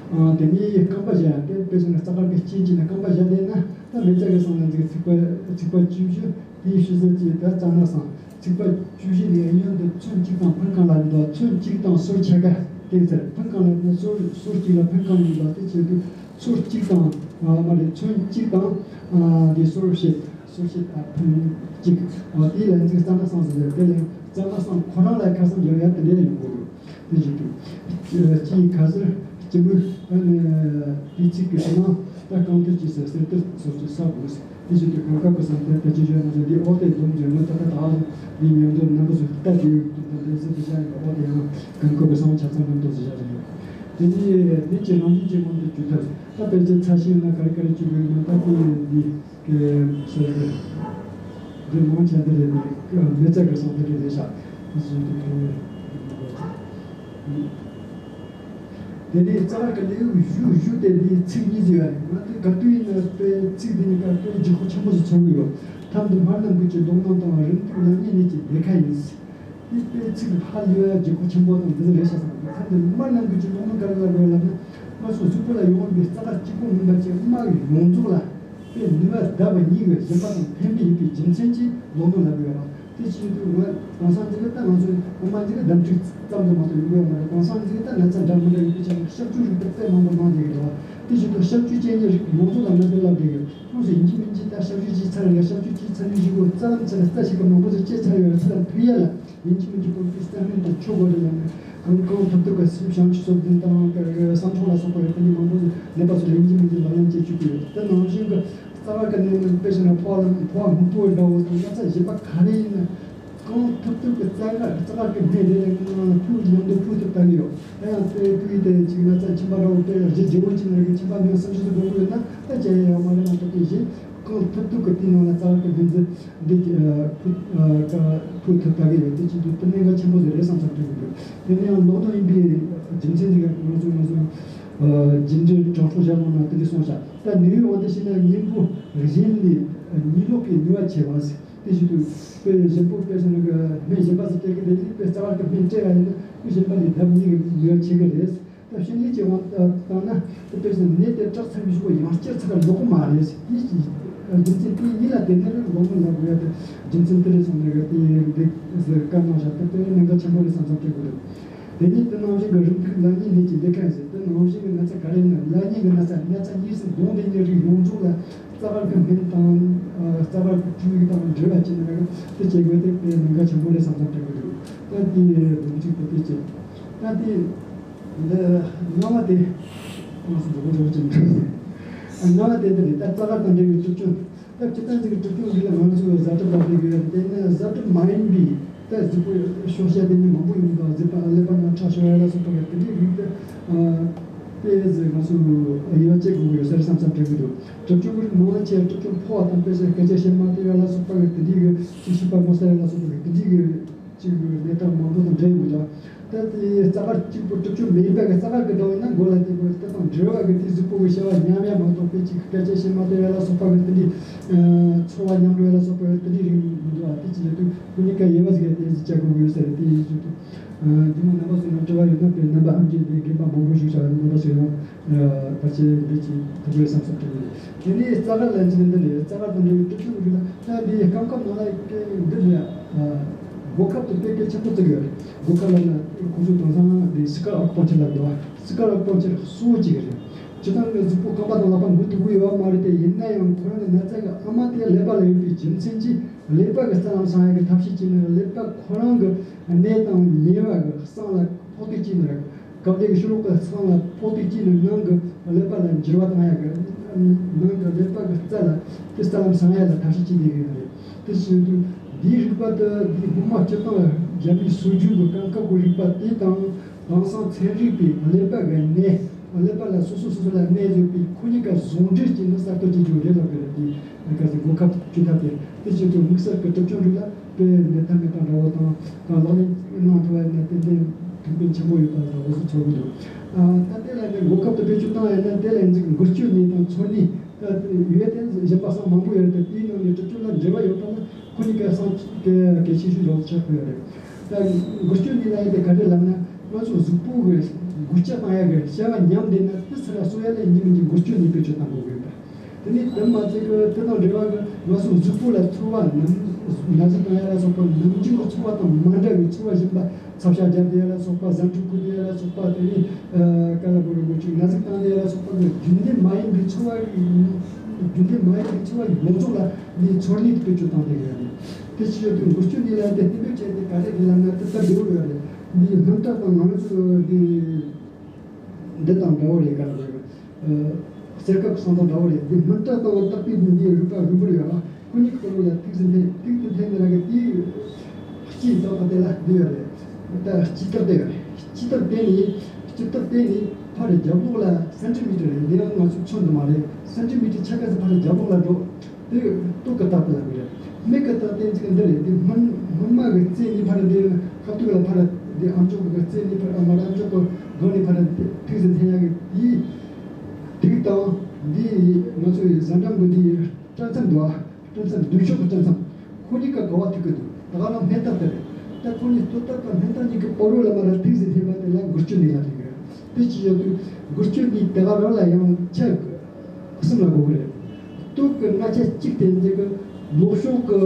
ཨ་དེ་ནས་རྐང་པ་བཞག་ཡང་དེ་དཔེ་བཞག་ན་རྩ་དཀར་གྱི་སྐྱིན་གྱི་ནི་རྐང་པ་བཞག་བསྡད་ན་ད་མེ་བཙའ་གི་སང་ལ་འཛེག་ཚིགས་པ་ཚིགས་པ་བཅུ་བཞི་དེའི་ཤུལ་ཟད་ཀྱི་ད་རྩ་ན་སང་ཚིགས་པ་བཅུ་བཞི་ནས་གཡོན་དུ་ཚོན་གཅིག་དང་ཕུང་ཁང་ལ་འདུག་ཚོན་གཅིག་དང་སོར་ཕྱེད་ཀ་དེ་ཚར་ཕུང་ཁང་ལ་འདུག་སོར་སོར་གཅིག་ལ་ཕུང་ཁང་ཡིན་པ་དེ་བྱེད་དུས་སོར་གཅིག་དང་ཨ་མ་རེད་ཚོན་གཅིག་དང་ཨ་དེ་སོར་ཕྱེད་སོར་ཕྱེད་ཨ་ཕུང་གཅིག་ཨ་དེ་ལ་འཛེག་རྩ་ན་སང་ཟེར་དེ་ལ་རྩ་ན་སང་ཁོ་རང་ལ་ཁ་སང་རྒྱབ་ཡ་དེ་འདྲ་ཡོང་གི་རེད། དེ་བཞིན་དུ། སྤྱིའི་ཁ་ཟུར་སྤྱི་མོས་དེའི་ཚིག་གི་ཕྱི་ནང་ད་རྐང་མཐིལ་གྱིས་སུ་གསེར་མཐིལ་སོགས་ཀྱིས་བསབ་དགོས། དེ་བཞིན་དུ་གང་སྐབས་ཀྱི་སང་དེ་ལྟ་ཅི་བྱས་ན་འདི་འོག་དེ་སྡོམ་བྱས་ན་ད་ལྟ་དག་འདི་ཉམས་འདོད་རྣམ་པ་ཚོས་ལྟ་དེའི་དོན་དུ་འདི་སྲིད་དུ་བྱ་ཡིན་པ་འོག་དེ་ཡང་གང་སྐབས་ཀྱི་སང་ཆ་ཚང་རྣམ་རྟོག་ཟེར་བྱ་རེད། དེ་ནི་ནད་ཀྱི་རང་བཞིན་གྱི་དབང་དུ་གྱུར་ཐབས་ད་དཔེར་ཆ་ཚ་ཤིང་ལ་ག་རེ་ག་རེ་བཅུག་དགོས་ན་ད་དེ་འདི། གི་ཟེར་འདི་མང་ཆེ་འདི་རེད། འདི་མེ་བཙའ་གི་སོང་འདི་རེད་ཤག་དེ་ནས་རྩ་བ་གི་ལེའུ་བཞི་བཞི་སྟེ་འདི་ཚིག་གཉིས་ཟེར་བ་རེད། ང་ཚོས་ག་དུས་ཡིན་ན་དཔེ་ཚིག་འདི་གཉིས་ཀ་དཔེ་ལྗིད་ཁོག་ཆེན་པོ་ཞིག་ཚོར་གི་ཡོད། ཐམ་དུ་སྨར་རྣམས་ཀུན་གྱི་མདོག་སྣང་དང་རིང་ཐུང་ལ་གཉིས་ནས་ཀྱི་ལས་ཁ་ཡིན། དེ་དཔེ་ཚིག་ཧ་ལས་ཡ་ལྗིད་ཁོག་ཆེན་པོ་དང་འདི་ཚོ་རེད་ཤག་བསམ་གི། ཁ་འདི་སྨར་རྣམས་ཀུན་གྱི་མདོག་སྣང་ག་རེ་ལ་དགོས་ལབ་ན། སྔར་སོང་གཟུགས་པོ་ལ་ཡོང་བའི་རྩ་ཁ་གཅིག་པོ་མིན་པ་ཅིག་སྨྲ་བའི་ཡོངས་རྫོགས་ལ་དཔེ་ནུས་པ་ལྡན་པ་ཉིད་ཀྱི་གཞན་པ་དང་ཕན་པའི་ཡིན་པའི་རྒྱུ་མཚན་གྱིས་ལོག་འདོན་ལབ་དགོས་པ། དེ་བཞིན་དུ་ང་དེང་སང་འདི་ག་ད་ང་ཚོའི་སྔོན་མ་འདི་ག་གདམས་ཁྲིད་ཙམ་དུ་མ་གཏོགས་ཡོང་གི་ཡོད་མ་རེད། དེང་སང་འདི་ག་ད་ན་ཚ་འདྲ་མི་འདྲ་ཡོད་པའི་ཆ་ནས་སྐྱབས་བཅོལ་རིགས་དེ་དཔེ་མང་པོ་གནང་བསྡད་ཀྱི་འདུག་དེ་བཞིན་དུ་སྐྱབས་བཅོལ་ཅན་གྱི་རིགས་ཡོངས་རྫོགས་ལ་ང་ཚོས་ལབ་བསྡད་ཀྱི་ཡོད། ཁོང་ཚོ་ཡིན་གཅིག་མིན་གཅིག་ད་སྐྱབས་བཅོལ་བྱས་ཚར་ཡོད། སྐྱབས་བཅོལ་བྱས་ཚར་ནས་གཞུག་གུ་རྩ་ལམ་ཚེ་ལ་རྩ་ཞིག་གི་མང་པོ་ཚོ་བྱས་ཚར་ཡོད་རེད། ཚེ་ལ་ཕུལ་ཡ་ལ། ཡིན་གཅིག་མིན་གཅིག་ཁོང་ཚོའི་བསམ་ངན་དེ་ཆོག་དགོས་རེད་ལབ་ནས། གང་གང་ཐུབ་ཐུབ་ཀྱི་སེམས་བྱང་ཆུབ་སོགས་འཛིན་སྟངས་ཀྱི་བསམ་འཆར་ལ་སོགས་པ་ཡོད་པ་ནི་མང་པོ་ཞིག་ནད་པ་ཚོ་ལ་ཡིན་གཅིག་མིན་གཅིག་ལག་ལེན་བྱེད་བཅུག་གི་ཡོད། དེ་ནང་བཞིན་གྱི་རྩ་བ་གི་ནད་ནི་དཔེ་བཞག་ན་ཕོ་བ་ཕོ་བ་སྨུག་པོ་འདྲ་བོ་དང་ན་ཚ་གཞན་པ་ག་རེ་ཡིན་ན་གང་ཐུབ་ཐུབ་ཀྱི་རྩ་བ་རྩ་བ་གི་སྨན་རེ་རེ་ངང་ཕུལ་མཉམ་དུ་ཕུལ་ཐུབ་ལྟ་གི་ཡོད། ད་ཡང་དེ་ཕུལ་དེ་ཅིག་ན་ཚ་མཆིན་པ་འདྲ་བོ་དཔེ་གཞི་བརྗེ་བོ་ཅིག་ན་གི་མཆིན་པ་ནི་སུམ་ཅུ་སུ་འགོར་གི་ཡོད་ན་ད་བྱས་ཡ་ཡོད་མ་རེད་མ་གཏོགས་དེ་བཞིན་གང་ཐུབ་ཐུབ་ཀྱི་དེའི་ནང་ལ་རྩ་བ་གི་སྨན་རྫས། འདི་ཕུལ་ཕུལ་ཐུབ་ལྟ་གི་ཡོད། དེ་བྱེད་དུས་དེ་གནད་འགག་ཆེན་པོ་ཞིག་རེད་བསམ་བསམ་དྲན་གི་འདུག་དེ་ནས་ཡང་ལོག་འདོན་ཡིན་པའི་རྒྱུ་མཚན་དེ་ག་ང་ཚོ་ང་ཚོ་རྒྱུ་འབྲས་དྲང་སྲོང་ཞལ་ནང་ན་དེ་འདྲ་གསུངས་ཤག་ད་ནུས་པའི་དབང་དུ་བྱས་ན་གཉེན་པོ་གཞན་ལས་ཉིས་ལོག་གི་ནུས་པ་ཆེ་བ། དེ་བྱེད་དུས་དཔེ་གཞན་པོ་དཔེ་བཞག་ན་གི་སྨན་གཞན་པ་ཞིག་སྤྲད་གི་རེད། དཔེ་རྩ་བ་གི་སྨན་སྤྲད་པ་ཡིན་ན་དེ་གཞན་པ་ལས་ལྡབ་གཉིས་ཀྱི་ནུས་པ་ཆེ་གི་རེད། ད་ཤུལ་ལུས་ཀྱི་དབང་དུ་བཏང་ན་དེ་དཔེ་བཞིན་ནད་དེ་དྲག་ཚར་བའི་གཞུག་གུ་ཡང་བསྐྱར་ཚར་ལོག་གི་མ་རེད། དེ་རྒྱུ་མཚན་དེ་ཡིད་ལ་དེ་ནས་ལོག་མི་ལ་དགོས་ཡ་དེ་རྒྱུ་མཚན་དེ་རེད་སོང་ནས་དེ་འདི་ཟེར་བཀའ་གནང་བཞག་དེ་དཔེ་གནད་འགག་ཆེན་པོ་རེད་བསམ་བསམ་སྐྱེ་དགོས་རེད། དེ་ནས་དེ་ནང་བཞིན་གྱི་རིང་ཐུང་ལ་ཉིན་ནད་ཀྱི་ལས་ཁ་ཟེར་དེ་ནང་བཞིན་གྱི་ན་ཚ་ག་རེ་ན་ལ་ཉིན་གྱི་ན་ཚ་ན་ཚ་གཉིས་སུ་གདོང་དེ་ཉིད་རིགས་ཡོངས་རྫོགས་ལ་རྩ་བར་གྱི་སྨན་དང་རྩ་བར་གྱི་བཅོས་ཡིག་དང་འབྲེལ་བ་བྱས་ནས་དེ་བྱེད་དགོས་དེ་དཔེ་གནད་འགག་ཆེན་པོ་རེད་བསམ་བསམ་སྐྱེ་དགོས་རེད། ད་དེ་སྡོམ་ཚིག་པོ་དེ་བྱེད། ད་དེ། འདི་ལྔ་བ་དེ། ལྔ་བ་དེ་འདི་རེད། ད་རྩ་བ་དང་འབྲེལ་བའི་གྲུབ་ཅུང་། ད་སྤྱིར་བཏང་ཅིག་གི་གྲུབ་ཅུང་འདི་ལ་ང་ཚོས་གཟའ་གྲུབ་ལ་ཕེབས་ཀྱི་ཡོད་དེ་ནི་གཟའ་གྲུབ་མ་ཡིན་པའི་ད་གཟུགས་པོའི་ཤོག་བྱ་དེ་ནི་མང་པོ་ཡོང་གི་འདུག་གཟིགས་པ་ཀླད་པ་ན་ཁྲག་ཤོར་བ་ལ་སོགས་པ་གི་དེ་འདྲའི་རིགས་དེ། དེ་ཟེར་ང་ཚོ་དབྱེ་བ་བཅད་དགོས་ཀྱི་ཡོད་ས་རེད་བསམ་བསམ་དྲན་གྱི་འདུག་གྲུབ་ཆུང་གི་རིགས་མང་ཆེ་གྲུབ་ཆུང་ཕོ་བ་དང་དཔེ་ཆ་སྐད་ཆ་བཤད་མ་ཐུབ་ཡ་ལ་སོགས་པ་གི་དེ་འདྲའི་གི་ཅིག་ཤི་པ་མོ་ས་ཡ་ལ་སོགས་པ་གི་དེ་འདྲའི་གི་ཅིག་གི་གནས་སྟངས་མང་པོ་དང་འབྲེལ་ཡོད་འདུག་ད་དེ་རྩ་དཀར་གཅིག་པུ་གྲུབ་ཆུང་མེད་པ་གི་རྩ་དཀར་གི་འདྲ་བོ་ཡིན་ན་མགོ་ལ་དེ་གི་དེ་དང་འབྲེལ་བ་གི་དེ་གཟུགས་པོ་གི་བྱ་བ་ཉམས་ཡ་མ་གཏོགས་དཔེ་ཅིག་སྐད་ཆ་བཤད་མ་ཐུབ་ཡ་ལ་སོགས་པ་གི་དེ་འདྲའི་ཚོར་བ་མཉམ་འགྲོ་ཡ་ལ་སོགས་པ་གི་དེ་འདྲའི་རིགས་མི་འདུག་ཨ་དེ་ཅི་ལ་དུ་ཁོ་གཉིས་ཀ་དབྱེ་བ་ཟིག་ག་དེ་ཟིག་བཅད་དགོས་གི་ཡོད་ས་རེད། དེ་ཡིན་ཞུ་དུ། རྒྱུ་མ་རྣམ་པ་ཚོ་ནང་དྲི་བ་ཡོད་ན་དཔེ་རྣམ་པ་ཨམ་ཅི་དེ་རྒན་པ་མང་པོ་ཞིག་བྱ་བའི་རྣམ་པ་ཚོ་ཡང་བར་ཆད་འདི་ཅིག་ཐུབ་པའི་བསམ་བསམ་དྲན་ཡོད། དེ་ནས་རྩ་དཀར་ལ་འཇིག་རྟེན་འདི་རེད། རྩ་དཀར་དང་འབྲེལ་བའི་གྲུབ་ཆུང་རིགས་ལ་ད་འདི་སྐབས་སྐབས་ནང་ལ་འདི་ལ་གོ་སྐབས་དེ་དཔེ་གལ་ཆེན་པོ་བརྩི་གི་ཡོད་རེད། གོ་སྐབས་ལ་ན་ཁོང་ཚོ་དེང་སང་འདི་སི་ཀར་ཨག་པང་ཆེ་ལབ་འདུག་སི་ཀར་ཨག་པང་ཆེ་གཙོ་བོ་གཅིག་རེད། སྤྱིར་བཏང་གི་གཟུགས་པོ་རྐང་པ་དང་ལག་པ་འགུལ་ཐུབ་ཀྱི་ཡོད་པ་མ་རེད་དེ། ཡིན་ན་ཡང་ཁོ་རང་གི་ན་ཚ་གི་ཨ་མ་དེ་ཀླད་པ་ལ་ཡོད་པའི་རྒྱུ་མཚན་གྱིས་ཀླད་པ་གི་རྩ་ལམ་སང་ཡ་གི་ཐབས་ཤེས་བྱས་ནས་ཀླད་པ་ཁོ་རང་གི་ནད་དང་ཉེ་བ་གི་སྲང་ལ་ཕོག་ཐུག་བྱས་ནས་རེད། སྐབས་དེ་གི་ཤུ་ལོག་གི་སྲང་ལ་ཕོག་ཐུག་བྱས་ནས་ནང་གི་ཀླད་པ་ལ་འགྱུར་བ་བཏང་ཡ་གི་ནང་གི་ཀླད་པ་གི་རྩ་ལ་དེ་རྩ་ལམ་སང་ཡ་ལ་ཐབས་ཤེས་བྱས་ནས་ཡོད་རེད། དེ་བཞིན་དུ་འདིའི་རིག་པ་དེ་འདི་སྔོན་མ་སྤྱིར་བཏང་རྒྱ་མིའི་སྲོལ་རྒྱུན་གྱི་གོ་སྐབས་ཀྱི་རིག་པ་དེ་དང་། དེང་སང་ཚན་རིག་པས་ཀླད་པ་གི་ནད། ཀླད་པ་ལ་སོ་སོ་སོ་སོ་ལ་ནད་ཡོད་པའི་ཁོ་གཉིས་ཀ་ཟུང་འབྲེལ་བྱས་ནས་གསར་གཏོད་བྱེད་རྒྱུ་རེད་ལབ་པ་རེད། དེ་ག་ཚོད་གོ་སྐབས་བཅུ་ཐབས་དེ་དེ་བཞིན་དུ་དམིགས་བསལ་གྱི་གྲུབ་ཆུང་རིགས་ལ་དཔེ་མེད་ཐབས་མེད་པ་འདྲ་བོ་དང་། དང་ལག་ལེན་གནང་ཐུབ་པ་ཡིན་ན་ཏན་ཏན་ཕན་ཕན་ཆེན་པོ་ཡོད་པ་འདྲ་བོ་ཞིག་ཚོར་གྱི་འདུག་ཨ་ད་དེ་ལ་ནི་གོ་སྐབས་དེ་བེད་སྤྱོད་བཏང་ཡ་ན་དེ་ལ་ཡིན་ཚིག་འགུལ་སྐྱོད་ནུས་དང་ཚོར་ནུས་ད་ཡོད་དེ་གཞན་པ་སང་མང་པོ་ཡོད་རེད། དེའི་ནང་ནས་གྲུབ་ཆུང་ལ་འབྲེལ་བ་ཡོད་པ་ལ་ཁོ་གཉིས་ཀ་སང་གལ་ཆེ་ཤོས་འདྲ་བོ་ཆགས་ཀྱི་ཡོད་རེད། ད་འགུལ་སྐྱོད་ནུས་ལ་ཡིན་ཏེ་ག་རེ་ལབ་ན། ང་ཚོ་གཟུགས་པོ་གི་འགུལ་སྐྱོད་བཏང་ཡ་གི་བྱ་བ་ཉམས་བསྡད་ན་དེ་ཚོ་ལ་གསོ་ཡ་ལ་ཡིན་གཅིག་མིན་གཅིག་འགུལ་སྐྱོད་ནུས་བེད་སྤྱོད་གཏང་དགོས་ཀྱི་ཡོད་པ། དེ་ནས་དེ་མ་ཚད་ཀྱི་དེ་དང་འབྲེལ་བ་གི་ང་ཚོ་གཟུགས་པོ་ལ་ཚོར་བ་ནམ་ན་ཟུག་བཏང་ཡ་ལ་སོགས་པ་ནམ་རྒྱུན་གྱི་ཚོར་བ་དང་མ་འདྲ་བའི་ཚོར་བ་གཞན་པ་ཚབ་ཤ་རྒྱབ་བསྡད་ཡ་ལ་སོགས་པ་ཟ་འཕྲུག་རྒུད་བསྡད་ཡ་ལ་སོགས་པ་དེ་ནས་ཨ་ག་ལ་དགོས་རེད། འགུལ་སྐྱོད་ན་ཟུག་བཏང་བསྡད་ཡ་ལ་སོགས་པ་གི་རྒྱུན་ལྡན་མ་ཡིན་པའི་ཚོར་བ་རྒྱུན་ལྡན་མ་ཡིན་པའི་ཚོར་བ་ཡོངས་རྫོགས་ལ་འདིའི་ཚོར་ནུས་དེ་བེད་སྤྱོད་བཏང་བསྡད་ཡོད་རེད། དེ་ཕྱི་ཡོད་དུ་འགུལ་སྐྱོད་ནུས་ལ་དེ་གཏན་འབེབས་བྱས་ཏེ་ག་རེ་རེད་ལབ་ན་དེ་ལྟར་འདྲ་བོ་ཡོད་རེད། འདི་སྔོན་རྟགས་དང་ང་ཚོ་འདི་འདི་དང་འདྲ་བོ་རེད། ག་རེ་རེད། གསེར་ཁབ་གསང་དང་འདྲ་བོ་རེད། འདི་སྔོན་རྟགས་དང་བརྟག་པའི་འདི་རིག་པ་རིག་པ་ཡོད་ར། ཁོ་གཉིས་ཀྱི་ལ་ཐིག་ཟིན་ཐེ་ཐིག་ཏུ་འཐེན་ནས་ར་གི་དེའི་སྤྱིའི་རྟགས་དེ་ལ་འདི་ཡོད་རེད། ད་སྤྱི་རྟགས་དེ་ཡོད་རེད། སྤྱི་རྟགས་དེ་ནི་སྤྱི་རྟགས་དེ་ནི་ཕར་རྒྱབ་ལོགས་ལ་སེན་ཊི་མི་ཊར་རེད། འདི་ཡང་ང་ཚོ་ཚོན་དུ་མ་རེད། སེན་ཊི་མི་ཊར་ཕྱེད་ཀ་ཙམ་ཕར་རྒྱབ་ལོགས་ལ་འགྲོ། དེ་སྟོབས་ཀྱི་རྟགས་དེ་ལ་དགོས་རེད། མིག་གི་རྟགས་དེ་ཚིག་འདི་རེད། དེ་སྔོན་སྔོན་མ་གི་རྩེ་གཉིས་ཕར་འདི་ཁ་ཐུག་ལ་ཕར་འདི་ཨམ་ཅོག་གི་རྩེ་གཉིས་ཕར་ཨ་མར་ཨམ་ཅོག་གི་སྒང་ནས་ཕར་ཐིག་ཟིན་འཐེན་ཡག་གི་དེའི་ཐིག་དང་འདི་ང་ཚོའི་ཟ་འགྲམ་གི་འདི་སྤྲ་མཚམས་འདུག་ཨ། སྤྲ་མཚམས་མདུན་ཕྱོགས་ཀྱི་སྤྲ་མཚམས། ཁོ་གཉིས་ཀ་ག་བ་ཐུག་གི་འདུག་ད་ག་རང་སྨན་རྟགས་དེ་རེད། ད་ཁོ་གཉིས་སྟོད་རྟགས་དང་སྨན་རྟགས་གཉིས་ཀྱི་བར་རོ་ལ་མར་ཐིག་ཟིན་འཐེན་པ་དེ་ལ་འགུལ་སྐྱོད་ནུས་ལ་ཐིག་རེད། དེ་ཅི་ཡོད་དུས་འགུལ་སྐྱོད་ནུས་དེ་ག་རང་ལ་ཡང་ཆ་གསུམ་ལ་གོ་གི་རེད། སྟོད་ཀྱི་ན་ཆ་གཅིག་དེ་འདི་གི་ལོགས་ཕྱོགས་ཀྱི་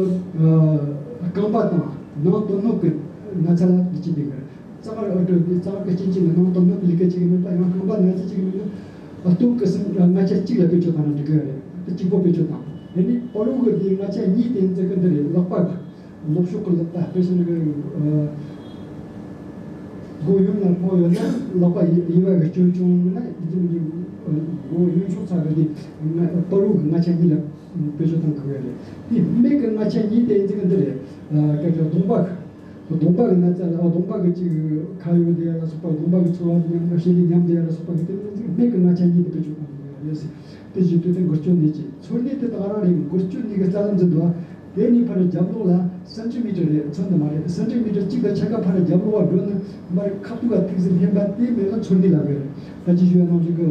རྐང་པ་དང་ནང་དོན་སྣོད་ཀྱི་ན་ཚ་ལ་འདི་ཅི་འདི་གི་རྩ་བར་ཨོ་ཏོ་འདི་རྩ་བར་གི་སྐྱིན་ཅི་ནི་ནང་དོན་སྣོད་ཀྱི་ལས་ཀ་ཅིག་མེད་པ། ཡང་རྐང་པ་ན་ཚ་ཅིག་མེད་ན་སྟོད་ཀྱི་སུམ་ན་ཆ་གཅིག་ལ་བེད་སྤྱོད་བཏང་ན་འགྲིག་གི་རེད། དེ་གཅིག་པོ་བེད་སྤྱོད་བཏང་། དེ་ནི་བར་རོ་གི་འདི་ན་ཆ་གཉིས་དེ་འདི་གི་འདི་རེད། ལག་པ་གི་ལོགས་ཕྱོགས་ཀྱི་ལག་པ་དཔེ་བཞིན་གྱི་མགོ་ཡུམ་ལ་ཕོག་ཡོད་ན་ལག་པ་གཡས་པ་གི་སྐྱོན་བྱུང་ན་ཡིན་གཅིག་མིན་གཅིག་མགོ་གཡོན་ཕྱོགས་ཚ་གི་དེ་བར་རོ་གི་ན་ཆ་གཉིས་ལ་བེད་སྤྱོད་བཏང་དགོས་ཡ་རེད། དེ་མིག་གི་ན་ཆ་གཉིས་དེ་ཡིན་ཚིག་འདི་རེད། སྐད་ཆ་གདོང་པ་གི་གདོང་པ་གི་ན་ཚ་ལ་གདོང་པ་གི་ཅིག་ཁ་ཡོད་དེ་ཡ་ལ་སོགས་པ། གདོང་པ་གི་ཚོར་བ་དེ་ཉམས་ཤེས་ལས་ཉམས་དེ་ཡ་ལ་སོགས་པ་གི་དེ་མིག་གི་ན་ཆ་གཉིས་དེ་བེད་སྤྱོད་བཏང་དགོས་ཡ་རེད། དེ་བཞིན་དུ་དེ་འགུལ་སྐྱོད་ནུས་ཀྱི་ཚོར་ནུས་དེ་དག་རང་རེད། འགུལ་སྐྱོད་ནུས་ཀྱི་རྩ་ལམ་འཛིན་འདུག་དེ་ནི་ཕར་རྒྱབ་ལོགས་ལ་སེན་ཊི་མི་ཊར་རེད། ཚོན་དུ་མ་རེད། སེན་ཊི་མི་ཊར་གཅིག་དང་ཕྱེད་ཀ་ཕར་རྒྱབ་ལོགས་ལ་འགྲོ་ན་མར་ཁ་ཐུག་ལ་ཐིག་ཟིན་འཐེན་པ་དེ་མེད་ན་ཚོར་ནུས་ལ་དགོས་རེད། ད་ཅི་ཞུ་བ་ནང་བཞིན་གྱི་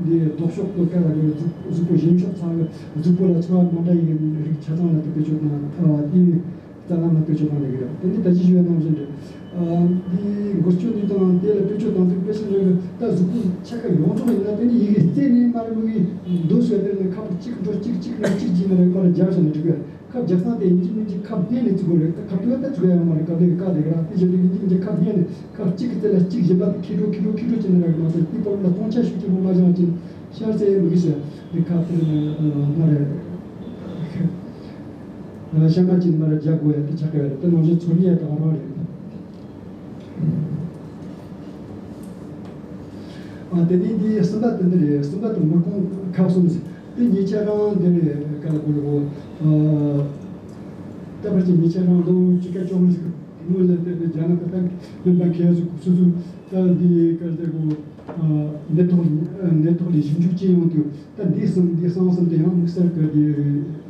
འདི་ལྡོག་ཕྱོགས་ཀྱི་སྐད་ལ་གཟུགས་གཟུགས་པོ་གཞན་ཕྱོགས་ཚང་གི་གཟུགས་པོ་ལ་ཚོར་བ་མ་འདྲ་ཡི་རིགས་ཆ་ཚང་ལ་དེ་བེད་སྤྱོད་གནང་ཐལ་བ་དེ། རྩ་ལམ་ལ་བེད་སྤྱོད་གཏོང་ལེགས་རེད། དེ་ནི་ད་ཅི་ཞུ་བའི་ནང་བཞིན་རེད། ཨ་འདི་འགུལ་སྐྱོད་ནུས་དང་དེ་ལ་བེད་སྤྱོད་གཏོང་དུས་དཔེ་ཆ་འདྲ་གི་ད་གཟུགས་པོ་ཆ་ཁ་ཡོངས་རྫོགས་ཡིན་ན་དེ་ནི་ཡི་གེ་རྩེ་ནས་མར་མི་གི་འདུག་ཟེར་དེ་ནི་ཁ་པར་གཅིག་འགྲོ་གཅིག་གཅིག་ནས་གཅིག་བྱས་ནས་རེད། མར་རྒྱག་བྱས་ནས་འགྲིག་གི་ཁ་རྒྱག་སྟངས་དེ་ཡིན་གཅིག་མིན་གཅིག་ཁ་སྔོན་ནས་བཙུགས་དགོས་རེད། ད་ཁ་ཐུག་ད་བཙུགས་ཡ་ཡོད་མ་རེད། སྐབས་དེ་གི་བཀག་དེ་གི་ར་དེ་བཞིན་དུ་ཡིན་གཅིག་མིན་གཅིག་ཁ་སྔོན་ནས་ཁ་གཅིག་གི་རྩེ་ལ་གཅིག་གཞན་པ་དེ་ཁེ་འགྲོ་ཁེ་འགྲོ་ཁེ་འགྲོ་བྱས་ནས་རེད། མ་གཏོགས་དེ་བར་ལ་སྟོང་ཆ་ཤུགས་ཆེན་པོ་མ་བཞག་ཅིང་ཤར་རྩེ་མི་གི་ཟེར་དེ་ཁ་ཐུག་ནས་མ་རེད། ཤ་མ་ཅིག་མར་རྒྱག་དགོས་ཡ་དེ་ཆགས་ཀྱི་ཡོད་རེད། དེ་ནང་བཞིན་ཚོར་ནུས་ཡ་དག་རང་རེད། ཨ་དེ་ནས་འདི་གསུམ་པ་དེ་འདི་རེད། གསུམ་པ་དེ་མི་ཁོང་ཁག་གསུམ་ཟེར། དེ་ཉེ་ཆར་རང་འདི་རེད། ག་ལ་གོ་ལ་གོ། ཨ་ད་བར་གྱི་ཉེ་ཆར་རང་ལོ་གཅིག་ཀ་བཅོ་ལྔ་ཟིག་སྔོན་ལ་དེ་རྒྱ་ནག་གི་ཏང་སྨན་པ་མཁས་སུ་སོ་སོ་ད་འདི་ག་རེ་ཟེར་གོ། ནད་ཐོག་ནད་ཐོག་ལས་ཞིབ་འཇུག་ཅི་ཡོང་དུས་ད་འདི་གསུམ་འདི་གསང་གསུམ་དེ་ཡང་དམིགས་བསལ་གི་འདི་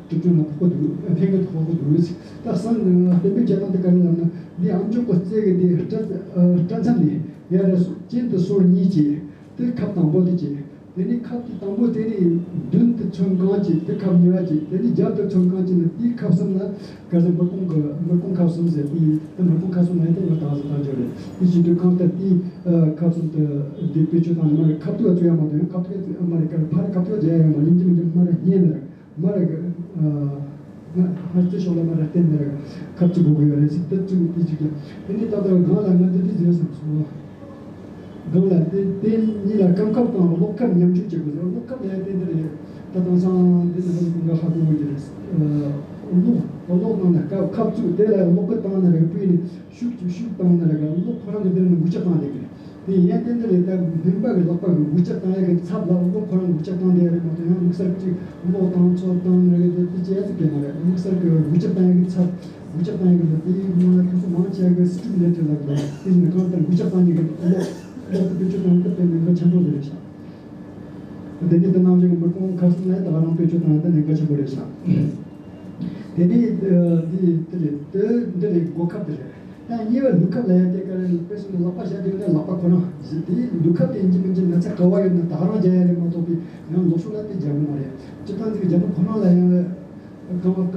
གྲུབ་ཆ་ན་ཕོག་གི་འདུག་ཕན་གི་ཕོག་གི་འདུག་ད་གསང་བསྟན་པའི་རྒྱལ་ཐང་དེ་ག་རེ་ལབ་ན། འདི་ཨམ་ཅོག་གི་རྩེ་གི་འདི་སྐྲ་སྐྲ་མཚམས་ནས་ཡར་ར་གཅིན་དུ་སོར་གཉིས་བྱས། དེ་ཁབ་དང་པོ་དེ་བྱས། དེ་ནས་ཁབ་དེ་དང་པོ་དེ་ནས་མདུན་དུ་ཚོན་གང་བྱས། དེ་ཁབ་གཉིས་པ་བྱས། དེ་ནས་རྒྱབ་ཏུ་ཚོན་གང་བྱས་ན་དེའི་ཁབ་གསུམ་ལ་ག་ཟེར་མི་རྐོང་གི་མི་རྐོང་ཁབ་གསུམ་ཟེར། དེ་དེ་མི་རྐོང་ཁབ་གསུམ་ལ་དེ་མི་བཏང་ཟེར་བཏང་རྒྱུ་རེད། དེ་བྱེད་དུས་གང་ལྟར་དེའི་ཁབ་གསུམ་དུ་འདི་བེད་སྤྱོད་བཏང་ནས་མ་རེད། ཁབ་ཐུག་བཙུགས་ཡ་མ་གཏོགས་ཡང་ཁབ་ཐུག་མ་རེད། ཕར་ཁབ་ཐུག་བརྒྱབ་ཡ་ཡོད་མ་རེད། ཡིན་གྱི་མིན་གྱི་མ་རེད། བརྙན་ནས་རེད། མ་རེད། ང་ང་ཚོའི་ཕྱོགས་ལ་མ་རེད། བརྟེན་ནས་རེད། ཁབ་ཚུགས་དགོས་ཀྱི་ཡོད་རེད་ཟེར་དེ་བཙུགས་དེ་བཅུག་ཀྱང་དེ་ནས་ད་ལྟ་སྒང་ལ་ང་འདི་འདྲ་བཟོས་སོང་སོང་། སྒང་ལ་དེ་དེ་གཉིས་ལ་རྐང་ཁབ་དང་གློག་ཁབ་མཉམ་སྤྱོད་བྱེད་དགོས་ཟེར། གློག་ཁབ་ལ་ཡང་བརྟེན་ཏེ་རེད། ད་དེང་སང་འདི་ནང་ལ་ཀུན་དགའ་ཧ་གོ་གི་རེད། གློག་གློག་ནང་ལ་ཁབ་ཁབ་བཙུགས་དེ་ལ་གློག་སྐུད་བཏང་ནས་རེད། སྤུས་ནས་ཤུགས་ཀྱིས་ཤུགས་བཏང་ནས་རེད། གློག་ཁོ་རང་གི་འདི་ནས་འགུལ་སྐྱོད་བཏང་བསྡད་ཀྱི་རེད། དེ་ཡང་བསྟན་འདི་ལས་ལྟར་སྨན་པ་གི་ལག་པ་གི་འགུལ་སྐྱོད་བཏང་ཡག་གི་ཚབ་ལ་གློག་ཁོ་རང་འགུལ་སྐྱོད་བཏང་བསྡད་ཡ་རེད་མ་གཏོགས། ཡང་དམིགས་བསལ་གཅིག་གློག་བཏང་ཚོད་བཏང་ནི་རེད། དེ་དེ་བྱས་ཚིག་གི་མ་རེད། དམིགས་བསལ་གི་འགུལ་སྐྱོད་བཏང་ཡག་གི་ཚབ་འགུལ་སྐྱོད་བཏང་ཡག་གི་འདི་དེའི་ནང་ལ་ཁོ་ཚོ་མང་ཆེ་གི་སི་ཀྲུ་ལེ་ཊར་ལབ་དགོས། དེ་བཞིན་གང་ལྟར་འགུལ་སྐྱོད་བཏང་ཡག་གི་གློག་གློག་གི་བེད་སྤྱོད་བཏང་ཡག་གི་དཔེ་ནི་འགའ་ཆེན་པོ་ཟིག་རེད་ཤག་དེ་ནི་དེ་ནང་བཞིན་མི་རྐང་ཁ་གསུམ་ལ་ད་ག་རང་བེད་སྤྱོད་བཏང་ཡག་དེ་ནི་འགའ་ཆེན་པོ་རེད་ཤག་དེ་ནི་འདི་དེ་རེད། དེ་འདི་རེད། གོ་སྐབས་དེ་རེད། ཡང་གཉིས་པ་ལུས་ཁབ་ལ་ཡང་དེ་ག་རེ་དཔེ་སོང་ན་ལག་པ་བཞག་དུས་ན་ལག་པ་ཁོ་རང་བཞིན་དེ་ལུས་ཁབ་དེ་ཡིན་གཅིག་མིན་གཅིག་ན་ཚ་ག་བ་ཡོད་ན་ད་ག་རང་རྒྱག་ཡ་རེད་མ་གཏོགས་པའི་ཡང་ལོགས་ཕྱོགས་ལ་དེ་རྒྱག་གི་མ་རེད། སྤྱིར་བཏང་ཚིག་རྒྱ་མི་ཁོ་རང་ལ་ཡང་རྐང་པ་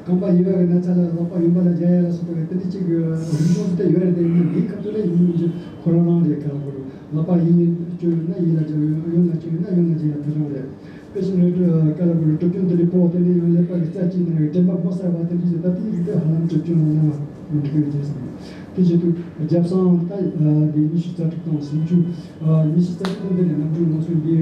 རྐང་པ་ཡོད་པའི་ན་ཚ་ལ་ལག་པ་ཡོད་པ་ལ་རྒྱག་ཡ་ལ་སོགས་པའི་དེ་འདྲ་གཅིག་གི་རིག་གཞུང་དེ་ཡོད་རེད། དེ་ཡིན་ན་ལུས་ཁབ་དེ་ལ་ཡིན་མིན་གཅིག་ཁོ་རང་རང་རེད། ག་རེ་ལབ་དགོས་རེད། ལག་པ་ཡིན་སྤྱོད་ཡོད་ན་ཡིན་ལ་སྤྱོད་ཡོད་ན་སྤྱོད་ཡོད་ན་ཡོད་ན་སྤྱོད་ཡ་དེ་རང་རེད། དཔེ་བཞིན་རེད། ག་ལ་བུ་གྲུབ་ཆུང་འདི་ལས་པོ་དེ་ནས་ཡང་ཀླད་པ་གི་རྩ་གཅིག་ནང་གི་དྲན་པ་མ་གསལ་བ་དེ་འདྲ་ཞིག་ད་དེའི་རིགས་དེ་ཧ་ལམ་གྲུབ་ཆུང་ནང་ན་མི་འགྲིག་གི་རེད་ཅེས་གསུངས། དེ་བཞིན་དུ་རྒྱབ་གསང་ད་འདི་ཉི་ཤུ་རྩ་དྲུག་དང་སུམ་ཅུ། ཉི་ཤུ་རྩ་དྲུག་དང་འདི་ནས་ནམ་རྒྱུན་ང་ཚོ་འདི་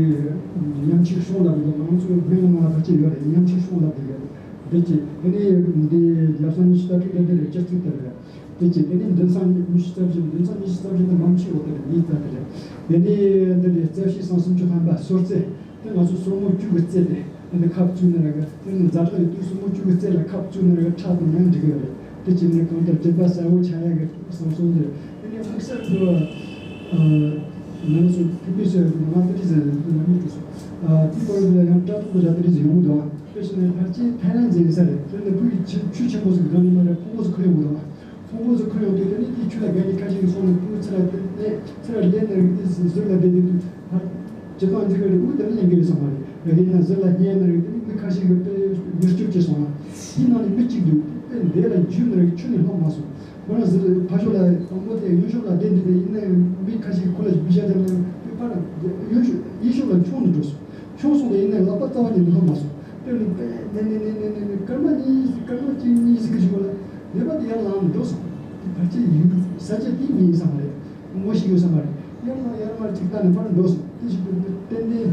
ཉམས་ཆག་སྲུང་ལབ་ཀྱི་འདུག་ང་ཚོའི་སྨན་ནང་ལ་ཕལ་ཆེར་ཡོད་རེད། ཉམས་ཆག་སྲུང་ལབ་ཀྱི་ཡོད་རེད། དེ་ཅི་དེ་ནས་འདི་རྒྱབ་གསང་ཉི་ཤུ་རྩ་དྲུག་དང་འདི་ནས་སྤྱི་གཙུག་དེ་རེད། དེ་ཅི་དེ་ནས་མདུན་གསང་ཉི་ཤུ་རྩ་བཞི། མདུན་གསང་ཉི་ཤུ་རྩ་བཞི་དེ་མང་ཆེ་བ་དེ་རེད། འདི་རྩ་དེ་རེད། དེ་ནས་འདི་ནས་རྩ་བཞི་གསང་སུམ་ཅུ་ཐམ་པ་སོར་རྩེ། དེ་ང་ཚོ་སོར་མོ་བཅུ་གི་རྩེ་དེ་དེ་ནི་ཁ་བཙུགས་ནི་རེད། དེ་ནི་ཛ་དྲག་ཡོད་དུས་སོར་མོ་བཅུ་གི་རྩེ་ལ་ཁ་བཙུགས་ནི་རེད། ཁྲག་དང་མཉམ་འགྲིག་གི་རེད། དེ་བྱས་ནས་གང་ལྟར་དྲན་པ་གསལ་བོ་ཆགས་ཡག་གི་བསམ་སོང་ཟེར། དེ་ནས་དམིགས་བསལ་དུ་ནང་སོ་ཐིམ་པའི་སོ་ཡོད་ང་དེ་རིགས་ཟེར་ལ་མི་འགྲོ་སོང་། དེའི་བར་དུ་ལ་ཡང་སྐྲ་ཐོག་ཏུ་ར་དེ་རིགས་ཟེར་ཡོང་གི་འདུག་དཔེ་བྱས་ན་ཕལ་ཆེར་ཐའི་ལན་ཟེར་ས་རེད། དེ་ནི་བུ་ཡི་ཆུ་ཆུ་ཆེན་པོ་ཟིག་གི་སྒང་ནས་མ་རེད། ཕུང་པོ་ཟིག་ཁུར་ཡོང་གི་འདུག་ཕུང་པོ་ཚོ་ཁུར་ཡོང་དུས་དེ་ནས་དེའི་ཆུ་ལ་རྒན་གྱི་ཁ་ཤས་ཀྱིས་སོང་ནས་ཕུང་པོ་ཚུར་ལ་བསྡད་ནས་ཚུར་ལ་བསྡད་ནས་དེ་ཟུར་ལ་བསྡད་དེ་དུས་ཕར་ཇི་ལྟར་འཛིན་གྱི་རེད། འུ་དེ་ནས་ལེན་གྱི་ཡོད་ས་མ་རེད། རྒན་ན་ཟུར་ལ་བསྙལ་ནས་རེད། དེ་ནས་མི་ཁ་ཤས་ཀྱིས་དཔེ་མྱུར་སྐྱོབ་བྱས་སོང་ང་། དེའི་ནང་ནས་མི་གཅིག་འདུག་དཔེ་འདས་ལ་འཇུས་ནས་རེད། ཆུ་ནས་ལྷུང་མ་སོང་། ཁོ་རང་ཟུར་ཕར་ཕྱོགས་ལ་དང་པོ་དེ་གཡོན་ཕྱོགས་ལ་བསྡད་འདུག་དེ་ཡིན་ནའི་མི་ཁ་ཤས་ཀྱིས་ཁོ་ལ་གུས་ཞབས་བྱས་ནས་དཔེ་ཕར་གཡོན་ཕྱོགས་གཡས་ཕྱོགས་ལ་མཆོང་ནས་འགྲོ་སོང་། མཆོང་སོང་དེ་ཡིན་ནའི་ལག་པ་རྩ་བ་ཉིད་ནས་ལྷུང་མ་སོང་། དེ་ནི་དཔེ་ནས་ནས་ནས་ནས་ནས་ནས་སྐར་མ་གཉིས་སྐར་མ་གཅིག་གཉིས་ཟིག་གི་གཞུག་ལ་ནད་པ་དེ་ཡར་ལངས་འགྲོ་སོང་། དེ་ཕལ་ཆེར་ཡིན་ས་ཆ་དེ་མིན་ས་མ་རེད། ངོ་ཤེས་ཡོད་ས་མ་རེད། ཡར་ལངས་ཡར་མར་གཅིག་ལྟ་ནས་ཕར་འགྲོ་སོང་། དེ་བཞིན་དུ་ཏན་ཏན་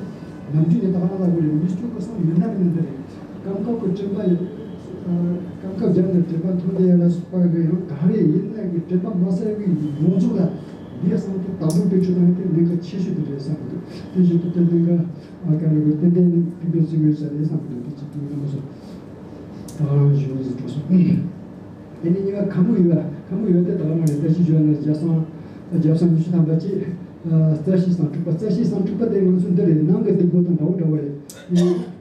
ནམ་རྒྱུན་ནས་ད་ག་རང་ལ་དགོས་རེད། མི་སྐྱོ་གི་སོང་མི་ན་མི་ན་འདི་རེད། སྐམ་ཁབ་ཀྱི་དྲན་པ་ཡོད། སྐམ་ཁབ་རྒྱབ་ནས་དྲན་པ་མཐོ་འདི་ཡར་ལ་སོགས་པ་གི་ཡང་ག་རེ་ཡིན་ན་གི་དྲན་པ་མ་གསལ་བའི་ཡོངས་རྫོགས་ལ་འདི་བསམ་དུ་བདག་སྐྱོང་སྤེལ་ཆོག་ན་དེ་གནད་འགག་ཆེ་ཤོས་དེ་རེད་བསམ་གི་འདུག་དེ་བཞིན་དུ་དེ་གནད་འགག་ཨ་ཀ་ལ་གི་ཏན་ཏན་ཕན་པའི་གཟིགས་ཡོད་ས་རེད་བསམ་གི་འདུག་དེ་ཅིག་དུས་ཡོང་སོང་། ད་ག་རང་བཞིན་ཟིག་འགྲོ་སོང་། དེ་ནས་གཉིས་པ་ཁ་མུ་ཡུ་བ། ཁ་མུ་ཡུ་བ་དེ་ད་ག་རང་རེད། ད་ཅི་བརྗོད་ན་རྒྱབ་གསང་རྒྱབ་གསང་ཉི་ཤུ་ཐམ་པ་གཅིག་རྩ་བཞི་གསང་དྲུག་པ། རྩ་བཞི་གསང་དྲུག་པ་དེ་ང་ཚོ་འདི་རེད། ནང་གི་སྡིག་པོ་དང་འདྲ་བོ་འདྲ་བོ་རེད།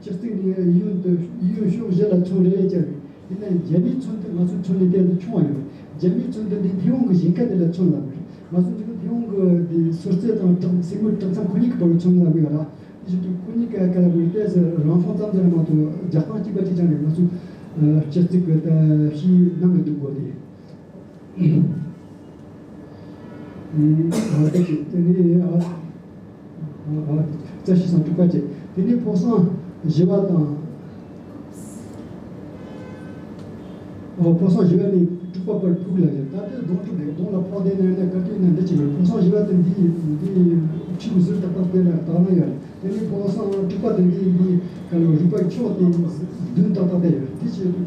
སྤྱིར་གཏོང་ནས་གཡོན་དུ་གཡོན་ཕྱོགས་བཞི་ལ་ཚོན་རེ་རེ་བཅར་བས། ཡིན་ནའང་རྒྱབ་མའི་ཚོན་དེ་ང་ཚོའི་ཚོན་ནི་དེ་ལས་ཆུང་བ་ཡོད་རེད། རྒྱབ་མའི་ཚོན་དེ་འདི་མཐེ་བོང་གི་གཞན་སྐད་དེ་ལ་ཚོན་ལབ་རེད། ང་ཚོ་འདི་མཐེ་བོང་གི་འདི་སོར་རྩེ་དང་སྲིང་མོའི་གྲིབ་མཚམས་ཁོ་གཉིས་ཀྱི་བར་དུ་ཚོན་ལབ་ཡོད་ར། དེ་བཞིན་དུ་ཁོ་གཉིས་ཀ་ཀ་ལ་བའི་ལྟས་སུ་རང་སྲོག་ཙམ་ཟེར་མ་གཏོགས་རྒྱབ་གསང་གཅིག་པ་གཅིག་རྐྱང་རེད། ང་ཚོ་སྤྱི་གཙུག་གི་ཕྱིའི་ནང་གི་སྡིག་པོ་དེ། ཨ་ད་ཅིག་དེ་ནས་ཨ་ཨ་རྩ་བཞི་གསང་དྲུག་པ་བཅས། དེ་ནས་ཕོ་གསང་བཞི་པ་དང་། ཨོ་ཕོ་གསང་བཞི་པ་ནས་དྲུག་པ་བར་ཕུག་ལ་བཞག་ད་ལྟའི་གདོང་དྲུག་རེད། གདོང་ལ་ཕོག་བསྡད་ན་ཡང་ན་ག་དུས་ན་འདི་ཅིག་རེད། ཕོ་གསང་བཞི་པ་དེ་འདི་འདི་ཕྱི་གི་ཟུར་ཏག་ཏག་དེ་ལ་དག་ན་ཡོད་རེད། དེ་ནས་ཕོ་གསང་དྲུག་པ་དེ་འདི་འདི་ག་ལ་རུས་པ་ཁྱོག་དེ་མདུན་ཏག་ཏག་དེ་ཡོད་རེད། དེ་བྱས་དུས་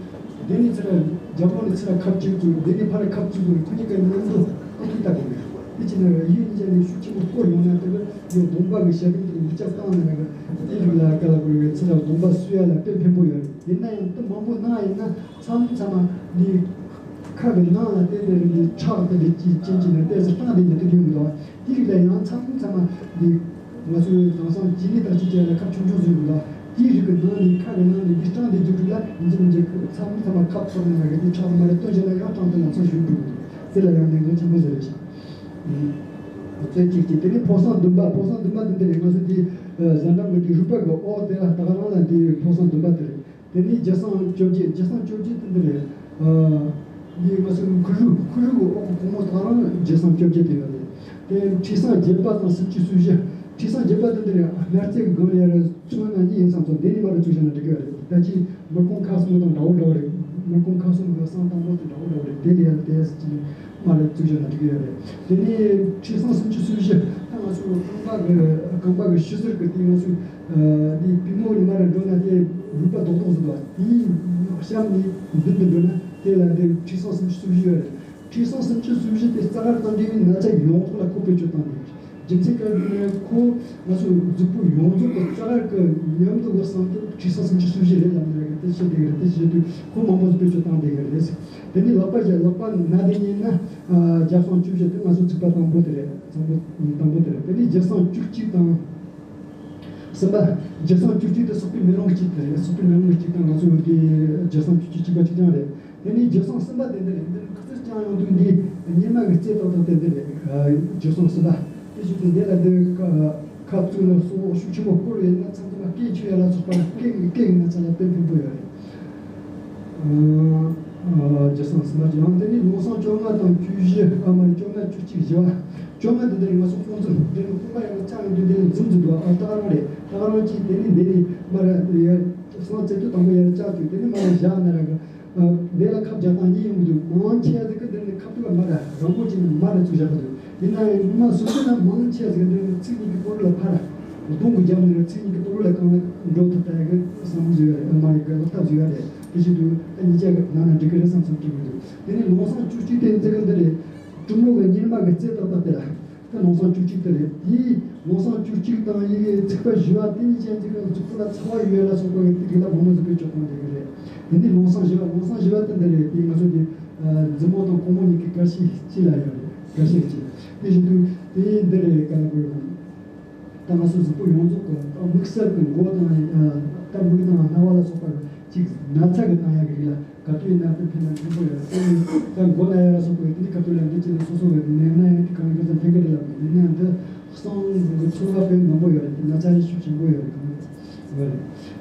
དེ་ནས་ཚུར་རྒྱབ་ལོགས་ནས་ཚུར་ཁབ་གཅིག་བཙུགས། དེ་ནས་ཕར་ཁབ་བཙུགས་དགོས་རེད། ཁོ་གཉིས་ཀའི་མཉམ་དུ་ཨ་ཁུ་ལྟ་དགོས་རེད། དེ་བྱས་ན་ཡུལ་གཉིས་ཆ་ནས་ཤུགས་ཆེན་པོ་སྐོར་ཡོང་ན་དེ་གི་ཡང་གདོང་པ་གི་ཞབས་པའི་དེ་འགུལ་སྐྱོད་བཏང་ནས་ན་གི་དེ་རིགས་ལ་ག་ལ་དགོས་རེད། ཚུར་གདོང་པ་གསོ་ཡ་ལ་དཔེ་ཕན་པོ་ཡོད་རེད། ཡིན་ན་ཡང་དེ་མང་པོ་གནང་ཡིན་ན། མཚམས་མཚམས་མ་འདི་ ཁབ་ཀྱི་ནང་ལ་བལྟས་ཏེ་རིང་དུ་ཁྲག་དེ་འདྲ་ཅིག་ཅན་ཅིག་ནས་ཏོག་ཙམ་སྐྲངས་བསྡད་ཀྱི་འདུག་ཡོང་གི་འདུག་དེའི་རིགས་ལ་ཡང་མཚམས་མཚམས་མ་འདི་ང་ཚོའི་དེང་སང་ཅི་ནི་ལྟར་ཅིག་བྱས་ལ་ཁབ་ཆུང་ཆུང་བཟོས་ཀྱི་འདུག་དེའི་རིགས་ཀྱི་ནང་ནས་ཁབ་ཀྱི་ནང་ནས་འདི་སྐྲངས་བསྡད་རྒྱུ་རིགས་ལ་ཡིན་གཅིག་མིན་གཅིག་མཚམས་མཚམས་མ་ཁབ་སོགས་ནང་གི་འདི་ཁྲག་མ་རེད་སྟོན་བྱས་ན་ཡང་སྐྲངས་ཏེ་ལམ་སང་ཞུགས་འགྲོ་གི་འདུག་དེ་ལ་ཡང་གནད་འགག་ཆེན་པོ་ཟེར་རེད་ཤག་ཚོད་གཅིག་གཅིག་དེ་ནས་ཕོ་བཟང་བདུན་པ། ཕོ་བཟང་བདུན་པ་དེ་འདི་རེད། ང་ཚོ་འདི་ཟ་འགྲམ་གྱི་འདི་རུས་པ་གི་འོག་དེ་ལ་ད་ག་རང་ལ་འདི་ཕོ་བཟང་བདུན་པ་དེ་རེད། དེ་ནས་རྒྱུ་སྲང་བཅོ་བརྒྱད། རྒྱུ་སྲང་བཅོ་བརྒྱད་དེ་འདི་རེད། འདི་ང་ཚོ་ཁུ་རུ་ཁུ་རུ་གི་འོག་གི་གོང་མོ་ད་ག་རང་རྒྱུ་སྲང་བཅོ་བརྒྱད་དེ་ཡོད་རེད། དེ་མཁྲིས་སྲང་བརྒྱད་པ་དང་སུམ་ཅུ་སོ་བཞི། མཁྲིས་སྲང་བརྒྱད་པ་དེ་འདི་རེད། སྣར་རྩེ་གི་སྒང་ལ་ཡར་ཚོན་ན་གཉིས་ཡིན་ཙང་ཚོ་འདི་ནས་མར་བཙུགས་བཞག་ན་འགྲིག་གི་ཡོད་རེད། ད་ཅི་མི་རྐང་ཁ་གསུམ་དང་འདྲ་བོ་འདྲ་བོ་རེད། མི་རྐང་ཁ་གསུམ་གི་སྲང་དང་པོ་དེ་འདྲ་བོ་འདྲ་བོ་རེད། དེ་ལ་ཡར་དེ་ཅི་མར་བཙུགས་བཞག་ན་འགྲིག་གི་ཡོད་རེད། དེ་ནས་མཁྲིས་སྲང་སུམ་ཅུ་སོ་བཞི། ད་ང་ཚོ་རྐང་པ་གི་རྐང་པ་གི་ཤི་ཟུར་གི་དེ་ང་ཚོ་འདི་པུས་མོ་ནས་མར་འགྲོ་ན་དེ་རུས་པ་རྡོག་རྡོག་ཟིག་འདུག་དེའི་གཤམ་ནས་མདུན་དུ་འགྲོ་ན་དེ་ལ་འདི་མཁྲིས་སྲང་སུམ་ཅུ་སོ་བཞི་ཡོད་རེད། མཁྲིས་སྲང་སུམ་ཅུ་སོ་བཞི་དེ་རྩ་བར་དང་འབྲེལ་བའི་ན་ཚ་ཡོངས་རྫོགས་ལ་ཁོ་བེད་སྤྱོད་བཏང་ནས། རྒྱུ་མཚན་གང་ཡིན་ན་ཁོ་ང་ཚོ་གཟུགས་པོ་ཡོངས་རྫོགས་ཀྱི་རྩ་བར་གྱི་མཉམ་དུ་བབས་སོང་དུས་མཁྲིས་སྲང་སུམ་ཅུ་སོ་བཞི་རེད་ལབ་ནས་རེད། དེ་བཤད་བསྡད་ཀྱི་རེད། དེ་བཤད་དུས་ཁོ་མང་པོ་ཞིག་བེད་སྤྱོད་བཏང་བསྡད་ཀྱི་རེད། དེ་ནས་ལག་པ་བཞག་ལག་པ་ན་དེ་ཉིན་ན་རྒྱབ་སྲང་བཅུ་བཞི་དེ་ང་ཚོ་ཚིགས་པ་དང་པོ་དེ་རེད། དང་པོ་དང་པོ་དེ་རེད། དེ་ནས་རྒྱབ་སྲང་བཅུ་གཅིག་དང་། གསུམ་པ། རྒྱབ་སྲང་བཅུ་གཅིག་དེ་སོག་པོའི་མེ་ལོང་གཅིག་དེ་རེད། སོག་པོའི་མེ་ལོང་གཅིག་དང་ང་ཚོ་གི་རྒྱབ་སྲང་བཅུ་གཅིག་གཅིག་པ་གཅིག་རྐྱང་རེད། དེ་ནས་རྒྱབ་སྲང་གསུམ་པ་དེ་འདི་རེད། འདི་ནི་ཁ་ཚིག་ཅང་ཡོང་དུས་འདི་གཉེར་མ་གི་རྩེ་ཏག་ཏག་དེ་འདི་རེད། རྒྱབ་སྲང་གསུམ་པ། དེ་བཞིན་དུ་འདི་ལ་འདི་ཁབ་བཙུགས་ལ་སོགས་ཤུགས་ཆེན་པོ་བསྐོར་བས་ན་མཚམས་མཚམས་སྐེ་ཆུ་ཡ་ལ་སོགས་པ་སྐེ་སྐེ་གི་ན་ཚ་ལ་དཔེ་ཕན་པོ་ཡོད་རེད། རྒྱབ་སྲང་གསུམ་པ་ཡང་དེ་ནི་ལུང་སྲང་བཅོ་ལྔ་དང་བཅུ་བཞི། ཨ་མ་རེད། བཅོ་ལྔ། བཅུ་གཅིག། བཞི་བ། བཅོ་ལྔ་འདི་འདི་རེད། ང་ཚོ་ཁོང་ཚོ་འདི་ནི་ཁོང་པ་ཡང་ལ་ཅང་འདི་འདི་ནི་འཛུམ་འཛུམ་འདུག་ཨ་ད་ག་རང་རེད། ད་ག་རང་གཅིག་དེ་ནི་འདི་ནི་མ་རེད། སྲང་བཙལ་དུས་དང་པོ་ཡར་བཅག་དུས་དེ་ནི་མ་རེད། བཞག་ན་ར་གི་འདི་ལ་ཁབ་རྒྱག་སྟངས་གཉིས་ཡོང་གི་འདུག་མང་ཆེ་ཟིག་གི་འདི་ནི་ཁབ་ཏུ་མ་ར་རང་པོ་ཅིག་ནི་མ་ར་བཙུགས་བཞག་གི་འདུག་ཡིན་ན་ཡང་ཉི་མ་སོ་སོ་ན་མང་ཆེ་ཟིག་གི་འདི་ནི་ཚིགས་གཉིས་ཀྱི་སྐོར་ལ་ཕར་གདོང་གི་རྒྱབ་ནས་ཚིགས་གཉིས་ཀྱི་སྐོར་ལ་གང་ལ་འགྲོ་ཐུབ་ད་ཡ་གི་བསམ་བློ་བཟོས་ཡ་རེད། ཨ་མ་རེད་གི་ལག་ཐབས་བཟོས་ཡ་རེད། དེ་བཞིན་དུ་ཨ་གཉིས་ཆ་གི་ནང་ན་འགྲིག་གི་རེད་བསམ་བསམ་སྐྱེ་གི་འདུག་དེ་ནི་ལུང་སྲང་བཅུ་གཅིག་དེ་འཛི་གི་འདི་རེད། གྲུ་མོ་གི་གཉེར་མ་གི་རྩེ་ཏག་ཏག་དེ་ལ། ད་ལུང་སྲང་བཅུ་གཅིག་དེ་རེད། དེའི་ལུང་སྲང་བཅུ་གཅིག་དང་ཡི་གེ་ཚིགས་པ་བཞི་བ་དེ་གཉིས་ཅན་གཅིག་གི་གཟུགས་པོ་ལ་ཚ་བ་ཡོད་ལ་སོགས་པ་གི་དེ་རིགས་ལ་མང་མོ་ཟིག་བེད་སྤྱོད་གཏོང་བསྡད་ཀྱི་རེད། དེ་ནས་ལུང་སྲང་བཞི་བ། ལུང་སྲང་བཞི་བ་དེ་འདི་རེད། དེ་ང་ཚོ་དེ་མཛུབ་མོ་དང་གུང་མོ་གཉིས་ཀྱི་དཀར་ཤིང་གཅིག་ལ་ཡོད་རེད། དཀར་ཤིང་གཅིག་དེ་བཞིན་དུ་དེ་འདི་རེད། ག་ལ་དགོས་ཡོད་ན། ད་ང་ཚོ་གཟུགས་པོ་ཡོངས་རྫོགས་ཀྱི་ད་དམིགས་བསལ་གྱི་མགོ་དང་ད་མིག་དང་རྣ་བ་ལ་སོགས་པ་ཅིག་ན་ཚ་གི་བཏང་ཡག་གི་རིགས་ལ། ག་དུས་ཡིན་ན་དེ་ཕན་ན་མཁན་པོ་ཡོད་རེད། དེ་ནི་ད་མགོ་ན་ཡ་ལ་སོགས་པའི་དེ་ནི་ག་དུས་ལ་འདི་ཅི་ནས་སོ་སོ་བའི་ནད་ན་ཡང་དེ་གང་གི་ཙམ་ཕན་གི་རེད་ལབ་ནས་ནད་ན་ཡང་འདི་གསང་གི་ཚོར་བ་དཔེ་མང་པོ་ཡོད་རེད། དེ་ན་ཚ་ཡི་ཤུགས་ཆེན་པོ་ཡོད་རེད། གང་གི་ཡོད་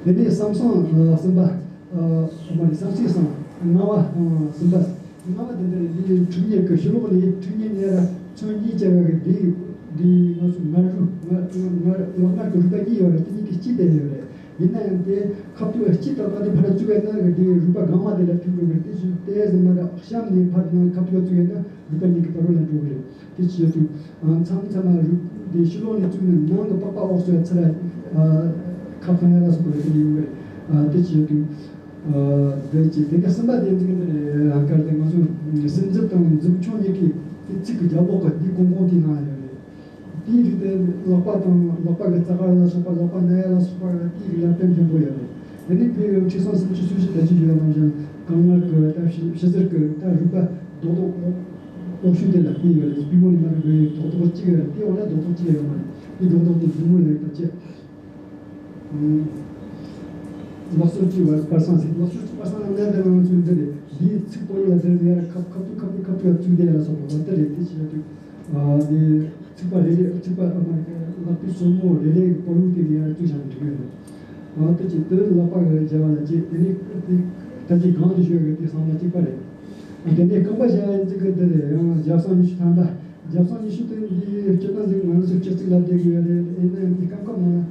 རེད། དེ་ནས་བསམ་སྲང་གསུམ་པ། ཨ་མ་རེད། བསམ་སྲིད་བསམ་ལྔ་བ་དང་གསུམ་པ། ལྔ་བ་དེ་འདི་རེད། འདི་ཁྲུས་གཉེར་གི་ཕྱི་ལོགས་ནས་ཁྲུས་གཉེར་ནས་ཡ་ལ་ཚོན་གཉིས་བྱས་པ་གི་འདི་འདི་ང་ཚོ་ངར་རུ་ངར་ངར་ལག་ངར་གི་རུས་པ་གཉིས་ཡོད་རེད། དེ་གཉིས་ཀྱི་དཀྱིལ་དེ་ཡོད་རེད། ཡིན་ན་ཡང་དེ་ཁ་ཐུག་ལ་སྤྱི་ལྟར་ད་དེ་ཕར་བཙུགས་ཡ་ན་གི་དེ་རུས་པ་སྒང་མ་དེ་ལ་ཐུག་འགྲོ་གི་རེད། དེ་བཞིན་དེ་ཟིན་མ་ར་གཤམ་ནས་ཕར་ནང་ཁ་ཐུག་ལ་བཙུགས་ཡ་ན་རུས་པ་གཉིས་ཀྱི་བར་རོ་ལ་འགྲོ་གི་རེད། དེ་བྱས་དུས་མཚམས་མཚམས་མ་རུས་དེ་ཕྱི་ལོགས་ནས་བཙུགས་ནས་ནང་གི་པགས་པ་འོག་སོ་ཡ་ཚུར་ལ་ཁ་ཐང་ཡ་ལ་སོགས་པ་རེད། དེ་ཡོང་གི་རེད། དེ་བྱས་དུས་དེ་ག་གསུམ་པ་དེ་འཛིན་གི་རེད། ཨང་དཀར་དེ་ང་ཚོ་སེམས་མཛུབ་དང་མཛུབ་ཆུང་གཉིས་ཀྱི་དེ་ཚིགས་ཀྱི་རྒྱབ་ལོགས་ཀྱི་དེ་གོང་གོང་དེ་ནང་ཡོད་རེད། དེའི་རིགས་དེ་ལག་པ་དང་ལག་པ་གི་རྩ་དཀར་ལ་སོགས་པ། ལག་པ་ན་ཡ་ལ་སོགས་པ་དེའི་རིགས་ལ་དཔེ་ཕན་པོ་ཡོད་རེད། དེ་ནས་དཔེ་ཡང་མཁྲིས་སྲང་སུམ་ཅུ་སུམ་ཅུ་ད་ཅི་ཡོད་ནང་བཞིན་གང་ངར་གི་ད་ཕྱི་ཕྱི་ཟེར་གི་ད་རུས་པ་རྡོག་རྡོག་འོག་ཤུལ་དེ་ལ་དེ་ཡོད་རེད། པུས་མོ་ནས་མར་རུས་པའི་རྡོག་རྡོག་གཅིག་ཡོད་རེད། དེ་འོག་ལ་རྡོག་རྡོག་གཅིག་ཡོད་མ་རེད། དེ་རྡོག་རྡོག་དེ་མཛུབ་མོ་ལ་ཡོད་པ་བྱས། ལག་སོར་གཅིག་བར་བར་སང་ཟིན། ལག་སོར་གཅིག་བར་སང་ལ་ནན་ཏན་ང་ཚོའི་འདི་རེད། འདིའི་ཚིགས་པོ་ལ་དེར་ཡར་ཁབ་ཁབ་ཏུ་ཁབ་ཏུ་ཁབ་ཏུ་ཡར་བཙུགས་ཏེ་ཡར་ལ་སོགས་པ་བ་དེ་རེད། དེ་བྱས་དུས་འདི་ཚིགས་པ་རེ་རེ་ཚིགས་པ་ཨ་མ་རེ་ལག་པའི་སོར་མོ་རེ་རེ་གི་སྤོ་ལུགས་དེ་ལ་ཡར་བཙུགས་བཞག་ན་འགྲིག་གི་རེད། ཨ་དེ་བྱས་དུས་ལག་པ་གི་བྱ་བ་ལ་བྱེད། དེ་ནས་དེ་ད་ཅི་གང་དུ་ཞུ་གི་དེ་བསམ་པ་གཅིག་པ་རེད། དེ་ནས་རྐང་པ་བྱ་ཡི་ཚིག་གི་དེ་རེད། ཡང་རྒྱབ་སང་ཉི་ཤུ་ཐམ་པ། རྒྱབ་སང་ཉི་ཤུ་དེ་འདི་སྤྱིར་བཏང་ཟིག་ང་ཚོ་སྤྱི་གཙུག་ལབ་བསྡད་ཀྱི་ཡོད་རེད། ཡིན་ན་ཡང་འདི་སྐབས་སྐབས་ནང་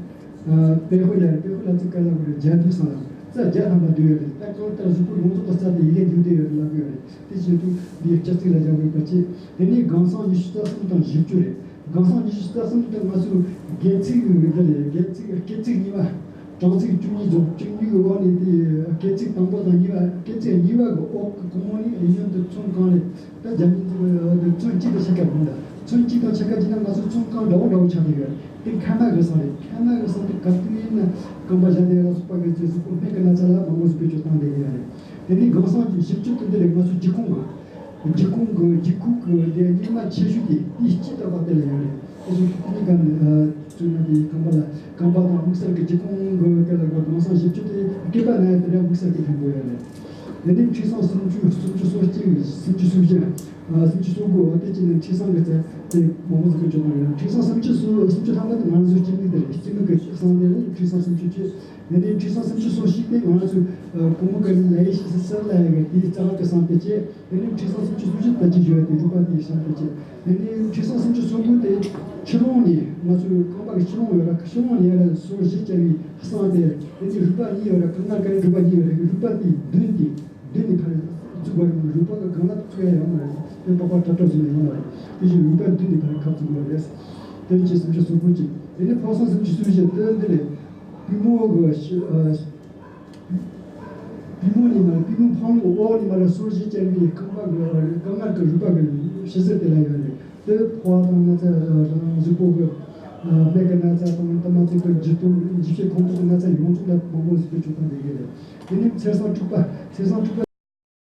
ཨ་དཔེ་ཧོ་ཡ་རེད། དཔེ་ཧོ་ལ་ཚིག་ག་ལ་གོ་རེད། རྒྱ་འདུག་སང་ལ་རྩ་བརྒྱ་ཐམ་པ་འདུག་ཡོད་རེད། ད་གང་ལྟར་གཟུགས་པོ་ཡོངས་རྫོགས་ཀྱི་རྩ་དེ་ཡི་གེ་འདུག་བསྡད་ཡོད་རེད་ལབ་ཀྱི་ཡོད་རེད། དེ་བྱེད་དུས་འདི་སྤྱི་གཙུག་ལ་བཞག་དགོས་པ་བྱེད། དེ་ནས་སྒང་སང་ཉི་ཤུ་རྩ་གསུམ་དང་བཞི་བཅུ་རེད། སྒང་སང་ཉི་ཤུ་རྩ་གསུམ་དེ་ང་ཚོའི་སྒལ་ཚིགས་འདི་རེད། སྒལ་ཚིགས་སྐེ་ཚིགས་གཉིས་པ། གྲངས་ཚིགས་བཅུ་གཉིས་རྫོགས། བཅུ་གཉིས་ཀྱི་འོག་ནས་དེ་སྐེ་ཚིགས་དང་པོ་དང་གཉིས་པ། སྐེ་ཚིགས་གཉིས་པ་གི་འོག་གི་གོང་འོག་ནས་གཡས་གཡོན་དུ་ཚོན་གང་རེད། ད་རྒྱ་མིའི་ཚིག་ཚོན་གཅིག་དང་ཕྱེད་ཀ་གང་འདྲ། ཚོན་གཅིག་དང་ཕྱེད་ཀ་གཅིག་ན་ང་ཚོ་ཚོན་གང་འདྲ་བོ་འདྲ་བོ་ཆགས་ཀྱི་ཡོད་རེད། དེ་མཁལ་མ་གི་སང་རེད། མཁལ་མ་གི་སང་དེ་ག་དུས་ཡིན་ན་རྐང་པ་བཞག་དེ་ལ་སོགས་པ་གི་རྗེས་སུ་ཁོ་སྨན་གྱི་ན་ཚ་ལ་མང་པོ་ཞིག་བེད་སྤྱོད་བཏང་བསྡད་ཀྱི་ཡོད་རེད། དེ་ནས་སྒང་སང་གི་བཞི་བཅུ་དེ་འདི་རེད། ང་ཚོ་ལྗིད་ཁུངས་མ། སྒེའུ་ཁུང་གི་སྒེའུ་ཁུང་གི་དེ་སྙེ་མ་ཆེ་ཤོས་དེ་དེའི་དཀྱིལ་ལྟ་བུ་དེ་ལ་ཡོད་རེད། དེ་བཞིན་དེའི་སྒང་ནས་ཨ་བཙུན་མ་དེ་རྐང་པ་ལ་རྐང་པ་དང་དམིགས་བསལ་གྱི་སྒེའུ་ཁུང་གི་དེ་ལ་གི་དྭངས་སང་བཞི་བཅུ་དེ་སྐེད་པ་ན་ཡང་དེ་འདྲ་དམིགས་བསལ་གྱི་ཕན་པོ་ཡོད་རེད། དེ་ནས་མཁྲིས་སྲང་སུམ་ཅུ་སུམ་ཅུ་སོ་གཅིག་སུམ་ཅུ་སོ་བཞི་ཨ་སུམ་ཅུ་སོ་དགུ་འོ་དེ་གཅིག་ནས་མཁྲིས་སྲང་གི་ཚད་དེ་མང་པོ་ཟིག་གི་བཅོས་སྟངས་ཡོད། མཁྲིས་སྲང་སུམ་ཅུ་སོ་སུམ་ཅུ་ཐམ་པ་དེ་ང་ཚོའི་སྐྱེ་དམིགས་དེ་རེད། སྐྱེ་དམིགས་ཀྱི་སྲང་དེ་ལ་མཁྲིས་སྲང་སུམ་ཅུ་བཅུ། དེ་ནས་མཁྲིས་སྲང་སུམ་ཅུ་སོ་གཅིག་དེ་ང་ཚོས་ཨ་གོང་མ་གི་ལས་ཤིག་སི་སི་ལ་ཡ་གི་དེའི་རྩ་བ་གི་སྲང་དེ་བཅད། དེ་ནས་མཁྲིས་སྲང་སུམ་ཅུ་སོ་བཞི་ད་ཅི་ཞུ་བ་དེ་རུས་པ་དེའི་སྲང་དེ་བཅད། དེ་ནས་མཁྲིས་སྲང་སུམ་ཅུ་སོ་དགུ་དེ་ཕྱི་རོང་ནས་ང་ཚོའི་རྐང་པ་གི་ཕྱི་རོང་ཡོད་ར་ཕྱི་རོང་ནས་ཡར་སོར་བཞི་བཅར་བའི་སྲང་དེ། དེ་ནས་རུས་པ་གཉིས་ཡོད་ར་རྐང་ལག་གི་རུས་པ་གཉིས་ཡོད་ར་རུས་པ་དེའི་མདུན་དེ་མདུན་ནས་ཕར་བཙུགས་པ་ཡིན་ན་རུས་པ་གི་སྒང་ལ་བཙུགས་ཡ་ཡོད་མ་རེད། དེ་པགས་པ་ཏྲ་ཏྲ་བཟོས་ན་ཡོད་མ་རེད། དེ་བཞིན་རུས་པ་མདུན་ནས་ཕར་ཁ་བཙུགས་དགོས་རེད། དེ་བཅས་སུམ་ཅུ་སོ་དགུ་གཅིག་དེ་ནས་ཕོ་སྲང་སུམ་ཅུ་སོ་བཞི་དེ་འདི་ནས་པུས་མོ་གི་ཤི་ཨ། པུས་མོ་ནས་མར་པུས་མོ་འཕང་ལོ་འོག་ནས་མར་སོར་བཞི་ཅན་པའི་རྐང་པ་གི་རྐང་ངར་གྱི་རུས་པ་གི་ཕྱི་ཟུར་དེ་ལ་ཡོད་རེད། དེ་ཕོ་བ་དང་ན་ཚ་རང་གཟུགས་པོ་གི་སྨད་ཀྱི་ན་ཚ་དང་དེ་མ་ཚད་པའི་འཇུ་སྟོབས་འཇུ་བྱེད་ཁོང་ཁྲོ་གི་ན་ཚ་ཡོངས་རྫོགས་ལ་མང་པོ་ཟིག་གི་བཅོས་ཐབས་ལས་ཀྱི་རེད། དེ་ནས་ཚེས་བཟང་དྲུག་པ་ཚེས་བཟང་དྲུག་པ།